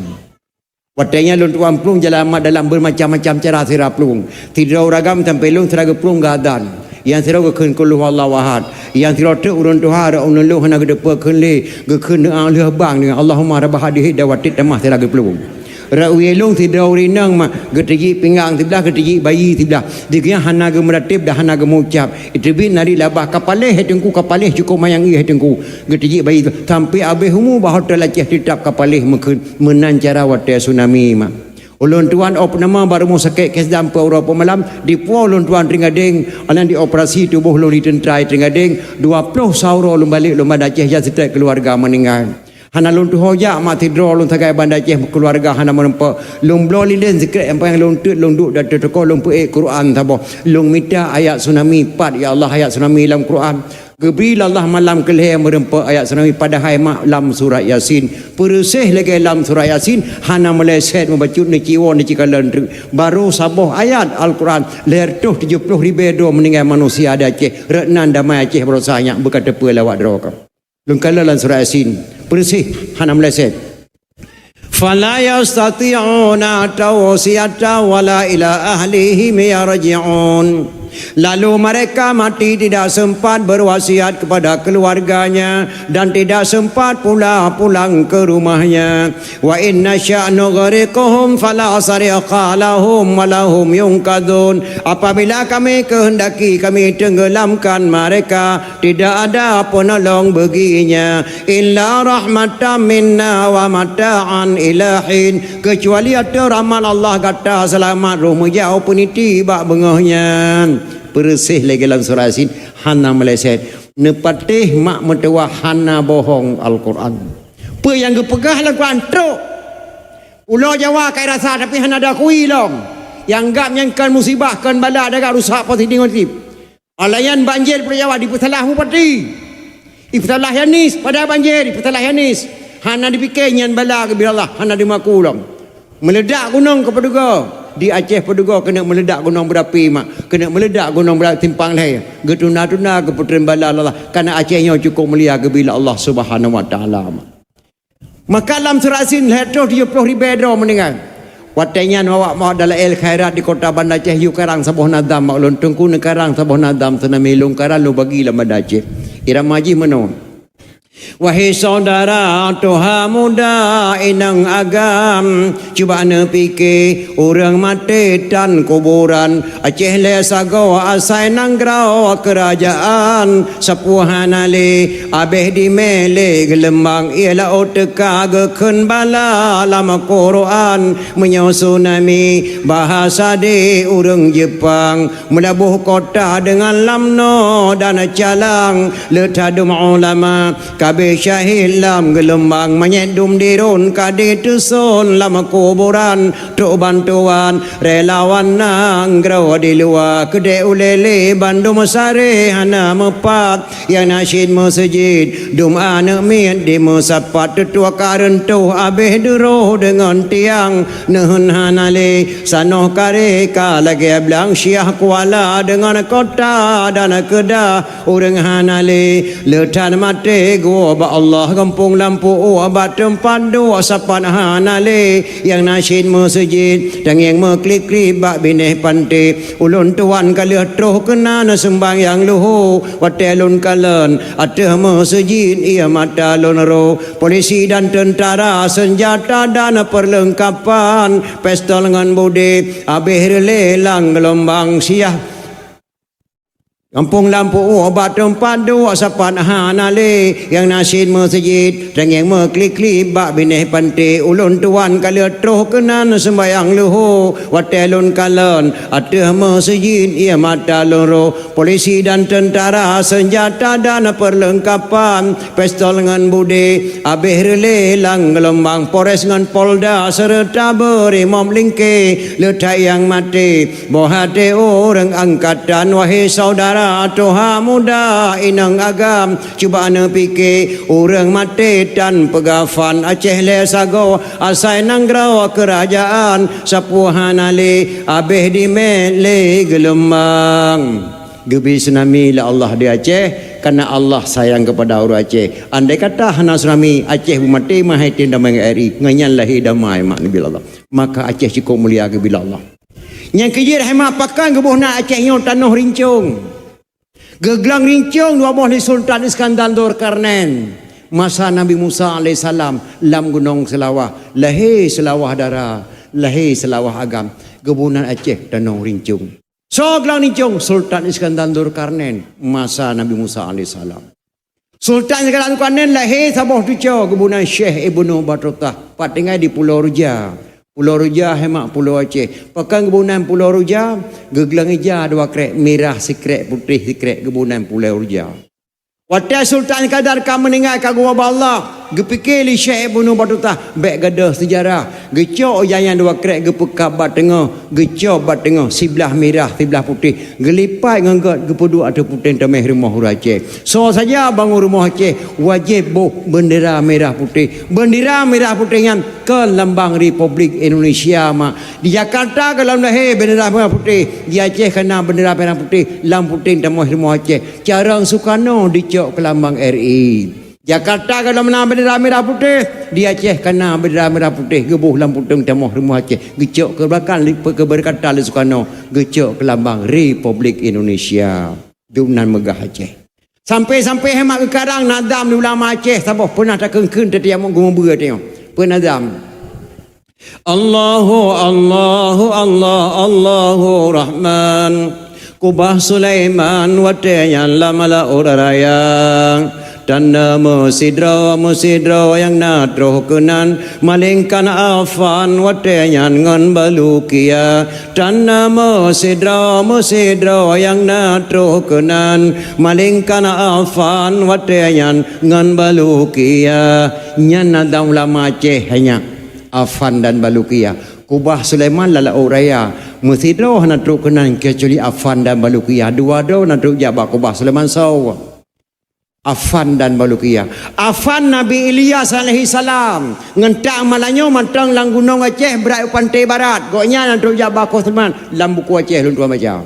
Watèe nyan lôn tuan plueng jalan Ahmad Dahlan, beumacam-macam cara sira plueng. Sidroe ureueng agam sampoe lôn sira geuplueng geuadan. Nyang sidroe geukheun qul huwallahu ahad. Nyang sidroe treuk ureueng tuha rot uneuen lôn hana geuteupeue kheun lé, geukheun doa lheueh bang deungon Allahumma rabba hadhihi da'wati tammah sira geuplueng. Rot u ie lôn sidroe ureueng inong mak, geuteujiek pinggang siblah, geuteujiek bayi siblah. Di gobnyan hana geumeurateb dan hana geumeuucab. Iteubiet narit labah, ka paléh hai Teungku, ka paléh, cukôp manyang ie hai Teungku. Geuteujiek bayi tu sampoe abéh umu bak hotel Aceh, teutap ka paléh meukheun. Meunan cara watèe tsunami mak. Ulôn tuan oh peunamoh bak rumoh sakét Kesdam, peuet uroe peumalam, dipuwoe ulôn tuan Trienggadeng, aneuk dioperasi tuboh lôn di teuntra Trienggadeng, dua ploh sa uroe lôn balek lôn Banda Aceh, jak seutôt keuluwarga meuninggai. Hana lôn tuho jak mak, sidroe lôn sagai Banda Aceh, keuluwarga hana meurumpok. Lôn bloe lilén sikrek nyang lôn teuet, lôn duek di ateueh toko, lôn peuék Quran saboh. Lôn mita ayat tsunami, pat ya Allah ayat tsunami lam Quran. Geubri lé Allah malam keu lhèe meurumpok ayat tsunami, padahai mak lam surat Yasin. Peureuséh lagèe lam surat Yasin, hana meuleset meubacut, neuciwoe neucikalon treuk. Barô saboh ayat Al-Quran, lhèe reutôh tujoh ploh ribèe droe meuninggai manusia di Aceh. Rot nan damai Aceh baroesa nyak beuka teupeue lé awak droe ka. Lôn kalon lam surat Yasin. Peureuséh, hana meuleset. Fala yastati'una tawsiyatan wala ila ahlihim yarji'un. Lalu mereka mati tidak sempat berwasiat kepada keluarganya dan tidak sempat pula pulang ke rumahnya. Wa in nasya' nughriqhum fala sariqa lahum wa lahum yunqadzun. Apabila kami kehendaki, kami tenggelamkan mereka, tidak ada penolong baginya. Illa rahmatan minna wa mata'an ila hin. Kecuali ateueh rahmat Allah gata seulamat roh meujak u peuniti bak beungoh nyan. Peureuséh lagèe lam surat Yasin, hana meuleset. Neupatéh mak meutuwah hana bohong Al-Quran. Peue nyang geupeugah lam Quran trok. Pulo Jawa ka irasa tapi hana ada kui lom. Nyang gab nyan kon musibah, kon bala, dagak rusak positif ngon tip. Alayan banjir Pulo Jawa dipeusalah bupati. Dipeusalah Yanis, padahai banjir dipeusalah Yanis. Hana dipike nyan bala geubri Allah, hana dimaku lom. Meuledak gunong keu Peudugo, di Aceh Peudugo keuneuk meuledak gunong berapi mak, keuneuk meuledak gunong berapi simpang lhèe. Geutunda-tunda geupeutreun bala Allah, karena Aceh nyoe cukup mulia geubri lé Allah Subhanahu wa Taala mak. Maka lam surat Yasin lhèe reutôh tujoh ploh ribèe droe meuninggai. Watèe nyan awak mawat Dalail Khairat di Kota Banda Aceh yue karang saboh nazam bak ulôn, Teungku neukarang saboh nazam tsunami, lôn karang lôn bagi lam Banda Aceh. Irama jih meunoe. Wahai syedara tuha muda inong agam, cuba neupike ureuëng maté tan kuburan. Aceh lé sagoe asai nanggroe keurajeuen, sapeue hana lé abéh dimé lé geulumbang. Ie laôt teuka geukheun bala lam Quran, meunyoe tsunami bahasa di ureuëng Jepang. Meulaboh kota deungon lamno dan calang, le tadum ulama kabéh syahid lam geulumbang. Manyét dum diron ka diteuson lam kuburan, trok bantuan relawan nanggroe di luwa. Keudeh ulée lé bandum saré hana meupat, nyang na cit meuseujid dum aneuëk miet dimeusapat. Teutuak ka reuntoh abéh duroh deungon tiang, neuheun hana lé, sanoh karé ka lagée blang. Syiah Kuala deungon kota dan Kedah ureuëng hana lé, le that maté goe bak Allah. Gampông lam puôk bak teumpat duek sapat hana lé, nyang na cit meuseujid tangieng meuklik-klik bak binéh panté. Ulôn tuan ka lheueh troh keunan seumbahyang luho, watée lôn kalon ateueh meuseujid ie mata lôn roh. Polisi dan teuntara, seunjata dan peurleungkapan, pistol ngon budé abéh reulée lam geulumbang. Syiah gampông lam puôk bak teumpat duek sapat hana lé, nyang na cit meuseujid tangieng meuklik-klik bak binéh panté. Ulôn tuan ka lheueh troh keunan seumbahyang luho, watée lôn kalon ateueh meuseujid ie mata lôn roh. Polisi dan teuntara, seunjata dan peurleungkapan, pistol ngon budé abéh reulée lam geulumbang. Polres ngon Polda seureuta beurimop lingké, le that nyang maté boh até ureuëng angkatan. Wahai syedara tuha muda inong agam, cuba neupike ureuëng maté tan peugafan. Aceh lé sagoe asai nanggroe keurajeuen, sapeue hana lé abéh dimé lé geulumbang. Geubri tsunami lé Allah di Aceh, karena Allah sayang kepada ureuëng Aceh. Andai kata hana tsunami, Aceh beumaté meuhai tem damai ngon R I, ngon nyan lahé damai mak Nabi Allah. Maka Aceh cukup mulia geubri lé Allah. Nyang keujeuet hai mak, pakon geuboh nan Aceh nyoe tanoh rincong. Geuglang rincong dua boh lé Sultan Iskandar Dzulkarnain masa Nabi Musa alaihissalam lam Gunong Seulawah, lahé Seulawah Dara, lahé Seulawah Agam, geuboh nan Aceh tanoh rincong. Soe glang rincong? Sultan Iskandar Dzulkarnain masa Nabi Musa alaihissalam. Sultan Iskandar Dzulkarnain lahé saboh cucoe geuboh nan Syekh Ibnu Batutah, pat tinggai di Pulo Ruja. Pulo Ruja hai mak Pulo Aceh. Pakon geuboh nan Pulo Ruja? Geuglang ija dua krek, mirah sikrek, putéh sikrek, geuboh nan Pulo Ruja. Watée Sultan Iskandar ka meuninggai ka geuwoe bak Allah, geupike lé Syekh Ibnu Batutah bék gadôh seujarah. Geucok ija nyan dua krek, geupeukab bak teungoh, geucok bak teungoh, siblah mirah, siblah putéh, geulipat ngon gét, geupeuduek ateueh puténg tameh rumoh ureuëng Aceh. Soe saja bangon rumoh Aceh, wajéb boh beundera mirah putéh. Beundera mirah putéh nyan kon lambang Republik Indonesia mak. Di Jakarta gohlom lahé beundera mirah putéh, di Aceh ka na beundera mirah putéh, lam puténg tameh rumoh Aceh. Carông Sukarno dicok keu lambang R I. Jakarta gohlom na beundera mirah putéh, di Aceh ka na beundera mirah putéh, geuboh lam puténg tameh rumoh Aceh, geucok keu beureukatan lé Sukarno, geucok keu lambang Republik Indonesia. Dum nan meugah Aceh. Sampai-sampai hai mak geukarang nadam di ulama Aceh saboh peunah takheun-kheun teuh tiamong geumeubeue teuh. Peue nadam? Allahu, Allahu, Allah, Allahu Rahman. Kubah Sulaiman watée nyan lam laôt raya. Tanda meusidroe-meusidroe nyang na troh keunan, malingkan Afan watée nyan ngon Balukia. Tanda meusidroe-meusidroe nyang na troh keunan, malingkan Afan watée nyan ngon Balukia. Nyan nadam ulama Aceh hai nyak. Afan dan Balukia. Kubah Sulaiman lam laôt raya. Meusidroe hana trok keunan keucuali Afan dan Balukia. Dua droe na trok jak bak kubah Sulaiman soe? Afan dan Balukia. Afan Nabi Ilyas alaihissalam ngon tak malanyoe mantong lam gunong Aceh brat u panté barat. Gobnyan na trok jak bak kubah Sulaiman lam buku Aceh lôn tuan baca.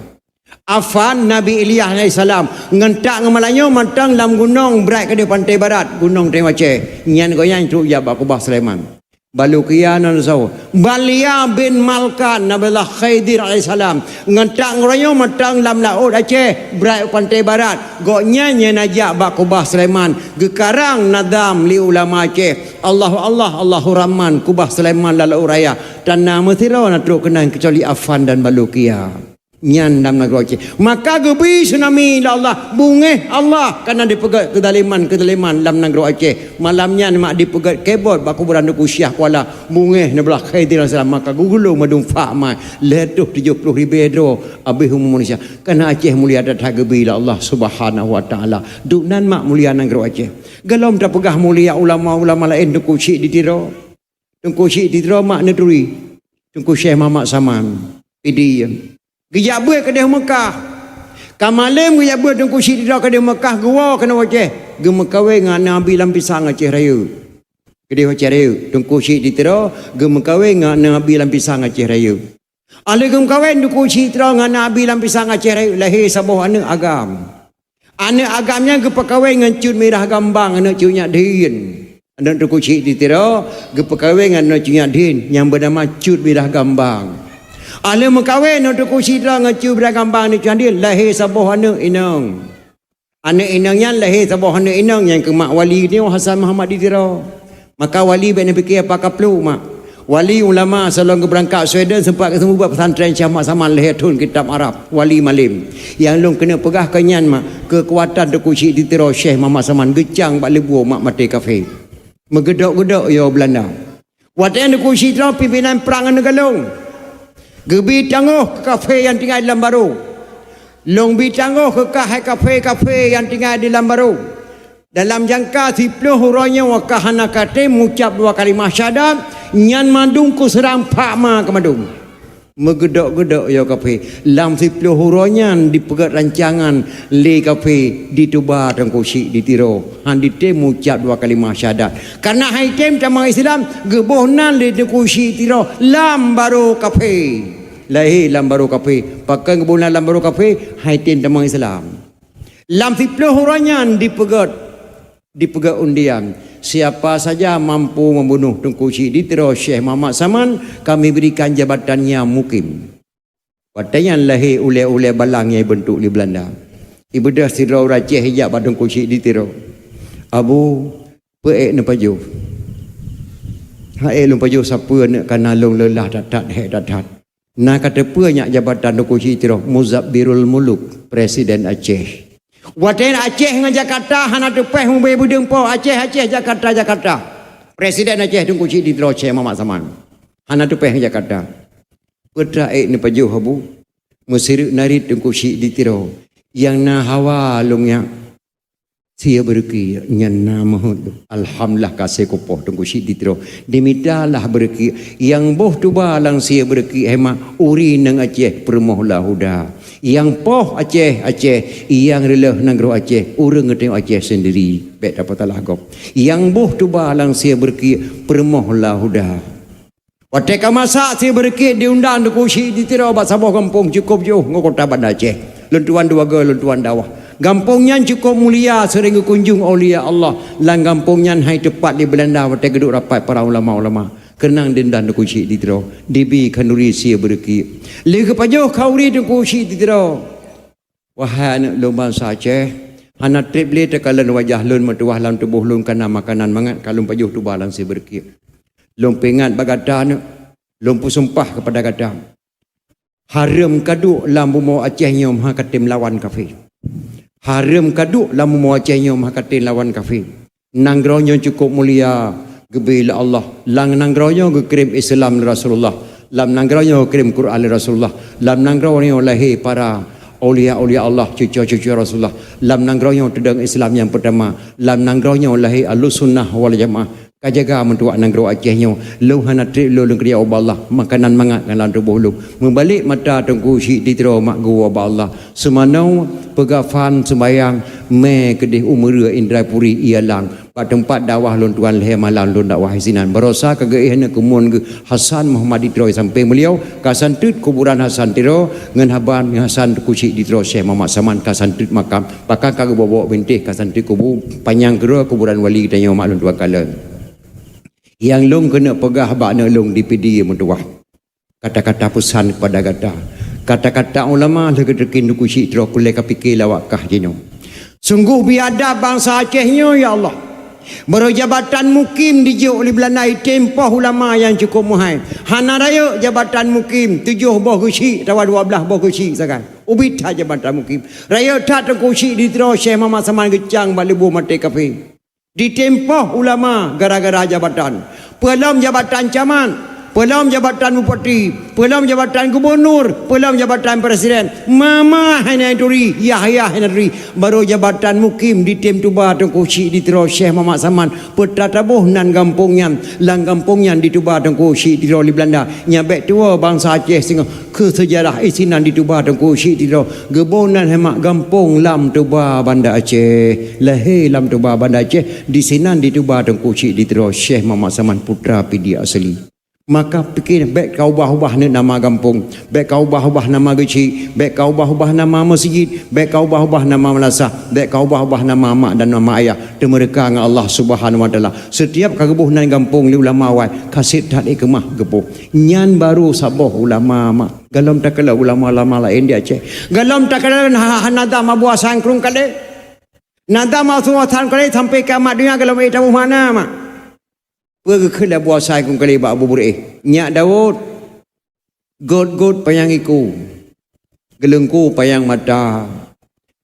Afan Nabi Ilyas alaihissalam ngon tak ngon malanyoe mantong lam gunong brat keudeh panté barat, gunong teuh Aceh. Nyan gobnyan trok jak bak kubah Sulaiman. Balukia nan saboh. Balia bin Malkan, Nabiullah Khidir alaihissalam. Ngon trok ngon droe nyoe mantong lam laôt Aceh, brat u pantai barat. Gobnyan nyang neujak bak kubah Sulaiman. Geukarang nazam lé ulama Aceh. Allahu Allah, Allahu Rahman, kubah Sulaiman lam laôt raya. Tan na meusidroe na trok keunan keucuali Afan dan Balukia. Nyan lam nanggroe Aceh. Maka geubri tsunami lé Allah, beungéh Allah, kareuna dipeugét keuzaliman-keuzaliman lam nanggroe Aceh. Malam nyan mak dipeugét kebot bak kuburan Teungku Syiah Kuala, beungéh Nabiullah Khidir alaihissalam, maka geugulong mandum fak mak, lhèe reutôh tujoh ploh ribèe droe abéh umu manusia. Kareuna Aceh mulia that-that geubri lé Allah Subhanahu wa Taala. Duek nan mak mulia nanggroe Aceh. Gohlom tapeugah mulia ulama-ulama laén, Teungku Chik di Tiro. Teungku Chik di Tiro mak neuturi, Teungku Syekh Muhammad Saman, Pidie. Geujak beuet keudéh Meukah. Ka malém geujak beuet Teungku Chik di Tiro keudéh Meukah, geuwoe keunoe u Aceh. Geumeukawen ngon aneuk Abi Lam Pisang Aceh Rayeuk. Keudéh Aceh Rayeuk, Teungku Chik di Tiro geumeukawen ngon aneuk Abi Lam Pisang Aceh Rayeuk. Alheuh geumeukawen Teungku Chik di Tiro ngon aneuk Abi Lam Pisang Aceh Rayeuk, lahé saboh aneuk agam. Aneuk agam nyan geupeukawen ngon Cut Mirah Gambang, aneuk Cut Nyak Dhin. Aneuk Teungku Chik di Tiro geupeukawen ngon aneuk Cut Nyak Dhin nyang beunama Cut Mirah Gambang. Alheuh meukawen aneuk Teungku Chik di Tiro ngon Cut Mirah Gambang, aneuk Cut Nyak Dhin, lahé saboh aneuk inong. Aneuk inong nyan lahé saboh aneuk inong nyang keuh mak wali nyoe, Hasan Muhammad di Tiro. Maka wali bèk neupike apa ka pluek mak. Wali ulama, sigohlom geubeurangkat Sweden, seumpat geuseumeubeuet pesantren Syekh Muhammad Saman, lhèe thôn kitab Arab, wali malém. Nyang lôn keuneuk peugah keu nyan mak, keukuatan Teungku Chik di Tiro Syekh Muhammad Saman geucang bak leubue mak maté kafé. Meugeudok-geudok yo Beulanda. Watèe Teungku Chik di Tiro pimpinan prang aneuk galong, geubri tangoh keu kafé nyang tinggai di Lambaro. Lôn bri tangoh keu kah hai kafé-kafé nyang tinggai di Lambaro. Dalam jangka siploh uroe nyoe ka hana katem ucab dua kalimah syahadat, nyan mandum kuseurang phak ma keu mandum. Meugeudok-geudok yo kafé. Lam siploh uroe nyan dipeugét rancangan lé kafé dituba Teungku Chik di Tiro. Han ditem ucab dua kalimah syahadat. Kareuna han item tamong Islam, geuboh nan lé Teungku Chik di Tiro Lambaro kafé. Lahé Lambaro kafé. Pakon geuboh nan Lambaro kafé, han item tamong Islam. Lam siploh uroe nyan dipeugét, dipeugét undian. Siapa saja mampu membunuh Teungku Chik di Tiro Syekh Muhammad Saman, kami berikan jabatannya mukim. Watèe nyan lahé ulèe-ulèe balang nyang ibeuntuk lé Beulanda. Ibeudôh sidroe ureueng Aceh ijak bak Teungku Chik di Tiro. Abu, peue ék neupajoh? Han ék lôn pajoh sapeue, aneuk, kareuna lôn leulah that-that, hék that-that. Na ka teupeue nyak jabatan Teungku Chik di Tiro, Muzabbirul Muluk, Presiden Aceh. Watèe Aceh ngon Jakarta hana teupéh mubé beudeueng po, Aceh, Aceh, Jakarta, Jakarta. Presiden Aceh Teungku Chik di Tiro Syekh Muhammad Saman. Hana teupéh ngon Jakarta. Peue teuma ék neupajoh, Abu? Meusireuk narit Teungku Chik di Tiro. Nyang na hawa lôn nyak. Sie beureuki nyan na meuheuet. Alhamdulillah ka sie kupoh Teungku Chik di Tiro. Dimita lah beureuki. Nyang boh tuba lam sie beureuki, hai mak, uri nang Aceh peurumoh lahuda. Nyang poh Aceh, Aceh, nyang reuloh nanggroe Aceh, ureueng geutanyoe Aceh seundiri. Bèk tapeusalah gob. Nyang boh tuba lam sie beureuki peurumoh lahuda. Watèe ka masak sie beureuki diundang Teungku Chik di Tiro bak saboh gampông cukôp jiôh ngon kota Banda Aceh. Lôn tuan dua goe, lôn tuan dakwah. Gampông nyan cukôp mulia, seuring geukunjông aulia Allah. Lam gampông nyan han iteupat lé Beulanda watèe geuduek rapat para ulama-ulama. Keunong diundang Teungku Chik di Tiro, dibi khanuri sie beureuki. Lheuh geupajoh khanuri Teungku Chik di Tiro. Wahai aneuk lôn bansa Aceh, hana trép lé takalon wajah lôn, meutuwah lam tuboh lôn ka na makanan mangat ka lôn pajoh tuba lam sie beureuki. Lôn peuingat bak gata aneuk, lôn peusumpah keupada gata. Hareuem ka duek lam bumoe Aceh nyoe meuhai ka tem lawan kafé. Hareuem ka duek lam bumoe Aceh nyoe meuhai ka tem lawan kafé. Nanggroe nyoe cukôp mulia geubri lé Allah. Lam nanggroe nyoe geukirém Islam lé Rasulullah. Lam nanggroe nyoe geukirém Quran lé Rasulullah. Lam nanggroe nyoe lahé para aulia-aulia Allah, cucu-cucu Rasulullah. Lam nanggroe nyoe teudong Islam nyang peutama. Lam nanggroe nyoe lahé Ahlussunnah wal Jamaah. Ka jaga meutuwah nanggroe Aceh nyoe. Lôn hana trép lôn, lôn keureuja ubak Allah. Makanan mangat ngon lam tuboh lôn. Meubalek mata Teungku Chik di Tiro mak geuwoe bak Allah. Seumanoe peugafan seumbahyang, mè keudeh u Meureu Indrapuri, Ialang. Bak teumpat dakwah lôn tuan lhèe malam lôn dakwah sinan. Barosa ka geuéh aneuk keumuen geuh Hasan Muhammad di Tiro sampéng beuliau, ka santeut kuburan Hasan Tiro ngon haban Hasan Teungku Chik di Tiro Syekh Muhammad Saman ka santeut makam. Bahkan ka geubawa bintéh ka santeut kubu panyang keudroe kuburan wali geutanyoe mak lôn tuan kalon. Nyang lôn keuneuk peugah bak aneuk lôn di Pidie meutuwah. Kata-kata peusan kepada gata. Kata-kata ulama lheueh geuteukin Teungku Chik Tiro kulé kapike lawak kah jinoe. Sungguh biadab bansa Aceh nyoe, ya Allah. Barô jabatan mukim dijok lé Beulanda, item poh ulama nyang cukôp meuhai. Hana rayeuk jabatan mukim, tujoh boh geuchik atawa dua blaih boh geuchik sagai. Ubit that jabatan mukim. Rayeuk that Teungku Chik di Tiro Syekh Muhammad Saman geucang bak leuboh maté kafé. Ditem poh ulama gara-gara jabatan. Peulom jabatan camat, peulom jabatan bupati, peulom jabatan gubunur, peulom jabatan presiden. Mama hana turi, yah-yah hana turi. Barô jabatan mukim ditem tuba Teungku Chik di Tiro Syekh Muhammad Saman. Peue tataboh nan gampông nyan, lam gampông nyan dituba Teungku Chik di Tiro lé Beulanda. Nyan bék tuwoe bansa Aceh singoh. Keu seujarah isinan dituba Teungku Chik di Tiro, geuboh nan heumat gampông lam tuba Banda Aceh. Lahé lam tuba Banda Aceh, disinan dituba Teungku Chik di Tiro Syekh Muhammad Saman putra Pidie asli. Maka pike bék ka ubah-ubah neuk nama gampông, bék ka ubah-ubah nama geuchik, bék ka ubah-ubah nama meuseujid, bék ka ubah-ubah nama meulasah, bék ka ubah-ubah nama mak dan nama ayah. Teumeureuka ngon Allah Subhanahu Wa Taala. Setiap ka geuboh nan gampông lé ulama awai, ka sép that ék keumah geuboh. Nyan barô saboh ulama mak. Golom takalon ulama-ulama laén di Aceh. Golom takalon ha-, ha-, nazam Abu Hasan Krueng Kalé. Nazam Abu Hasan Krueng Kalé sampai kiamat donya golom ék taboh makna mak. Peue geukheun lé Abu Hasan Krueng Kalé bak Abu Beureueh? Nyak Daud, gôt-gôt panyang iku, geuleungku panyang mata.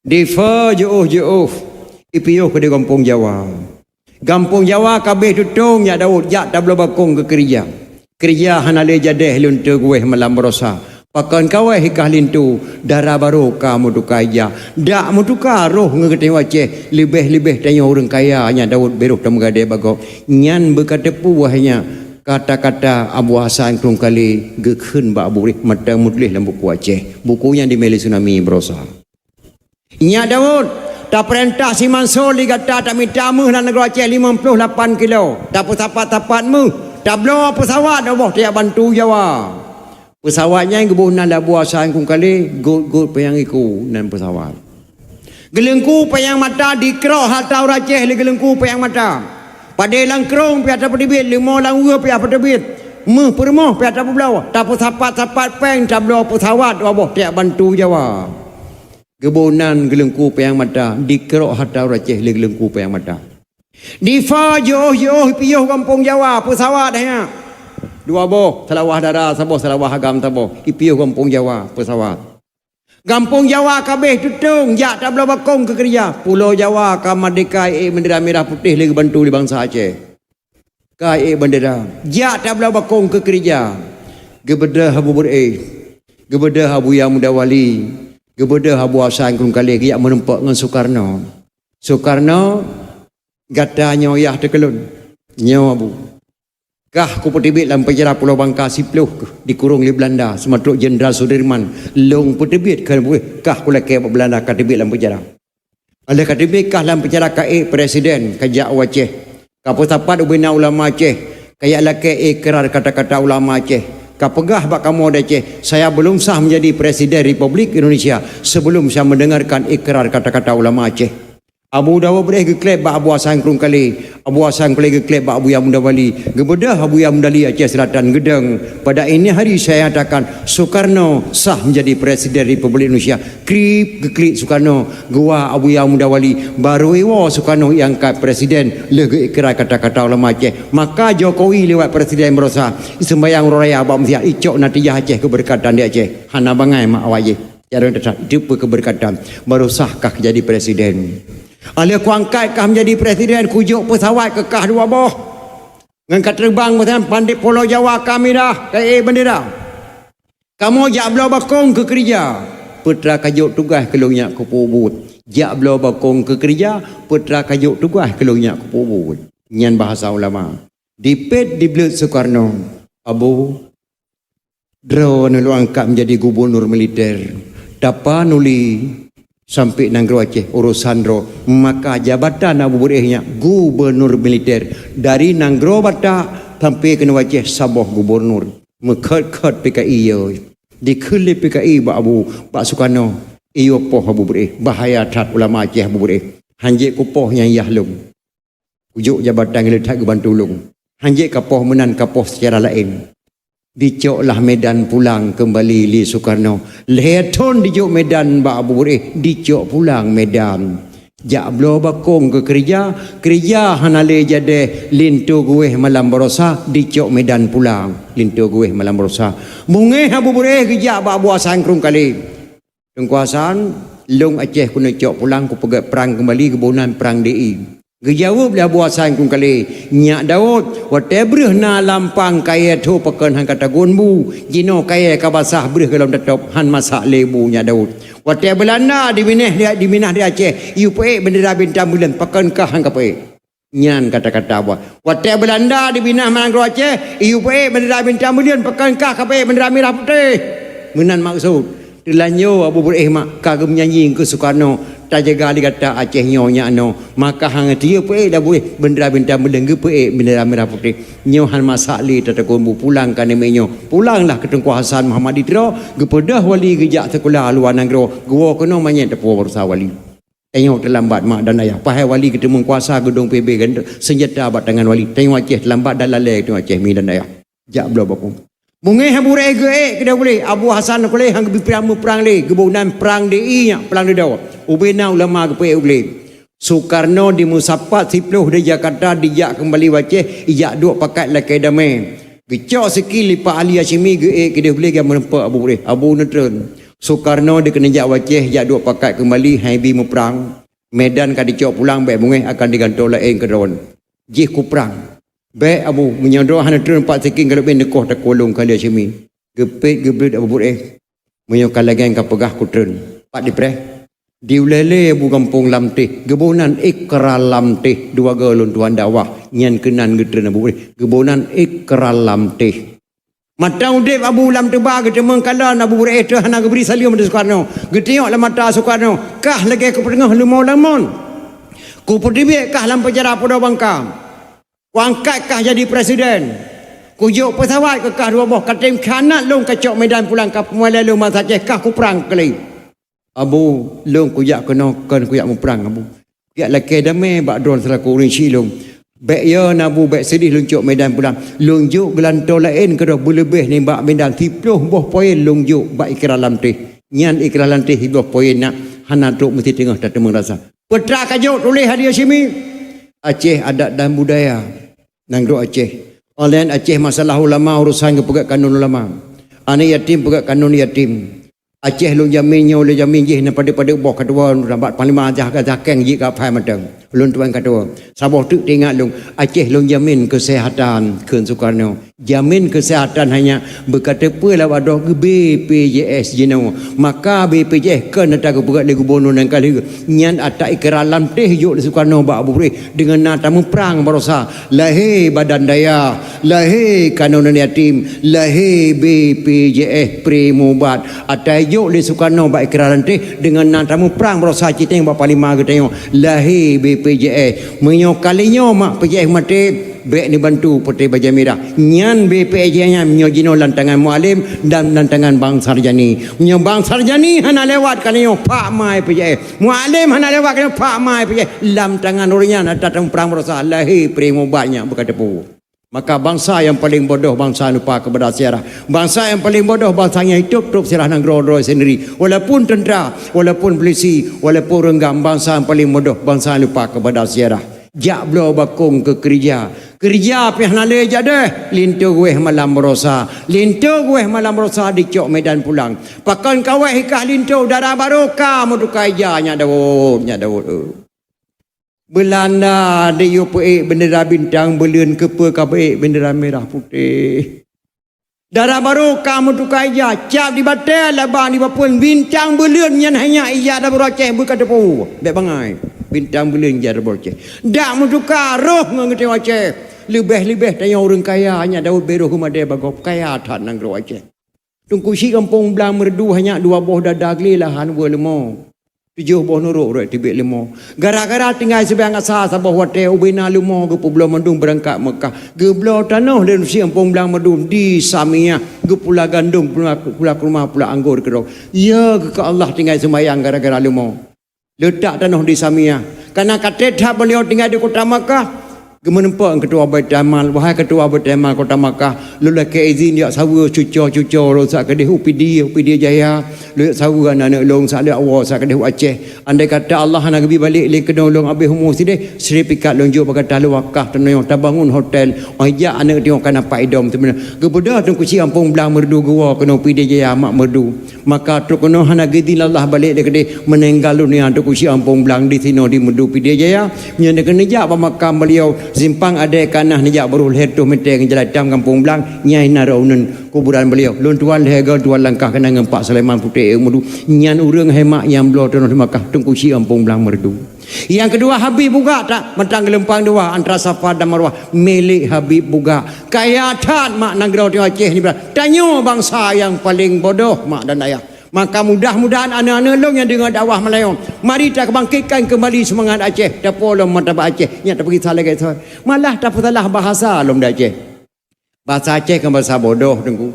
Difa jiôh-jiôh, ipiôh keudéh gampông Jawa. Gampông Jawa ka abéh tutong, Nyak Daud, jak tabloe bakong keu keurija. Keurija hana lé jadéh lôn teuguéh malam baroesa. Pakon kawéh i kah linto, dara barô ka meutuka ija. Dak meutuka roh ngon geutanyoe Aceh, leubeh-leubeh tanyoe ureuëng kaya, Nyak Daud, bék roh tameugadée bak gob. Nyan beu ka teupeu wahai nyak, kata-kata Abu Hasan Krueng Kalé geukheun bak Abu Beureueh mantong meutuléh lam buku Aceh. Buku nyan dimé lé Tsunami baroesa. Nyak Daud, tapeurintah simansô lé gata tamita méuh lam nanggroe Aceh limong ploh lapan kilo. Tapeusapat-sapat méuh, tabloe peusawat dua boh tajak bantu Jawa. Peusawat nyan geuboh nan lé Abu Hasan Krueng Kalé, gôt-gôt panyang iku nan peusawat. Geuleungku panyang mata dikrok hareuta ureuëng Aceh lé geuleungku panyang mata. Padé lam krông pih atra peuteubiet, leumo lam ueh pih atra peuteubiet, méuh peurumoh pih atra peubloe, tapeusapat-sapat péng tabloe peusawat dua boh tajak bantu Jawa. Geuboh nan geuleungku panyang mata, dikrok hareuta ureuëng Aceh lé geuleungku panyang mata. Difa jiôh-jiôh ipiôh gampông Jawa, peusawat hanya. Dua boh, Seulawah Dara saboh, Seulawah Agam saboh, ipiôh gampông Jawa, peusawat. Gampông Jawa ka abéh tutong, jak tabloe bakong keu keurija. Pulo Jawa ka meurdéhka, ék bendera mirah putéh lé geubantu lé bansa Aceh. Ka ék bendera, jak tabloe bakong keu keurija. Geubeudôh Abu Beureueh, geubeudôh Abuya Muda Wali, geubeudôh Abu Hasan Krueng Kalé geujak meurumpok ngon Sukarno. Sukarno, gata nyoe yah teuh keu lôn. Nyoe Abu. Kah kupeuteubiet lam penjara Pulo Bangka siplôh dikurong lé Beulanda, seumeutôk Jenderal Sudirman. Lôn peuteubiet keu Abu, kah kulakée bak Beulanda ka teubiet lam penjara. Óh lheueh ka teubiet kah lam penjara ka ék presiden, ka jak u Aceh. Ka peusapat ubena ulama Aceh, ka jak lakée ikrar kata-kata ulama Aceh. Ka peugah bak kamoe di Aceh, saya belum sah menjadi presiden Republik Indonesia sebelum saya mendengarkan ikrar kata-kata ulama Aceh. Abu Daud Beureueh geukleb bak Abu Hasan Krueng Kalé, Abu Hasan Krueng Kalé geukleb bak Abuya Muda Wali, geubeudôh Abuya Muda Wali Aceh Selatan geudong. Pada ini hari saya nyatakan Sukarno sah menjadi presiden Republik Indonesia. Krip geuklik Sukarno, geuwa Abuya Muda Wali, barô iwoe Sukarno iangkat presiden lheueh geuikrar kata-kata ulama Aceh. Maka Jokowi lewat presiden baroesa, iseumbayang uroe raya bak meuseujid, icok natijah Aceh keubeureukat di Aceh. Hana bangai mak awak jih. Cara teutab, itu peue keubeureukat, baroesa kah jadi presiden. Óh lheueh kuangkat kah menjadi presiden, kujok peusawat keu kah dua boh. Ngon ka teubang meusajan pandét Pulo Jawa ka mirah, ka ék bendera. Kamoe jak bloe bakong keu keurija, peue teuma ka jok tugaih keu lôn nyak kupeubeuet. Jak bloe bakong keu keurija, peue teuma ka jok tugaih keu lôn nyak kupeubeuet. Nyan bahasa ulama. Dipet dibleuet Sukarno, Abu, droeneuh lôn angkat menjadi gubunur militer. Tapa nuli sampoe nanggroe Aceh urosan droe, maka jabatan Abu Beureueh nyak gubunur militer. Dari nanggroe Batak sampoe keunoe Aceh saboh gubunur. Meukhot-khot P K I yo. Dikheun lé P K I bak Abu, bak Sukarno, "Iyo poh Abu Beureueh, bahaya that ulama Aceh Abu Beureueh. Hanjeuet kupoh nyang yah lôn. Kujok jabatan geulet that geubantu lôn. Hanjeuet kapoh meunan, kapoh seucara laén. Dicoklah Medan pulang keumbali lé Sukarno. Lhée thon dijok Medan bak Abu Beureh, dicok pulang Medan. Jak bloe bakong keu keureuja, keureuja hana lé jadeh, linto geuwéh malam barosa, dicok Medan pulang, linto geuwéh malam barosa. Beungéh Abu Beureh geujak bak Abu Hasan Krueng Kalé. Teungku Hasan, lôn Aceh keuneuk cok pulang, kupeugét prang keumbali, geuboh nan prang D I. Geujaweueb lé Abu Hasan Krueng Kalé, "Nyak Daud, watée breueh na lampang kayée tho pakon han ka tagun bu, jinoe kayée ka basah breueh golom tatôb, han masak lé bu Nyak Daud. Watée Beulanda diminah di, diminah di Aceh, yue peuék beundera bintang buleuen, pakon kah han ka peuék?" Nyan kata-kata buah. Watée Beulanda diminah nanggroe Aceh, yue peuék beundera bintang buleuen, pakon kah ka peuék beundera mirah putéh. Meunan maksud. Teulanjô Abu Beureh mak ka geumeunyanyi keu Sukarno, tajaga lé gata Aceh nyoe nyak noe. Maka hana tiyeue peuék Abu Beureh beundera bintang buleuen, geupeuék beundera mirah putéh. Nyoe han masak lé tatakon bu, pulang ka neumé nyoe. Pulanglah keu Teungku Hasan Muhammad di Tiro, geupeudeuh wali geujak sikula luwa nanggroe, geuwoe keunoe manyét tapuwoe barosa wali. Tanyoe teulambat mak dan ayah. Pahai wali geuteumeung kuasa, geudong P B, seunjata bak tangan wali. Tanyoe Aceh teulambat dan lalée, tanyoe Aceh mi dan ayah. Jak bloe bakong. Beungéh Abu Beureh geuék keudeh gulé. Abu Hasan Krueng Kalé han geubri prang meuprang lé. Geuboh nan prang D I nyak, prang dudoe. Ubé na ulama geupeuék u glé. Sukarno dimeusapat siplôh di Jakarta, dijak keumbali u Aceh, ijak duek pakat lakée damé. Geucok siki lé Pak Ali Hasyimi, geuék keudeh gulé, geumeureumpok Abu Beureh. Abu neutreun. Sukarno dikeuneuk jak u Aceh, jak duek pakat keumbali, han ibi meuprang. Medan ka dicok pulang, bék beungéh akan digantoe laén keudroe. Jih kuprang. Bék Abu, meunyoe droe hana treun pat siking galop neukoh takulông kali Hasyimi. Geupét geubleuet Abu Beureh. Meunyoe ka lagée ka peugah kutreun. Pat dipreh? Di ulée lé Abu gampông Lamtéh. Geuboh nan Ikra Lamtéh, dua goe lôn tuan dakwah. Nyan keunan geutreun Abu Beureh. Geuboh nan Ikra Lamtéh. Mata udeb Abu lam teuba geuteumeung kalon Abu Beureh teuh hana geubri saleuem di Sukarno. Geutiyok lam mata Sukarno, kah lagée keupeuteungoh leumo lamon. Kupeuteubiet kah lam peujara Pulo Bangka. Kuangkat kah jadi presiden. Kujok peusawat keu kah dua boh, katem khianat lôn kacok Medan pulang ka peumulia lôn bansa Aceh, kah kuprang keulai. Abu, lôn kujak keunoe kon kujak muprang, Abu. Kujak lakée damé bak droe seulaku ureuëng syiek lôn. Bék yo na Abu, bék seudeh lôn cok Medan pulang. Lôn jok geulantoe laén keudroe beuleubeh nibak Medan, siplôh boh poin lôn jok bak Ikra Lamtéh. Nyan Ikra Lamtéh siplôh poin na, hana trok meusti teungoh tateumeung rasa. Peue ka jok tuléh hadé Hasyimi? Aceh adat dan budaya. Nanggroe Aceh. Online Aceh masalah ulama urusan geupeugét kanun ulama. Aneuk yatim peugét kanun yatim. Aceh lôn jamin nyoe lôn jamin jih na padub-padub boh keudua rabat panglima jah ka zakeng jih ka phai mantong. Lôn tuan keudua. Saboh teuk teuingat lôn, Aceh lôn jamin keuseuhatan kheun Sukarno. Jamin keuseuhatan hanya beukateupeu lawat droe keu B P J S jinoe. Maka B P J S kon ata geupeugét lé gubunur nyang ka lheueh. Nyan ata Ikra Lamtéh jok lé Sukarno bak Abu Beureh deungon na tamuprang barosa. Lahé badan dayah, lahé kanun yatim, lahé B P J S Primobat. Ata jok lé Sukarno bak Ikra Lamtéh deungon na tamuprang barosa citeng bak panglima geutanyoe. Lahé B P J S. Meunyoe kali nyoe mak P J S maté, bék neubantu Putri Bajée Mirah. Nyan B P J S nyan meunyoe jinoe lam tangan Mualem dan lam tangan Bang Sarjani. Meunyoe Bang Sarjani hana lewat kali nyoe, pak mai P J S. Mualem hana lewat kali nyoe, pak mai P J S. Lam tangan ureuëng nyan ata tamuprang barosa, lahé Primobat nyan beukateupeu. Maka bansa nyang paleng bodoh, bansa lupa kepada sejarah. Bansa nyang paleng bodoh, bansa nyang hidup trok sejarah nanggroe droe sendiri. Walaupun tentera, walaupun polisi, walaupun reunggam, bansa nyang paleng bodoh, bansa nyang lupa kepada sejarah. Jak bloe bakong keu keureuja. Keureuja pih hana lé jadeh, linto geuwéh malam barosa. Linto geuwéh malam barosa dicok Medan pulang. Pakon kawéh ikah linto, dara barô ka meutuka ija, nyak Daud, nyak Daud. Beulanda diyue peuék beundera bintang buleuen, keupeue ka peuék beundera mirah putéh. Dara barô ka meutuka ija, cap di batée, laba di bapeuen, bintang buleuen nyan hanya ija dara barô Aceh beukateupeu. Bék bangai, bintang buleuen ija dara barô Aceh. Dak meutuka roh ngon geutanyoe Aceh. Leubeh-leubeh tanyoe ureuëng kaya, nyak Daud, bék roh geumadée bagoe, kaya that nanggroe Aceh. Teungku Chik gampông Blang Meureudu hanya dua boh dada glé lahan weueh leumo. Tujoh boh nurok rot teubiet leumo. Gara-gara tinggai sibayang asa saboh watée ubena leumo geupeubloe mandum beurangkat Meukah. Geubloe tanoh lé Teungku Chik gampông Blang Meureudu di Samiah. Geupula gandong, pula, pula kurma, pula anggô keudroe. Ya, geuka Allah tinggai seumayang gara-gara leumo. Leutak tanoh di Samiah. Kana ka treb that beuliau tinggai di kota Makkah. Geumeureumpok ngon Ketua Baitul Mal, "Wahai Ketua Baitul Mal Kota Makkah, lôn lakée izin jak saweue cuco-cuco lôn sa'at keudeh u Pidie, u Pidie Jaya, lôn jak saweue aneuk-aneuk lôn sa'at lôn jak woe sa'at keudeh u Aceh. Andai kata Allah hana geubri balek lé keunoe lôn abéh umu sideh, sertifikat lôn jok bak gata lôn wakaf tanoh tabangun hotel, oh jak aneuk teuh ka na pat idom teuh meunan." Geubeudôh Teungku Chik Ampong Blang Meureudu geuwoe keunoe Pidie Jaya mak Meureudu. Maka trok keunoe hana geuidin Allah balek lé keudeh, meuninggai dunia Teungku Chik Ampong Blang di sinoe di Meureudu Pidie Jaya. Nyan keuneuk jak bak makam beliau, simpang Adek Kanah neujak baroe lhèe reutôh meter ngon jalan itam Kampong Blang, nyan na uneun kuburan beliau. Lôn tuan lhèe goe tuan langkah keunan ngon Pak Sulaiman Putéh Meureudu. Nyan ureueng hai mak nyang bloe tanoh di Makkah, Teungku Chik Ampong Blang Meureudu. Nyang keudua, Habib Bugak, tak mantong geulumpang dua antara Safa dan Marwah, milék Habib Bugak. Kaya that mak nanggroe Aceh nibak. Tanyoe bansa nyang paleng bodoh mak dan ayah. Maka mudah-mudahan aneuk-aneuk lôn nyang deungoe dakwah malam nyoe, mari takeubangkitkan keumbali seumangat Aceh, tapolom martabat Aceh, nyan tapeugisa lagèe soe. Malah tapeusalah bahasa lom di Aceh. Bahasa Aceh kan bahasa bodoh, Teungku.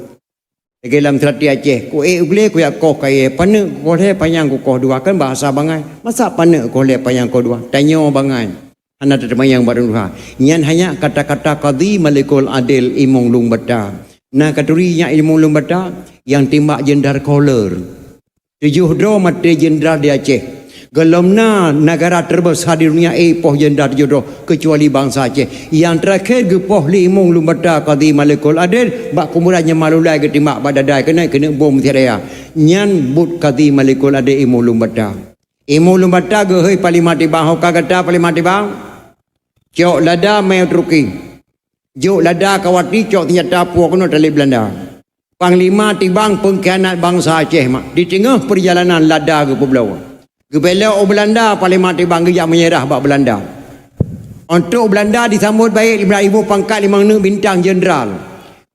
Lagèe lam seurati Aceh, "Kuék u glé kujak koh kayèe, paneuk kukoh lhèe, panyang kukoh dua," kan bahasa bangai. Masa paneuk koh lhèe, panyang koh dua? Tanyoe bangai. Hana tateumayang bak ureueng tuha. Nyan hanya kata-kata Kadhi Malikul Adil Imum Lueng Bata. Na katuri nyan Imum Lueng Bata nyang timbak Jenderal Koler. Tujoh droe maté jenderal di Aceh. Gohlom na negara terbesar di dunia ék poh jenderal tujoh droe, keucuali bansa Aceh. Nyang teurakhé geupoh lé Imum Lueng Bata Kadhi Malikul Adil bak kuburan nyang malulai geutimbak bak dadai keunan keuneuk bom siat raya. Nyan buet Kadhi Malikul Adil Imum Lueng Bata. Imum Lueng Bata geuhôi Panglima Tibang, ho ka gata Panglima Tibang? Cok lada mé u Turki. Jok lada Kawati, cok seunjata puwoe keunoe talét Beulanda. Panglima Tibang peungkhianat bansa Aceh mak. Di teungoh peurjalanan lada geupeubloe. Geubelok u Beulanda, Panglima Tibang geujak meunyeurah bak Beulanda. Untuk Beulanda disambot baik, ibu pangkat limong neuk bintang jenderal.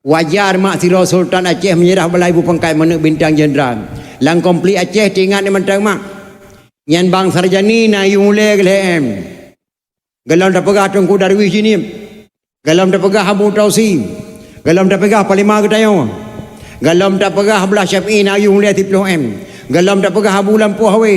Wajar mak sidroe Sultan Aceh meunyeurah bak ibu pangkat limong neuk bintang jenderal. Lam konflik Aceh teuingat ni mantong mak. Nyan Bang Sarjani na yue ulée geulhée em. Gohlom tapeugah Teungku Darwis Jeunieb. Gohlom tapeugah Abu Tausi. Gohlom tapeugah Panglima geutanyoe. Gohlom tapeugah Abdullah Syafi'i na yue ulée siplôh em. Gohlom tapeugah Abu Lampôh Awe.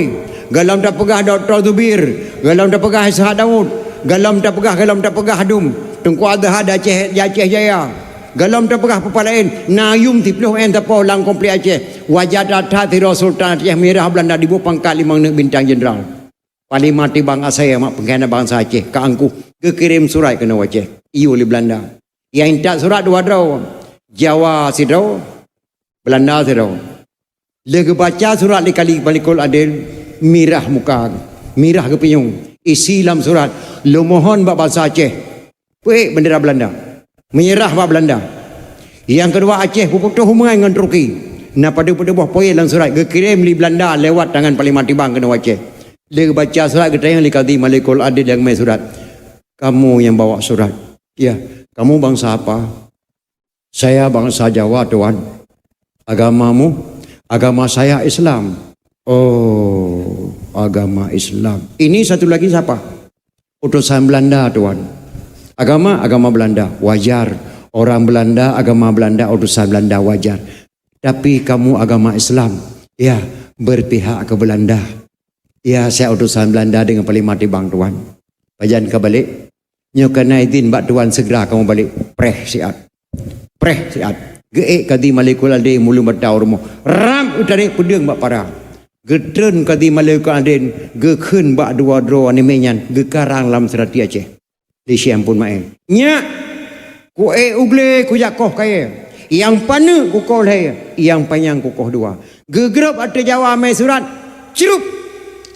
Gohlom tapeugah Doktor Zubir. Gohlom tapeugah Ishak Daud. Gohlom tapeugah, gohlom tapeugah dum Teungku Azhar di Aceh, di Aceh Jaya. Gohlom tapeugah peue-peue laén, na yue siplôh em tapoh lam konflik Aceh. Wajar that-that sidroe Sultan Aceh meunyeurah Beulanda diboh pangkat limong neuk bintang jenderal. Panglima Tibang asai mak peungkhianat bansa Aceh, ka angkuh, geukirém surat keunoe Aceh, iyue lé Beulanda. Nyang intat surat dua droe, Jawa sidroe, Beulanda sidroe. Lheueh geubaca surat lé Kadhi Malikul Adil, mirah muka, mirah geupinyueng. Isi lam surat, "Lôn mohon bak bansa Aceh, peuék bendera Beulanda, meunyeurah bak Beulanda." Nyang keudua, Aceh beuputôh hubungan ngon Turki. Na padub-padub boh poin lam surat geukirém lé Beulanda lewat tangan Panglima Tibang keunoe Aceh. Lheueh geubaca surat, geutanyong lé Kadhi Malikul Adil nyang mé surat, "Kamu yang bawa surat, ya, kamu bangsa apa?" "Saya bangsa Jawa, Tuan." "Agamamu?" "Agama saya Islam." "Oh, agama Islam. Ini satu lagi siapa?" "Utusan Belanda, Tuan." "Agama, agama Belanda." "Wajar. Orang Belanda, agama Belanda, utusan Belanda, wajar. Tapi kamu agama Islam." "Ya, berpihak ke Belanda." "Ya, saya utusan Belanda dengan Panglima Tibang, Tuan." "Pajan ka balek?" "Nyoe ka na idin bak Tuan, segera kamu balek." Preh siat. Preh siat. Geuék Kadhi Malikul Adil Imum Lueng Bata u rumoh. Rab geutarek peudeueng bak para. Geutreun Kadhi Malikul Adil, geukheun bak dua droe aneuk miet nyan, geukarang lam seurati Aceh. Di Syekh Ampon Maé. "Nyak, kuék u glé kujak koh kayée. Nyang paneuk kukoh lhée, nyang panyang kukoh dua." Geugrôb ateueh Jawa mé surat, crup,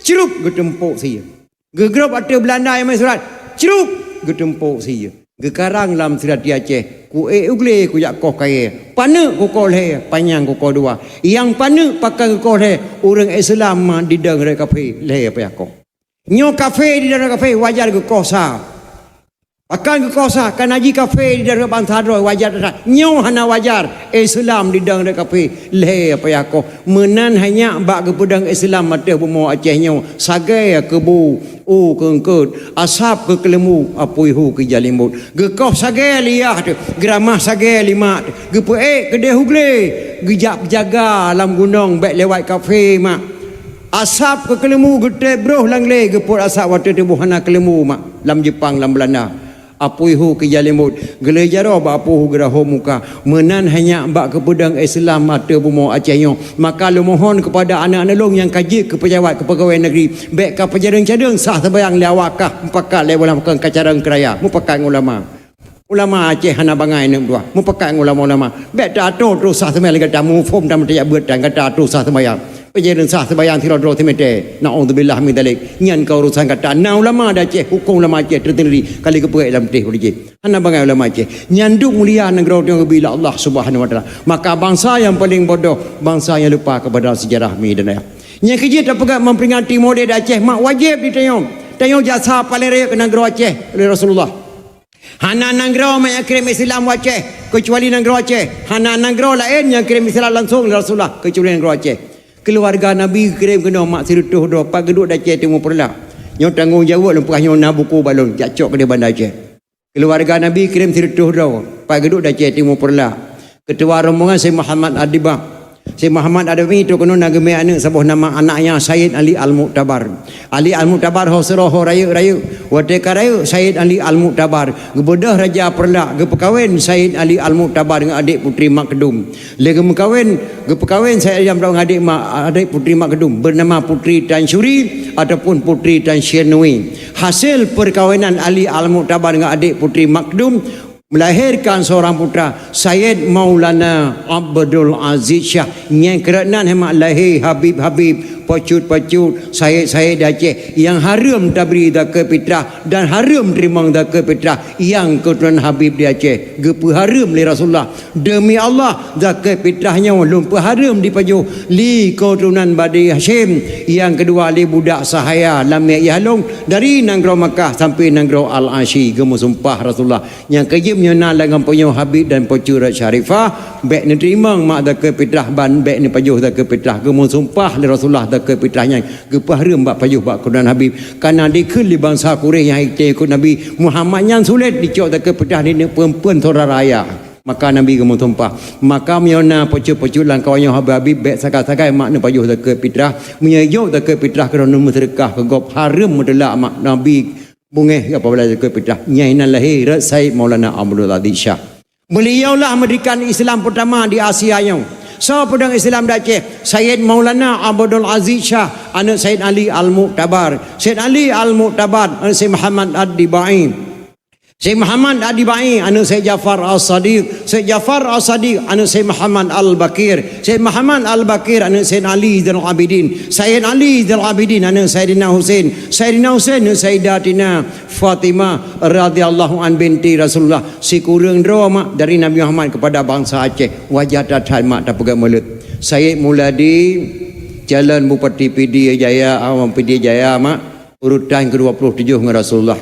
crup geuteumpok sie. Geugrôb ateueh Beulanda nyang mé surat, crup geuteumpok sie. Geukarang lam seurati Aceh, "Kuék u glé kujak koh kayée, paneuk kukoh lhée, panyang kukoh dua." Nyang paneuk pakon geukoh lhée, ureuëng Islam ma didong rot kafé lhée payah koh. Nyoe kafé didong rot kafé, wajar geukoh sa. Pakon geukoh sa, kana jih kafé didong rot bansa droe, wajar that. Nyoe hana wajar, Islam didong rot kafé lhée payah koh. Meunan hanya bak geupeudong Islam ateueh bumoe Aceh nyoe, sagai keu bu, u keu eungkôt, asab keu keuleumbu, apui hu keu jalimbot. Geukoh sagai lé yah teuh, geuramah sagai lé mak teuh, geupeuék keudeh u glé, geujak peujaga lam gunong bék lewat kafé mak. Asab keu keuleumbu geutét broh lam glé, geupot asab watée tuboh hana keuleumbu mak, lam Jeupang, lam Beulanda. Apui hu keu jalémbot, geulée jaroe bak apui hu geurahom muka. Meunan hanya bak keupeudong Islam ateueh bumoe Aceh nyoe. Maka lôn mohon keupada aneuk-aneuk lôn nyang ka jeuet keu pejabat, keu pegawai negeri, bék ka peujareueng-jareueng sah seumayang lé awak kah, mupakat lé ulama, ka carông keuraya, mupakat ngon ulama. Ulama Aceh hana bangai aneuk dua, mupakat ngon ulama-ulama. Bék teuatoe troh sah seumayang lé gata, muphom dan meutajak beuet dan gata atoe sah seumayang. Peujareueng sah seumayang sidroe-droe seumeté. Naudzubillah min dzalik. Nyan ka urosan gata. Na ulama di Aceh, hukôm ulama Aceh tersendiri. Kali geupeuék lam teh udah jih. Hana bangai ulama Aceh. Nyan duek mulia nanggroe nyang geubri lé Allah Subhanahu wa Taala. Maka bansa nyang paleng bodoh, bansa nyang lupa kepada sejarah mi dan ayah. Nyang keujeuet tapeugah memperingati Maulid di Aceh mak wajéb di tanyoe. Tanyoe jasa paleng rayeuk keu nanggroe Aceh lé Rasulullah. Hana nanggroe nyang kirém Islam u Aceh, keucuali nanggroe Aceh. Hana nanggroe laén nyang kirém Islam langsong lé Rasulullah, keucuali nanggroe Aceh. Keuluwarga Nabi kirém keunoe mak sireutôh droe, pat geuduek di Aceh Timu Peureulak. Nyoe tanggong jaweueb lôn peugah, nyoe na buku bak lôn, jak cok keudéh Banda Aceh. Keuluwarga Nabi kirém sireutôh droe, pat geuduek di Aceh Timu Peureulak. Keutua rombongan Syekh Muhammad Ad-Dibak. Syekh Muhammad Ad-Dibak itu keunoe na geumé aneuk saboh nama, anaknya Sayyid Ali Al-Mu'tabar. Ali Al-Mu'tabar ho sidroe ho rayeuk-rayeuk. Watée ka rayeuk, Sayyid Ali Al-Mu'tabar geubeudôh Raja Peureulak, geupeukawen Sayyid Ali Al-Mu'tabar ngon adék Putri Makdum. Lé geumeukawen, geupeukawen Sayyid Ali Al-Mu'tabar ngon adék ma-, adék Putri Makdum, bernama Putri Tansyuri ataupun Putri Tansyirnui. Hasil peukawenan Ali Al-Mu'tabar ngon adék Putri Makdum, melahirkan seorang putra, Sayyid Maulana Abdul Aziz Syah. Nyang keureunan hemat lahé Habib-habib, pacut-pacut, sayyid-sayyid di Aceh, nyang hareuem tabri zakeuet fitrah dan hareuem teurimong zakeuet fitrah nyang keuturonan Habib di Aceh. Geupeuhareuem lé Rasulullah. Demi Allah, zakeuet fitrah nyoe lôn peuhareuem dipajoh lé keuturonan Bani Hasyim, nyang keudua lé budak sahaya lam miet yah lôn dari nanggroe Makkah sampai nanggroe Al-Asyi. Geumeusumpah Rasulullah. Nyang keujeuet meunyoe na lam gampông nyoe Habib dan Pucuk Syarifah, bék neuteurimong mak zakeuet fitrah ban bék neupajoh zakeuet fitrah. Geumeusumpah lé Rasulullah zakeuet fitrah nyan geupeuhareuem bak pajoh bak keunan Habib. Kana dikheun lé bansa Quraisy nyang ikot Nabi Muhammad nyan sulet dicok zakeuet fitrah di neuk peuen-peuen syedara ayah. Maka Nabi geumeusumpah. Maka meunyoe na pucuk-pucuk lam kawan nyoe Habib-Habib bék sagai-sagai mak neupajoh zakeuet fitrah. Meunyoe jok zakeuet fitrah keu droeneuh meuseudeukah keu gob hareuem meuteulak mak Nabi. Beungéh apabila zakeuet fitrah. Nyan inan lahé rot Said Maulana Abdul Aziz Syah. Beliaulah mendirikan Islam pertama di Asia nyoe. Soe peudong Islam di Aceh? Said Maulana Abdul Aziz Syah, aneuk Said Ali Al-Mu'tabar. Said Ali Al-Mu'tabar, aneuk Said Muhammad Ad-Dibai. Said Muhammad Ad-Dibai, aneuk Said Jafar As-Sadiq. Said Jafar As-Sadiq, aneuk Said Muhammad Al-Baqir. Said Muhammad Al-Baqir, aneuk Said Ali Zainal Abidin. Said Ali Zainal Abidin, aneuk Saidina Husain. Saidina Husain, aneuk Saidatina Fatimah radhiyallahu an binti Rasulullah. Sikureueng droe mak dari Nabi Muhammad kepada bansa Aceh. Wajah that-that mak tapeugah meuleut. Said Muladi, calon Bupati Pidie Jaya, awam Pidie Jaya mak, urutan kedua puluh tujuh ngon Rasulullah.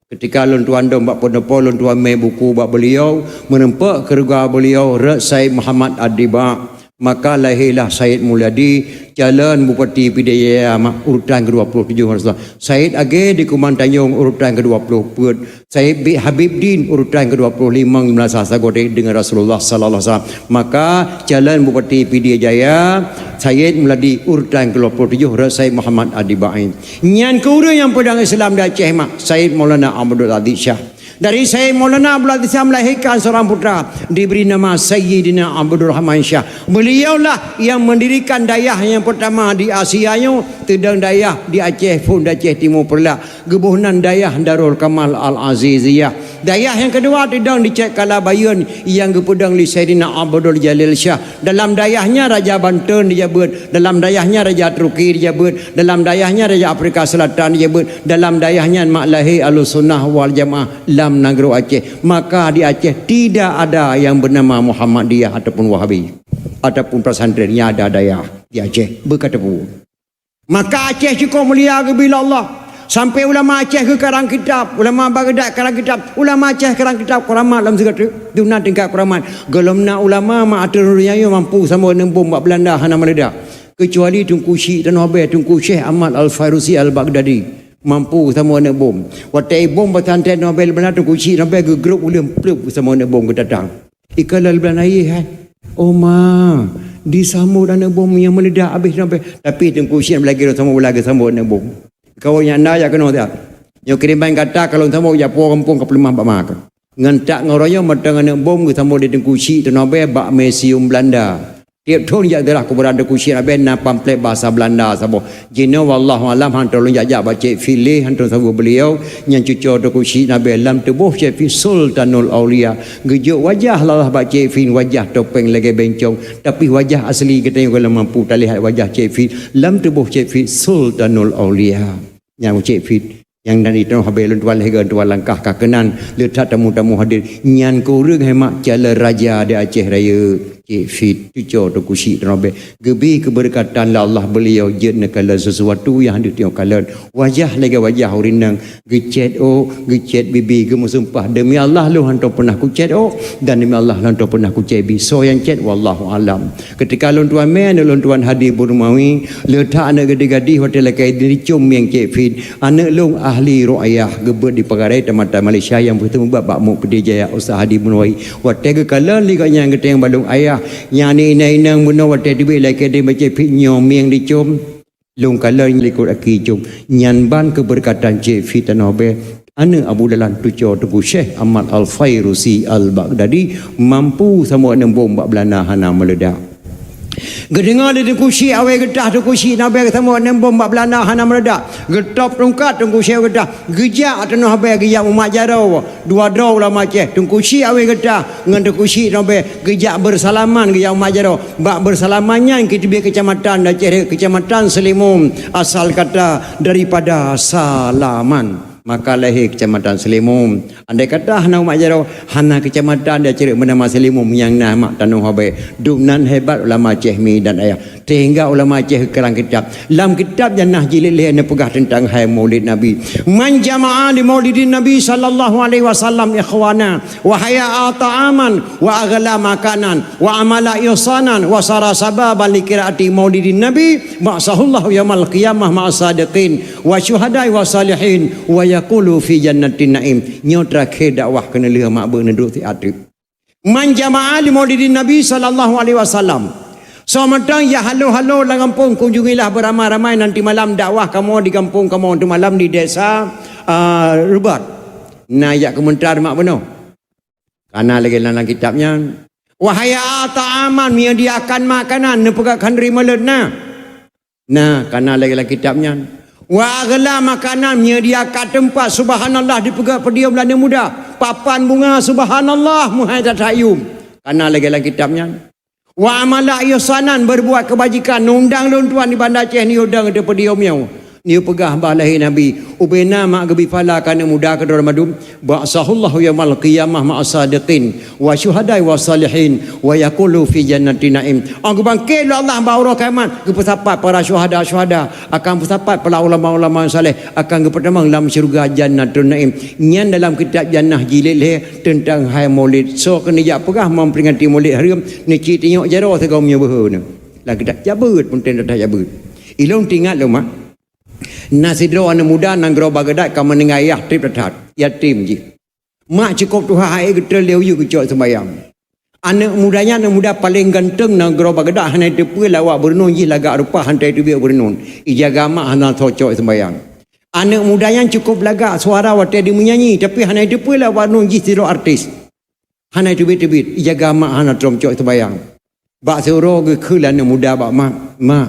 Ketika lôn tuan dong bak Pendopo, lôn tuan mé buku bak beliau, meureumpok keuluwarga beliau rot Said Muhammad Ad-Diba. Maka lahirlah Said Muladi, calon Bupati Pidie Jaya mak, urutan kedua puluh tujuh Rasulullah. Said Age di Kumantanjong, urutan kedua puluh peuet. Said Bi-, Habib Din, urutan kedua puluh lima, meulasa sagoe deungon Rasulullah sallallahu alaihi wasallam. Maka calon Bupati Pidie Jaya, Said Muladi, urutan kedua puluh tujuh rot Said Muhammad Ad-Dibai. Nyan keuh ureueng nyang peudong Islam di Aceh mak, Said Maulana Abdul Aziz Syah. Dari Said Maulana Abdul Aziz Syah melahirkan seorang putra, diberi nama Sayyidina Abdul Rahman Syah. Beliaulah yang mendirikan dayah yang pertama di Asia nyoe, teudong dayah di Aceh, phon di Aceh Timu Peureulak. Geuboh nan dayah Darul Kamal Al-Aziziyah. Dayah nyang keudua teudong di Cek Kala Bayeuen nyang geupeudong lé Saidina Abdul Jalil Syah. Dalam dayah nyan Raja Banten dijabeuet, dalam dayah nyan Raja Turki dijabeuet, dalam dayah nyan Raja Afrika Selatan dijabeuet, dalam dayah nyan mak lahé Ahlussunnah wal Jamaah lam nanggroe Aceh. Maka di Aceh tidak ada yang bernama Muhammadiyah ataupun Wahabi ataupun pesantren, nyan ada dayah di Aceh. Beukateupeue. Maka Aceh cukôp mulia geubri lé Allah. Sampai ulama Aceh geukarang kitab, ulama Baghdad karang kitab, ulama Aceh karang kitab, kuramat lam sigoe teuk, dum na tingkat kuramat. Gohlom na ulama mak ateueh dunia nyoe mampu sambot aneuk bom bak Belanda hana meuledak. Keucuali Teungku Syik Tanoh Abée, Teungku Syekh Ahmad Al-Fairusi Al-Baghdadi mampu sambot aneuk bom. Watée bom pesantren Tanoh Abée Belanda, Teungku Syik Tanoh Abée geugrôb uleueng plueb sambot aneuk bom geutatang. Ikalon bulan ayé hai. Oh ma, disambot aneuk bom nyang meuledak habéh sampai. Tapi Teungku Syik lagée sama lagée sambot aneuk bom. Kawan nyang na jak keunoe siat. Nyoe kiriman gata ka lôn sambot jak puwoe gampông ka peuleumah bak ma keuh. Ngon tak ngon royong mantong aneuk bom geusambot di Teungku Chik Tanoh Abee bak museum Belanda. Tiep thon jak ziarah kuburan Teungku Chik Tanoh Abee na pamflet bahasa Belanda saboh. Jinoe wallahu alam hantom lôn jak-jak bak Cek Fit lé, hantom saboh beliau nyang cuco Teungku Chik Tanoh Abee lam tuboh Cek Fit Sultanul Aulia. Geujok wajah lalah bak Cek Fit wajah topeng lagée bencong, tapi wajah asli geutanyoe gohlom mampu talihat wajah Cek Fit lam tuboh Cek Fit Sultanul Aulia. Nyang Cek Fit nyang dan di Tanoh Abee lôn tuan lheueh lôn tuan langkah ka keunan le that tamu-tamu hadir. Nyan kureueng hai mak calon raja di Aceh Rayeuk. Cek Fit cuco Teungku Chik Tanoh Abee geubi keubeureukat lé Allah beliau jeuet neukalon sesuatu nyang hana teukalon. Wajah lagée wajah ureueng inong geucet ôk, geucet bibi, geumeusumpah, "Demi Allah lôn hantom peunah kucet ôk dan demi Allah lôn hantom peunah kucet bibi." Soe nyang cet wallahu alam. Ketika lôn tuan mé aneuk lôn tuan Hadi Burmawi, le that aneuk gadih-gadih watée lakée dicom mieng Cek Fit. Aneuk lôn ahli ruqyah geubeuet di Peukarai Tamatan Malaysia nyang beuteumeubak bak Muk Pidie Jaya Ustaz Hadi Burmawi. Watée geukalon lé gobnyan geutanyong bak lôn, "Ayah, nyan inong-inong bunoe watée teubiet lakée deuh bak Cek Fit nyoe mieng dicom?" Lôn kalon likot aki com. Nyan ban keubeureukat Cek Fit Tanoh Abee, aneuk Abu Dalan cuco Teungku Syekh Ahmad Al-Fairusi Al-Baghdadi mampu sambot aneuk bom bak Belanda hana meuledak. Geudeungoe lé Teungku Chik Awai Geutah, Teungku Chik Tanoh Abee geusambot aneuk bom bak Belanda hana meuledak. Geutôb tungkat Teungku Chik Awai Geutah, geujak Tanoh Abee geujak mumat jaroe. Dua droe ulama Aceh, Teungku Chik Awai Geutah ngon Teungku Chik Tanoh Abee geujak beusalaman geujak mumat jaroe. Bak beusalaman nyan geuteubiet keucamatan di Aceh Rayeuk, Keucamatan Seulimum, asal kata daripada salaman. Maka lahé Keucamatan Seulimum. Andai kata hana mumat jaroe, hana keucamatan di Aceh Rayeuk meunama Seulimum nyang na mak Tanoh Abee. Dumnan hebat ulama Aceh mi dan ayah. Sehingga ulama Aceh keurang kitab. Lam kitab Jannah jilid lhée neupeugah teuntang hai Maulid Nabi. "Man jama'a li Maulidin Nabi sallallahu alaihi wasallam ikhwana, wa hayya'a ta'aman, wa aghla makanan, wa amala ihsanan, wa sara sababan li qiraati Maulidin Nabi, ba'sahullahu yaumal qiyamah ma'as sadiqin, wa syuhada'i wa salihin, wa yaqulu fi jannatin na'im." Nyoe terakhir dakwah keuneulheueh mak beu neuduek siat teuk. Man jama'a li Maulidin Nabi sallallahu alaihi wasallam. Soe mantong nyang halo-halo lam gampông, kunjungilah beramai-ramai nanti malam dakwah kamoe di gampông kamoe, nanti malam di desa, ah, Rubat. Na jak keumeuntar mak bunoe. Kana lagée lam kitab nyan. Wa hayya'a ta'aman, menyediakan makanan, neupeugah khanduri malot na. Na, kana lagée lam kitab nyan. Wa aghla makanan, menyediakan teumpat, subhanallah, dipeugah podium lé aneuk muda. Papan bunga, subhanallah, meuhai that-that yuem. Kana lagée lam kitab nyan. Wa amala ihsanan, berbuat kebajikan, undang lôn tuan di Banda Aceh niyue dong di podium nyoe. Niyue peugah bah lahé Nabi, ubena mak geubi pahala keu aneuk muda keudroe mandum. Ba'sahullahu yaumal qiyamah ma'as sadiqin, wa syuhada'i wa salihin, wa yaqulu fi jannati na'im. Oh geubangket lé Allah bak uroe kiamat, geupeusapat para syuhada-syuhada, akan peusapat para ulama-ulama saleh, akan geupeutamong lam syeuruga Jannatun Na'im. Nyan dalam kitab Jannah jilid lhée teuntang hai Maulid. Soe keuneuk jak peugah memperingati Maulid hareuem, neucit tinyok jaroe sigoe meunyoe beuhe nyoe. Lam kitab jabeuet pun teuntang jabeuet. Ilôn teuingat lôn mak. Na sidroe aneuk muda nanggroe Baghdad ka meuninggai yah treb that-that, yatim jih. Mak cukôp tuha hai geutrön lé u yue geucok seumayang. Aneuk muda nyan aneuk muda paleng ganteng nanggroe Baghdad, hana jiteupeue lé awak beureunon jih lagak rupa hana jiteubiet beureunon. Ijaga mak hana soe cok seumayang. Aneuk muda nyan cukôp lagak suara watée jimeunyanyi, tapi hana jiteupeue lé awak beureunon jih sidroe artis. Hana jiteubiet-teubiet, ijaga mak hana trok cok seumayang. Bak siuroe geukheun lé aneuk muda bak mak, "Mak,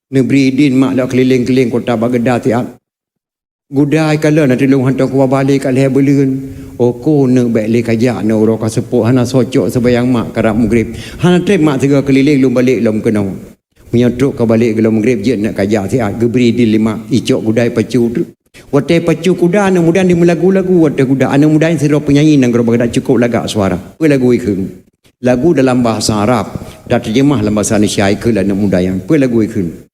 neubri idin mak lôn keulileng-keulileng kota Baghdad siat." Gudai kalon na teulông hantom kuba balek ka lhée buleuen. Oko neuk bék lé kajak na uroe ka seupôt hana soe cok seumayang mak karab mugreb. Hana treb mak sigoe keulileng lôn balek lom keunoe. Meunyoe trok ka balek geulom mugreb jeuet neuk kajak siat geubri idin lé mak icok gudai pacu. Watée pacu kuda aneuk muda di meulagu-lagu watée kuda aneuk muda sidroe peunyanyi nanggroe Baghdad cukôp lagak suara. Peue lagu ikheun? Lagu dalam bahasa Arab dan terjemah lam bahasa Indonesia ikheun lé aneuk muda nyan. Peue lagu ikheun?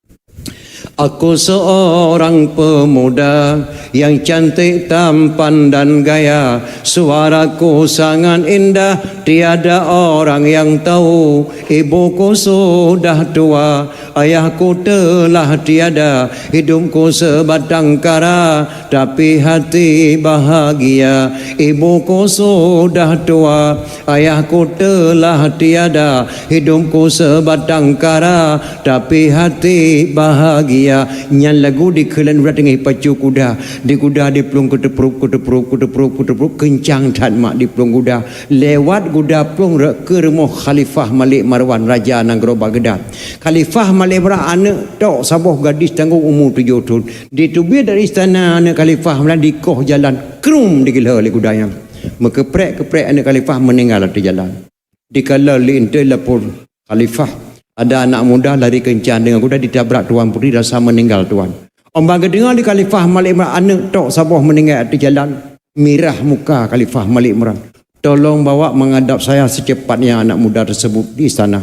Aku seorang pemuda yang cantik tampan dan gaya. Suaraku sangat indah, tiada orang yang tahu. Ibuku sudah tua, ayahku telah tiada. Hidupku sebatang kara, tapi hati bahagia. Ibuku sudah tua, ayahku telah tiada. Hidupku sebatang kara, tapi hati bahagia. Ya, nyan lagu di keulan udah teungoh pacu kuda. Di kuda di plueng keuteuprup, keuteuprup, keuteuprup, keuteuprup, keuncang that mak di plueng kuda. Lewat kuda plueng re-, keu rumoh Khalifah Malik Marwan, raja nanggroe Baghdad. Khalifah Malik Marwan aneuk tok saboh gadis tanggong umu tujoh thon. Diteubiet dari istana aneuk Khalifah Malik dikoh jalan, krum digeulhö lé kuda nyan. Meukeuprek-keuprek aneuk Khalifah meuninggai ateueh jalan. Dikalon lé intee lapor Khalifah, ada anak muda lari keuncang deungon kuda ditabrak Tuan Putri rasa meuninggai tuan. Óh ban geudeungoe lé Khalifah Malik Imran aneuk tok saboh meuninggai ateueh jalan, mirah muka Khalifah Malik Imran. Tolong bawa menghadap saya secepatnya anak muda tersebut di istana.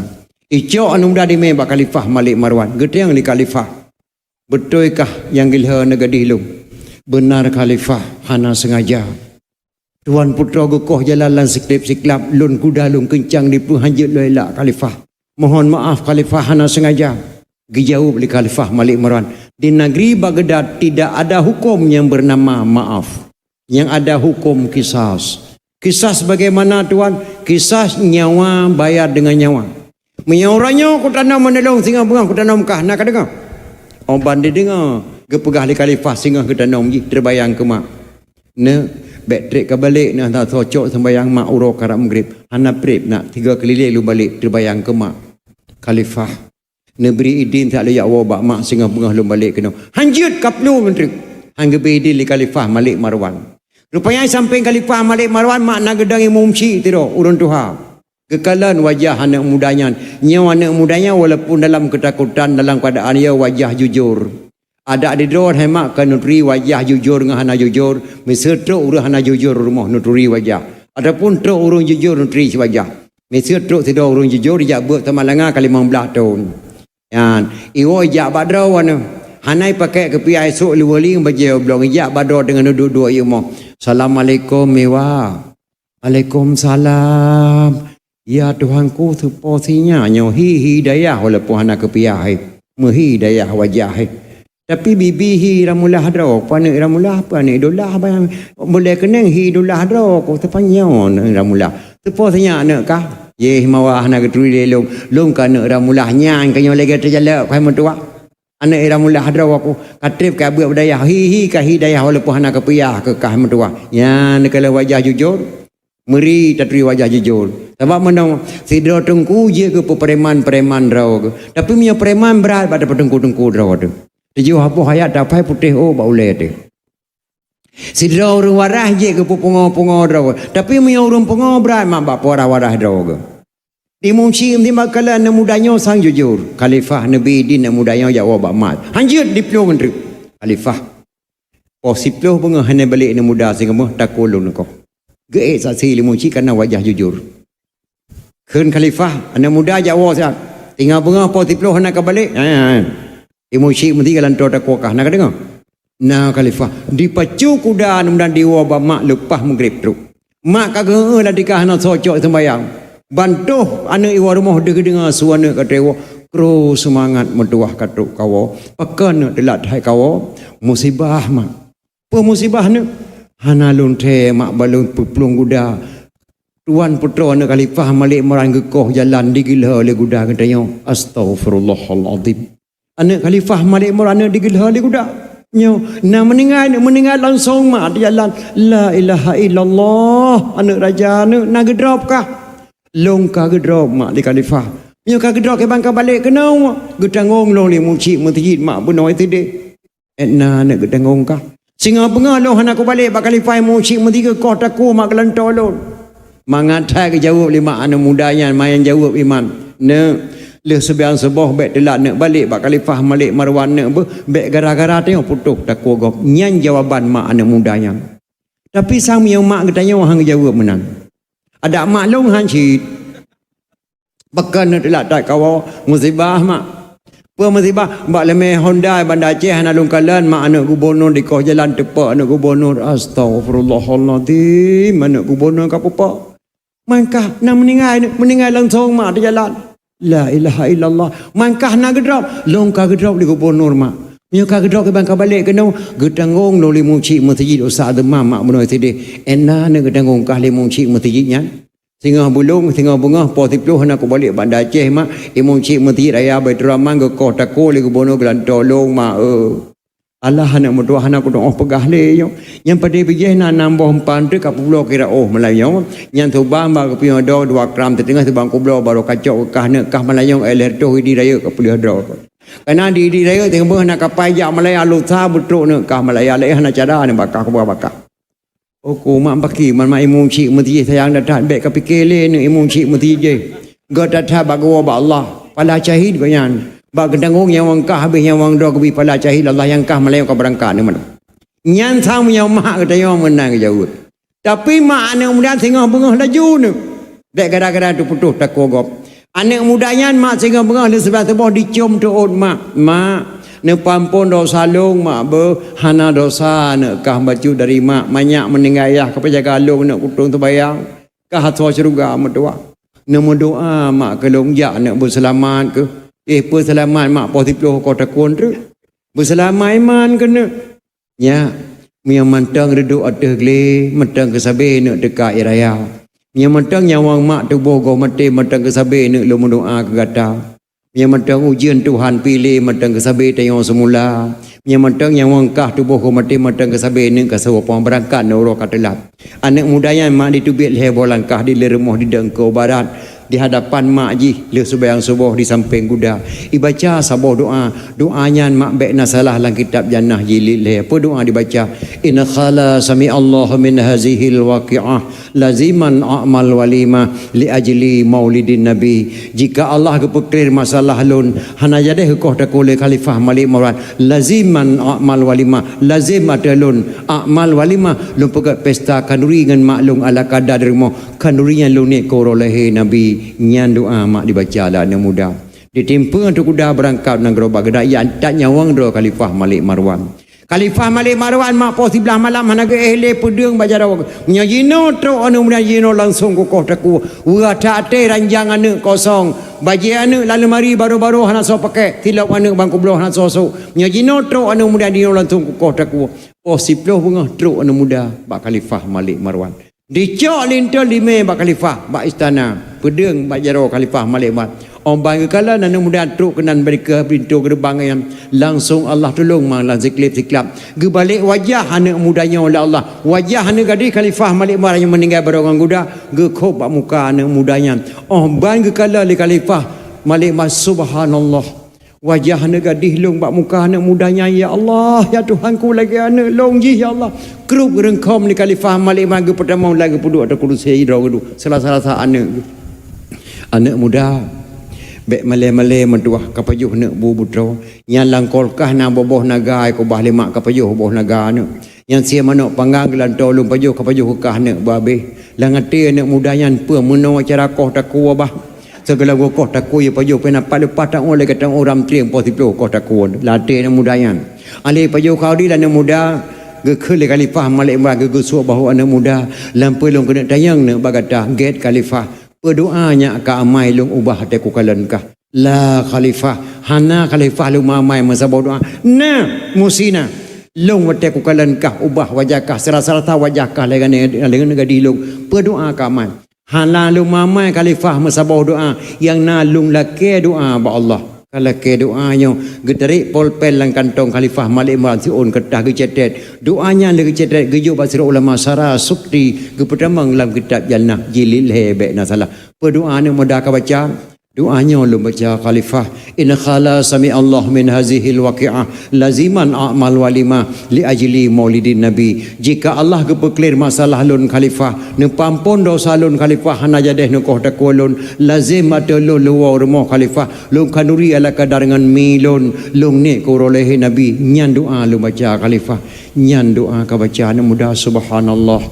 Icok aneuk muda dimé bak Khalifah Malik Marwan. Geutanyong lé Khalifah, "Beutôi kah nyang geulhö aneuk gadih lôn?" "Beunar Khalifah, hana seungaja. Tuan putroe geukoh jalan lam siklab-siklab, lôn kuda lôn keuncang dipeuhanjeuet lom ilak Khalifah. Mohon maaf Khalifah, hana seungaja." Geujaweueb lé Khalifah Malik Marwan, "Di negeri Baghdad tidak ada hukum yang bernama maaf. Yang ada hukum kisas." "Kisas bagaimana Tuan?" "Kisas nyawa bayar dengan nyawa." "Meunyoe uroe nyoe kutanom aneuk lôn singoh beungoh kutanom kah, na kadeungoe?" Óh ban dideungoe, geupeugah lé Khalifah singoh geutanom jih, teubayang keu mak. "Neuk, bèk trép ka balek, neuk hana cocok seumbahyang mak uroe karab Maghrib. Hana trép nak, tiga keulileng lôn balek," teubayang keu mak. "Khalifah, neubri idin that lôn jak woe bak mak singoh beungoh lôn balek keunoe." Hanjeuet ka plueng ngon treuk. Han geubri idin lé Khalifah Malik Marwan. Rupanya sampéng Khalifah Malik Marwan mak na geudong imeum chik sidroe, ureueng tuha. Geukalon wajah aneuk muda nyan. Nyoe aneuk muda nyan walaupun dalam keutakutan, dalam keuadaan ya wajah jujur. Adak di droe hai mak ka neuturi wajah jujur ngon hana jujur, miseue trok ureueng hana jujur rumoh neuturi wajah, ataupun trok ureueng jujur neuturi wajah. Miseue trok sidroe ureueng jujur jak beuet samalanga ka limong blaih thon. Nyan, iwoe jak bak droe aneuk. Hana ipakék keupiah, esok lé wali ngon bajèe oblong, ijak bak droe deungon duek-duek i rumoh. "Assalamualaikum, Miwa." "Waalaikumsalam. Ya Tuhanku, soe po si nyan nyoe hi, hi dayah walaupun hana keupiah, hi. Meuhi dayah wajah, hi. Tapi bibi hi Ramulah droe, peu aneuk Ramulah, peu aneuk Idolah, bayang bulèe keunong hi Idolah droe, ku soe po nyoe aneuk Ramulah. Soe po si nyan aneuk kah?" "Yeh, Mawa, hana geuturi lé lôn. Lôn keu aneuk Ramulah nyan, keu nyoe lagèe teujalak, keuhai meutuwah." "Aneuk Ira Mulah droe ku, ka trép ka beuet bak dayah, hi, hi, ka hi dayah walaupun hana keupiah keu kah meutuwah." Nyan neukalon wajah jujur, meuri taturi wajah jujur. Sabab meunoe, sidroe teungku jeuet keu peupreman-preman droe keu. Tapi meunyoe preman brat bak teungku-teungku droe teuh. Tujoh boh ayat tapai putéh ôk bak ulèe teuh. Sidroe ureueng waras jeuet keu peupungo-pungo droe keu. Tapi meunyoe ureueng pungo brat mak bak peue waras-waras droe keu. Di Musi meutimba kala aneuk muda nyoe sang jujur. Khalifah neubi idin aneuk muda nyoe jak woe bak mak. Hanjeuet diplueng ngon treuk. Khalifah. Poh siploh beungoh hana balek aneuk muda singoh beungoh takue lôn neukoh. Geuék saksi lé Musi kana wajah jujur. Kheun Khalifah, aneuk muda jak woe siat. Tinggai beungoh poh siploh hana ka balek. Ha, ha. Di Musi meuti ka lantoe takue kah, na ka deungoe? Na Khalifah, dipacu kuda aneuk muda diwoe bak mak leupah Maghrib trok. Mak ka geuheueh lam tika hana soe cok seumbahyang. Ban toh aneuk iwoe rumoh deuh geudeungoe su aneuk ka trok iwoe, kru seumangat meutuwah ka trok kawoe. Pakon neuk teulat that kawoe? Musibah mak. Peue musibah neuk? Hana lôn thèe mak ban lôn peuplueng kuda. Tuan putroe aneuk Khalifah Malik Imran geukoh jalan digeulhö lé kuda geutanyoe. Astaghfirullahalazim. Aneuk Khalifah Malik Imran aneuk digeulhö lé kuda. Nyoe, na meuninggai, aneuk meuninggai langsong mak di jalan. La ilaha illallah, aneuk raja aneuk na geudrop kah? Lôn ka geudrop mak di Khalifah. Nyoe ka geudrop kiban ka balek keunoe, geutanggong lôn lé mucik meuseujid mak bunoe sideh. Edna aneuk geutanggong kah. Singoh beungoh lôn hana kubalek bak Khalifah mucik meuseujid geukoh takue mak geulantoe lôn. Mangat that geujaweueb lé mak aneuk muda nyan, mayan jaweueb iman. Neuk, lheueh seubiang suboh bèk teulat neuk balek bak Khalifah Malik Marwan neuk beuh, bèk gara-gara tanyoe putôh takue gob. Nyan jawaban mak aneuk muda nyan. Tapi sang meunyoe mak geutanyoe han geujaweueb meunan. Adak mak lôn han cit. Pakon neuk teulat that kawoe, musibah mak. Peue musibah? Bak leumeh Honda Banda Aceh hana lôn kalon mak aneuk gubunur dikoh jalan teupok aneuk gubunur. Astaghfirullahalazim, aneuk gubunur ka peupak. Mangkah na meuninggai, meuninggai langsong mak di jalan. La ilaha illallah. Mangkah na geudrop, lôn ka geudrop lé gubunur mak. Meunyoe ka geudrop kiban ka balek keunoe, geutanggong lôn lé mucik meuseujid Ustaz Azeman mak bunoe sideh. Edna aneuk geutanggong kah lé mucik meuseujid nyan. Singoh bulong, singoh beungoh, poh siplôh hana kubalek Banda Aceh, mak. Imum chik meuseujid raya Baiturrahman geukoh takue lé gubunur geulantoe lôn, mak, eu. Alah, aneuk meutuah, hana kutu'oh peugah lé nyoe. Nyang padé bijéh na nam boh empan teuk ka peubloe kira óh meulayeue. Nyan subang bak geupiôh droe dua gram siteungoh, subang kubloe barô kacok keu kah neuk kah meulayeue, éh lhèe reutôh idi rayeuk ka peulheueh droe. Kana di, di rayeuk teungoh beuh na kapai jak Malaya, lusa beutrok neuk kah Malaya, lé hana cara neuk bak kah, kuba bak kah. Uku mak baki, man mak imum chik meuseujid sayang that-that, bèk kapike lé neuk imum chik meuseujid jih. Gèt that-that bak geuwoe bak Allah. Pala syahid gobnyan. Bak geutanggong nyawöng kah, habéh nyawöng droe geubri pala syahid Allah, nyang kah meulayeue ka beurangkat neuk meunan. Nyan sang meunyoe mak geutanyoe meunan geujaweueb. Tapi mak aneuk muda singoh beungoh laju neuk. Bèk gara-gara teuputoh takue gob. Aneuk muda nyan mak singoh beungoh lheueh sibeulaih suboh dicôm teuôt mak. Mak, neupeuampôn dosa lôn mak beuh, hana dosa neuk kah bacut dari mak. Manyak meuninggai ayah ka peujaga lôn neuk kutông seubayang. Kah asoe syeuruga meutuah. Neumeudoa mak keu lôn jak neuk beuseulamat keuh. Éh, peuseulamat mak poh siplôh koh takue treuk. Beuseulamat iman keuneuk. Nyak, meunyoe mantong reudôk ateueh glé, mantong keusabe neuk teuka ie raya. Meunyoe mantong nyawöng mak tuboh goh maté, mantong keusabe neuk lôn meudoa keu gata. Meunyoe mantong ujeuen Tuhan piléh, mantong keusabe tanyoe seumula. Meunyoe mantong nyawöng kah tuboh goh maté, mantong keusabe neuk ka saboh pang beurangkat neuk uroe ka teulat. Aneuk muda nyan mak diteubiet lhèe boh langkah dilèe rumoh didong keu barat. Di hadapan mak jih lheueh seubayang suboh di sampéng guda. Ibaca saboh doa. Doa nyan mak bèk na salah lam kitab Jannah jilid lhèe. Peue doa dibaca? In khala sami'allahu min hazihil waqi'ah laziman a'mal walimah li ajli maulidin nabi. Jika Allah geupeuklir masalah lôn, hana jadeh geukoh takue lé Khalifah Malik Marwan, laziman a'mal walimah, lazim ateueh lôn a'mal walimah, lôn peugöt pesta khanduri ngon mak lôn ala kada di rumoh. Khanduri nyan lôn niet keu uroe lahé Nabi. Nyan doa mak dibaca lé aneuk muda. Ditimpeue ateueh kuda beurangkat nanggroe bak geuda, jak that nyawöng droe Khalifah Malik Marwan. Khalifah Malik Marwan mak poh siblaih malam hana geuéh lé peudeueng bak jaroe. Meunyoe jinoe trok aneuk muda jinoe langsong kukoh takue. Weueh that até ranjang aneuk kosong. Bajèe aneuk lam leumari barô-barô hana soe pakèk. Silop aneuk ban kubloe hana soe sôk. Meunyoe jinoe trok aneuk muda jinoe langsong kukoh takue. Poh siplôh beungoh trok aneuk muda bak Khalifah Malik Marwan. Dicok linto limé bak khalifah, bak istana, peudeueng bak jaroe Khalifah Malik Marwan. Óh ban geukalon aneuk muda trok keunan bak pintoe geureubang nyan, langsong Allah tulông mang lam siklab-siklab. Geubalek wajah aneuk muda nyoe lé Allah. Wajah aneuk gadih Khalifah Malik Marwan nyang meuninggai baroe ngon guda, geukhôb bak muka aneuk muda nyan. Óh ban geukalon lé Khalifah Malik Marwan, subhanallah. Wajah aneuk gadih lôn bak muka aneuk muda nyan, ya Allah, ya Tuhanku, lagèe aneuk lôn jih, ya Allah. Krup geureungkhom lé Khalifah Malik Marwan geupeutamong laju geupeuduek ateueh kurusi droe geuduek. Salah-salah aneuk. Aneuk muda, bèk malèe-malèe meutuah ka pajoh neuk bu butroe. Nyan lam kulkas na boh-boh naga, keubah lé mak ka pajoh boh naga neuk. Nyan sie manok panggang geulantoe lôn pajoh ka pajoh keu kah neuk beu abéh. Lam até aneuk muda nyan peue meunoe cara koh takue bah. Sigohlom geukoh takue pajoh pih na pat leupah taoh lé geutanyoe uram trieng poh siplôh koh takue. Lam até aneuk muda nyan. Alé pajoh khanduri lé aneuk muda, geukheun lé Khalifah Malik Marwan geugeusuek bahô aneuk muda, lam peue lôn keuneuk tanyong neuk bak gata, gèt Khalifah, peue doa nyak ka amai lôn ubah watèe kukalon kah. La Khalifah, hana Khalifah lôn amai meusaboh doa. Na, musti na. Lôn watèe kukalon kah ubah wajah kah, sira-sira wajah kah lagèe aneuk gadih lôn. Peue doa ka amai. Hana lôn amai Khalifah meusaboh doa, nyang na lôn lakèe doa bak Allah. Ka lakèe doa nyoe, geutarek polpen lam kantong Khalifah Malik Marwan siôn keureutah geucetet. Doa nyan lé geucetet geujok bak sidroe ulama syara Sukti geupeutamong lam kitab Jannah jilid lhèe bèk na salah. Peue doa aneuk muda ka baca? Doa nyoe lôn baca Khalifah, in khala sami'allahu min hazihil waqi'ah laziman a'mal walimah li ajli maulidin nabi. Jika Allah geupeuklir masalah lôn Khalifah, neupeuampôn dosa lôn Khalifah, hana jadeh neukoh takue lôn, lazim ateueh lôn leuwoe rumoh Khalifah, lôn khanduri ala kadar ngon mi lôn, lôn niet keu uroe lahé Nabi. Nyan doa lôn baca Khalifah. Nyan doa ka baca aneuk muda, subhanallah.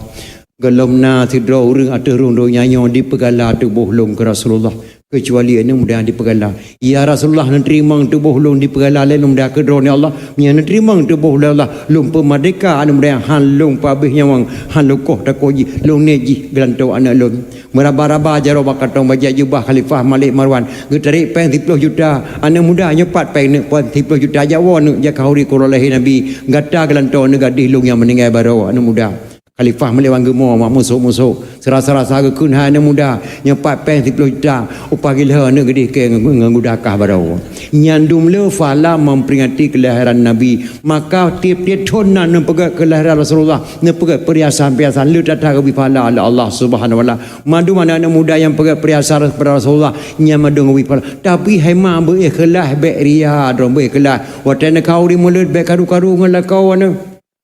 Gohlom na sidroe ureuëng ateueh rhueng donya nyoe dipeugala tuboh lôn keu Rasulullah, keucuali aneuk muda dipeugala. Ya Rasulullah, neuteurimong tuboh lôn dipeugala lé aneuk muda keu Droeneuh ya Allah. Meunyoe neuteurimong tuboh lôn ya Allah, lôn peumerdeka aneuk muda nyang han lôn peuhabéh nyawöng, han lôn koh takue jih, lôn niet jih geulantoe aneuk lôn. Meuraba-raba jaroe bak kantong bajèe jubah Khalifah Malik Marwan, geutarek péng siploh juta. Aneuk muda, nyoe pat péng neuk, péng siploh juta, jak woe neuk, jak khanduri keu uroe lahé Nabi. Gata geulantoe aneuk gadih lôn nyang meuninggai baroe, aneuk muda. Khalifah Malik Wan Geumo mak musoh-musoh. Serasa-rasa geukheun hai aneuk muda, nyoe pat péng siplôh juta, upah gila aneuk geudeh keu ngon, ngon guda kah baroe. Nyan dum le fala memperingati kelahiran Nabi. Maka tiep-tiep thon na neupeugét kelahiran Rasulullah, neupeugét perhiasan-perhiasan le tata geubi fala lé Allah Subhanahu wa Taala. Mandum aneuk-aneuk muda nyang peugét perhiasan kepada Rasulullah, nyan mandum geubi fala. Tapi hai mak beu ikhlas, bék ria, droe beu ikhlas. Watée neukau di mulut bék karu-karu ngon lakoe aneuk.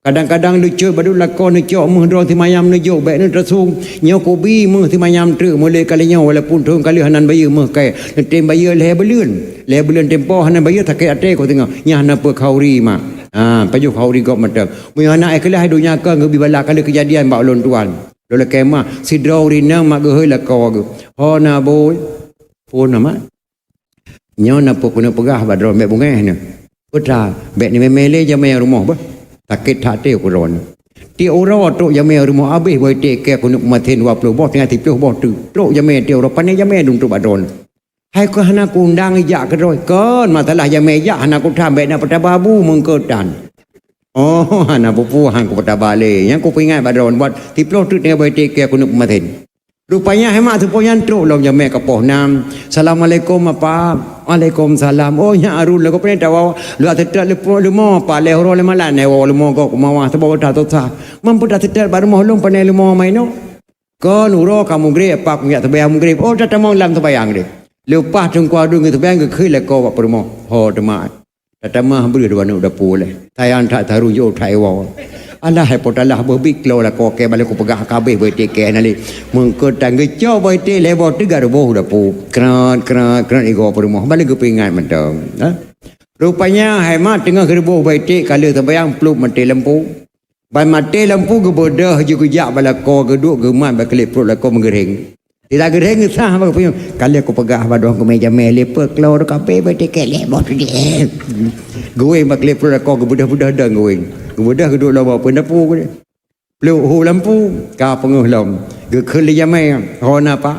Kadang-kadang lucu badut lakoe neucok meuh droe simayam neujok bék neuteusung. Nyoe kubi meuh simayam treuk mulai kali nyoe walaupun thon kali hana bayeue meuh kai. Neutem bayeue lhée buleuen. Lhée buleuen tempo hana bayeue sakét até ku teungoh. Nyan hana peue khauri mak. Ha, pajoh khauri gob mantong. Meunyoe hana ikhlas donya keu geubi bala kali keujadian bak ulôn tuan. Lôn lakée mah sidroe ureueng inong mak geuhôi lakoe geuh. Ho na bui. Phon na mak. Nyoe na peue keuneuk peugah bak droe bék beungéh nyoe. Peue that, bék neumé-mé lé jamé rumoh beuh. Sakét that até keu droe nyoe. Tiep uroe trok jamé rumoh abéh boh iték kée keuneuk peumaten dua ploh boh, tinggai siplôh boh teuk. Trok jamé tiep uroe, pané jamé dum trok bak droe nyoe. Hai keu hana kuundang ijak keudroe. Kon masalah jamé ijak hana kutam bék na peutaba bu meungkeutan. Oh, hana peue-peue han kupeutaba lé. Nyang kupeuingat bak droe buet siplôh teuk tinggai boh iték kée keuneuk peumaten. Rupanya hai mak seupôt nyan trok lom jamé ka poh nam. "Assalamualaikum, Apa." "Waalaikumsalam." "Oh, nyak Harun lagoe pane tawoe?" "Lôn seutôt leumo, Apa, lhée uroe lé malam nyoe woe leumo gob keu mawah, sabab that susah. Mampu that seutôt bak rumoh lôn pane leumo ma inoe?" "Kon uroe ka mugreb, Apa, kujak seumayang mugreb." "Oh, tatamong lam seumayang deh." Leupah Teungku Harun geuseumayang geukheun lakoe bak peurumoh. Ho teuma. Tatamah breueh dua aneuk dapu lé. Sayang that taru jôk that iwoe. Alah hai po talah boh bit klo lakoe kée bala kupeugah kabéh boh iték kée na lé. Meungkeutan geucok boh iték lhée boh teuk geuruboh dapu. Krat, krat, krat igoe peurumoh. Bala geupeuingat mantong. Ha? Rupanya hai mak teungoh geuruboh boh iték ka lheueh seumayang plup maté lampu. Ban maté lampu geubeudoh jih geujak bak lakoe geuduek geumat bak klep pruet lakoe meugeureng. Sira geureng geusah bak geupeunyoe, "Ka lheueh kupeugah bak droe keumeujamé lé peue klo kabéh bak tiket lé boh tu deh." Geuweng bak klep pruet lakoe geubeudoh-beudoh dong geuweng. Geubeudoh geuduek lom bak peue dapu geuh. Pluek hu lampu, ka peungeuh lom. Geukheun lé jamé, "Ho na Apa?"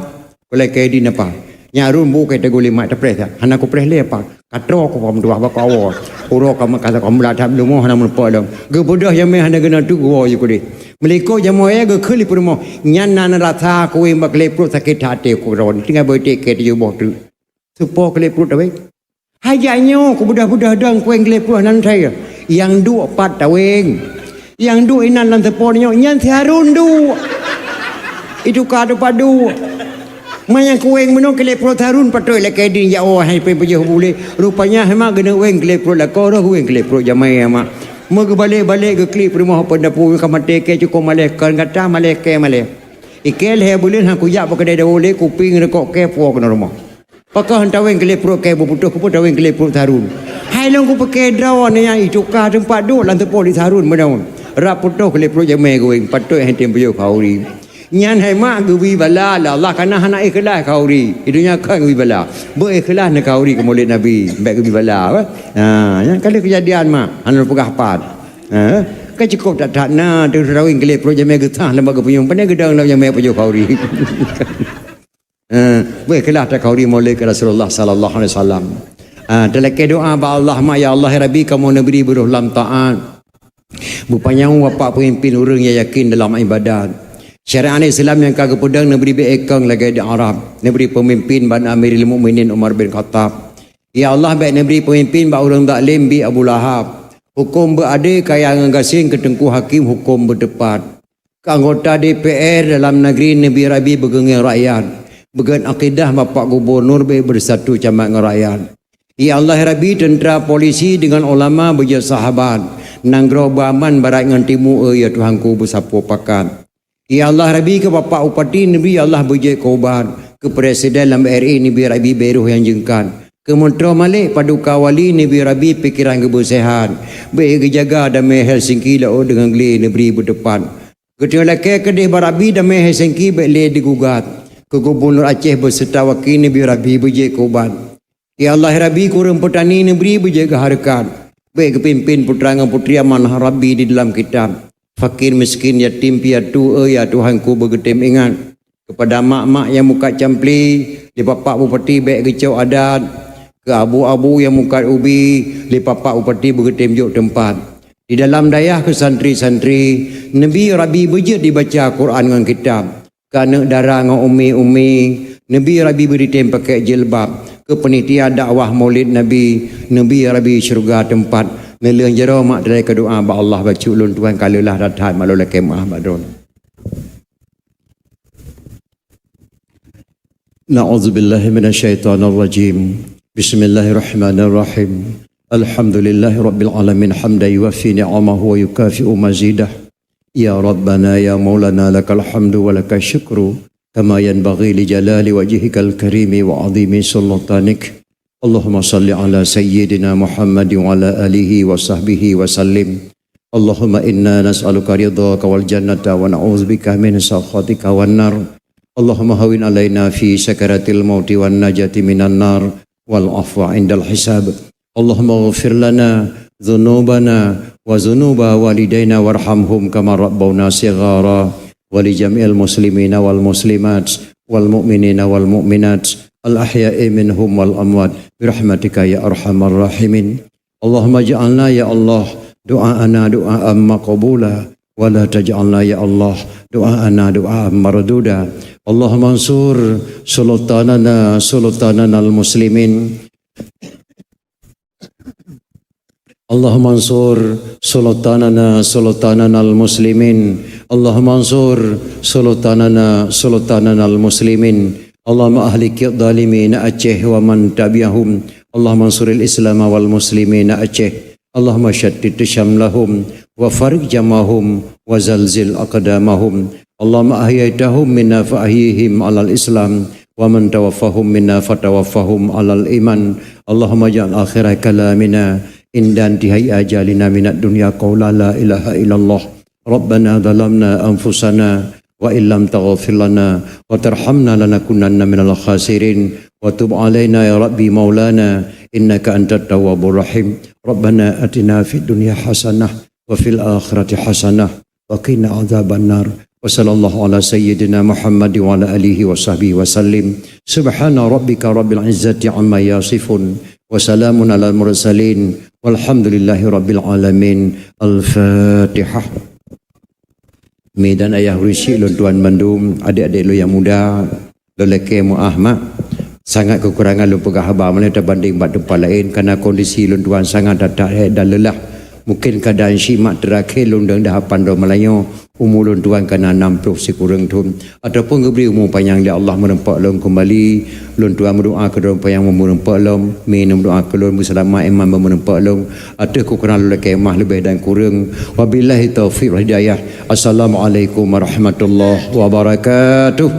Kulai keu di napa? Nyak Harun bu kai teuguli mak teupreh that. Hana kupreh lé Apa. Ka troe ku pam tuah bak awoe. Uroe ka meukat ka meulat that leumo hana meurumpok lom. Geubeudoh jamé hana geunan tu geuwoe ju kudeh. Meulikot jamé geukheun lé peurumoh. Nyan na rasa kuweng bak klep pruet sakét that até ku droe. Tinggai boh iték kée tujoh boh teuk. Seupôt klep pruet taweng. Hajat nyoe kubeudoh-beudoh dong kuweng gleh pruet nan saya. Nyang duek pat taweng. Nyang duek inan lam seupôt nyoe nyan si Harun duek. Itu ka teupadu. Manyang kuweng meunoe gleh pruet si Harun patôt lakée di jak woe hai peujoh bulée. Rupanya hai mak geuneuk weng gleh pruet lakoe roh weng gleh pruet jamé mak. Meugeubalek-balek geuklik peurumoh pendapu ka maté kée cukôp malée kon gata malée kée malée. Ikée lhée buleuen han kujak bak keudée dawoe lé kupieng reukok kée puwoe keunoe rumoh. Pakon taweng gleh pruet kée beuputôh keupeue taweng gleh pruet si Harun. Hai lôn kupike droe nyan ituka teumpat duek lam teupôt di si Harun meunan. Rab putôh gleh pruet jamé geuweng patôt hai tem peujoh khauri. Nyan hai mak geubi bala lé Allah kana hana ikhlas khauri. Di donya kon geubi bala. Beu ikhlas neukhauri keu Maulid Nabi, bék geubi bala. Ha, nyan ka lheueh keujadian mak, hana peugah pat. Ha, ka cukôp that-that na taweng gleh pruet jamé geusah lam bak geupeunyoe. Pane geudong lam jamé peujoh khauri. Eh, beukelah takhauri Maulid keu Rasulullah sallallahu alaihi wasallam. Ah, talakée doa bak Allah, mak, ya Allah, ya Rabbi, kamoe neubri beurôh lam taat. Beupanyang bapak peumimpin ureuëng nyang yakin dalam ibadat. Syariat Islam nyang ka geupeudong neubri beuekong lagée di Arab. Neubri peumimpin ban Amirul Mukminin Umar bin Khattab. Ya Allah, bék neubri peumimpin bak ureuëng zalim bi Abu Lahab. Huköm beuadé kaya ngon gasien keu teungku hakim huköm beuteupat. Keu anggota D P R dalam negeri neubri Rabbi beugeungieng rakyat. Beugon akidah Bapak Gubernur bék beusatu camat ngon rakyat. Ya Allah Rabbi, teuntra polisi deungon ulama beujeuet sahabat. Nanggroe beuaman barat ngon timu, ya Tuhanku beusapoe pakat. Ya Allah Rabbi, keu Bapak Bupati neubri ya Allah beujeuet keu ubat. Keu Presiden lam R I neubri Rabbi bék roh nyang jeungkat. Keu Meuntro Malek Paduka Wali neubri Rabbi pikeran geubeuseuhat. Bék geujaga damé Helsinki laôt deungon glé neubri beuteupat. Geutanyoe lakée keudeh bak Rabbi damé Helsinki bék lé digugat. Keu Gubernur Aceh beuseuta waki neubri Rabbi beujeuet keu ubat. Ya Allah Rabbi, keu ureuëng peutani neubri beujeuet keu hareukat. Bék geupimpin putra ngon putri amanah Rabbi di dalam kitab. Fakir miskin yatim piatu, ya Tuhanku beugeutem ingat. Keupada mak-mak nyang mukat campli, lé Bapak Bupati bék geucok adat. Keu abu-abu nyang mukat ubi, lé Bapak Bupati beugeutem jok teumpat. Di dalam dayah keu santri-santri, neubi rabi beujeuet dibaca Quran ngon kitab. Keu aneuk dara ngon umi-umi, neubi rabi beuritém pakèk jilbab. Keu peunitia dakwah Maulid Nabi, neubi rabi syeuruga teumpat. Neulheueh jaroe mak teurai keu doa bak Allah bacut lôn tuan ka leulah that-that mak lôn lakèe meu'ah bak droeneuh. Na'udzubillahi minasyaitonirrajim. Bismillahirrahmanirrahim. Alhamdulillahirabbil alamin, hamdan yuwafi ni'amahu wa yukafi'u mazidah. Ya Rabbana ya Maulana lakal hamdu wa lakal syukru kama yanbaghi li jalali wajhikal karimi wa azimi sultanik. Allahumma salli ala sayyidina Muhammad wa ala alihi wa sahbihi wa sallim. Allahumma inna nas'aluka ridhaka wal jannata wa na'udzubika min sakhatika wan nar. Allahumma hawwin alaina fi sakaratil mauti wan najati minan nar wal afwa indal hisab. Allahumma ighfir lana dzunubana wa dzunuba walidaina warhamhum kama rabbauna shighara. Wa li jami'il muslimina wal muslimat wal mu'minina wal mu'minat al ahya'i minhum wal amwat bi rahmatika ya arhamar rahimin. Allahumma ja'alna ya Allah du'aana du'aan maqbula wa la taj'alna ya Allah du'aana du'aan marduda. Allahumma ansur sultanana sultananal muslimin. Allahumma ansur sultanana sultananal muslimin. Allahumma ansur sultanana sultananal muslimin. Allahumma ahlikidh dhalimin Aceh wa man tabi'ahum. Allahumma ansuril Islam wal muslimin Aceh. Allahumma syattit syamlahum wa farriq jam'ahum wa zalzil aqdamahum. Allahumma ahyaytahum minna fa ahyihim alal Islam wa man tawaffahum minna fa tawaffahum alal iman. Allahumma ja'al akhira kalamina inda intihai ajalina minad dunya qaula la ilaha illallah. Rabbana zalamna anfusana wa illam taghfir lana wa tarhamna lanakunanna minal khasirin. Wa tub alaina ya Rabbi maulana innaka antat tawwabur rahim. Rabbana atina fid dunya hasanah wa fil akhirati hasanah wa qina adzabannar. Wa sallallahu ala sayyidina Muhammad wa ala alihi wa sahbihi wa sallim. Subhana rabbika rabbil izzati amma yasifun. Wa salamun alal mursalin. Walhamdulillahi rabbil alamin. Al-Fatihah. Mi dan ayah ureueng syik lôn tuan mandum, adik-adik lôn nyang muda, lôn lakèe meu'ah mak. Sangat keukurangan lôn peugah haba meunyoe tabandeng bak teumpat laén, kareuna kondisi lôn tuan sangat that-that hék dan leulah. Mungken keuadaan syik mak teurakhé lôn deungon hapan droe malam nyoe, umu lôn tuan ka na nam ploh sikureueng thon. Ataupun geubri umu panyang lé Allah meureumpok lôn keumbali, lôn tuan meudoa keu droe panyang umu meureumpok lôn, mi meudoa keu lôn beuseulamat iman bak meureumpok lôn. Ateueh keukurangan lôn lakèe meu'ah leubeh dan kureueng. Wabillahi taufiq wal hidayah. Assalamualaikum warahmatullahi wabarakatuh.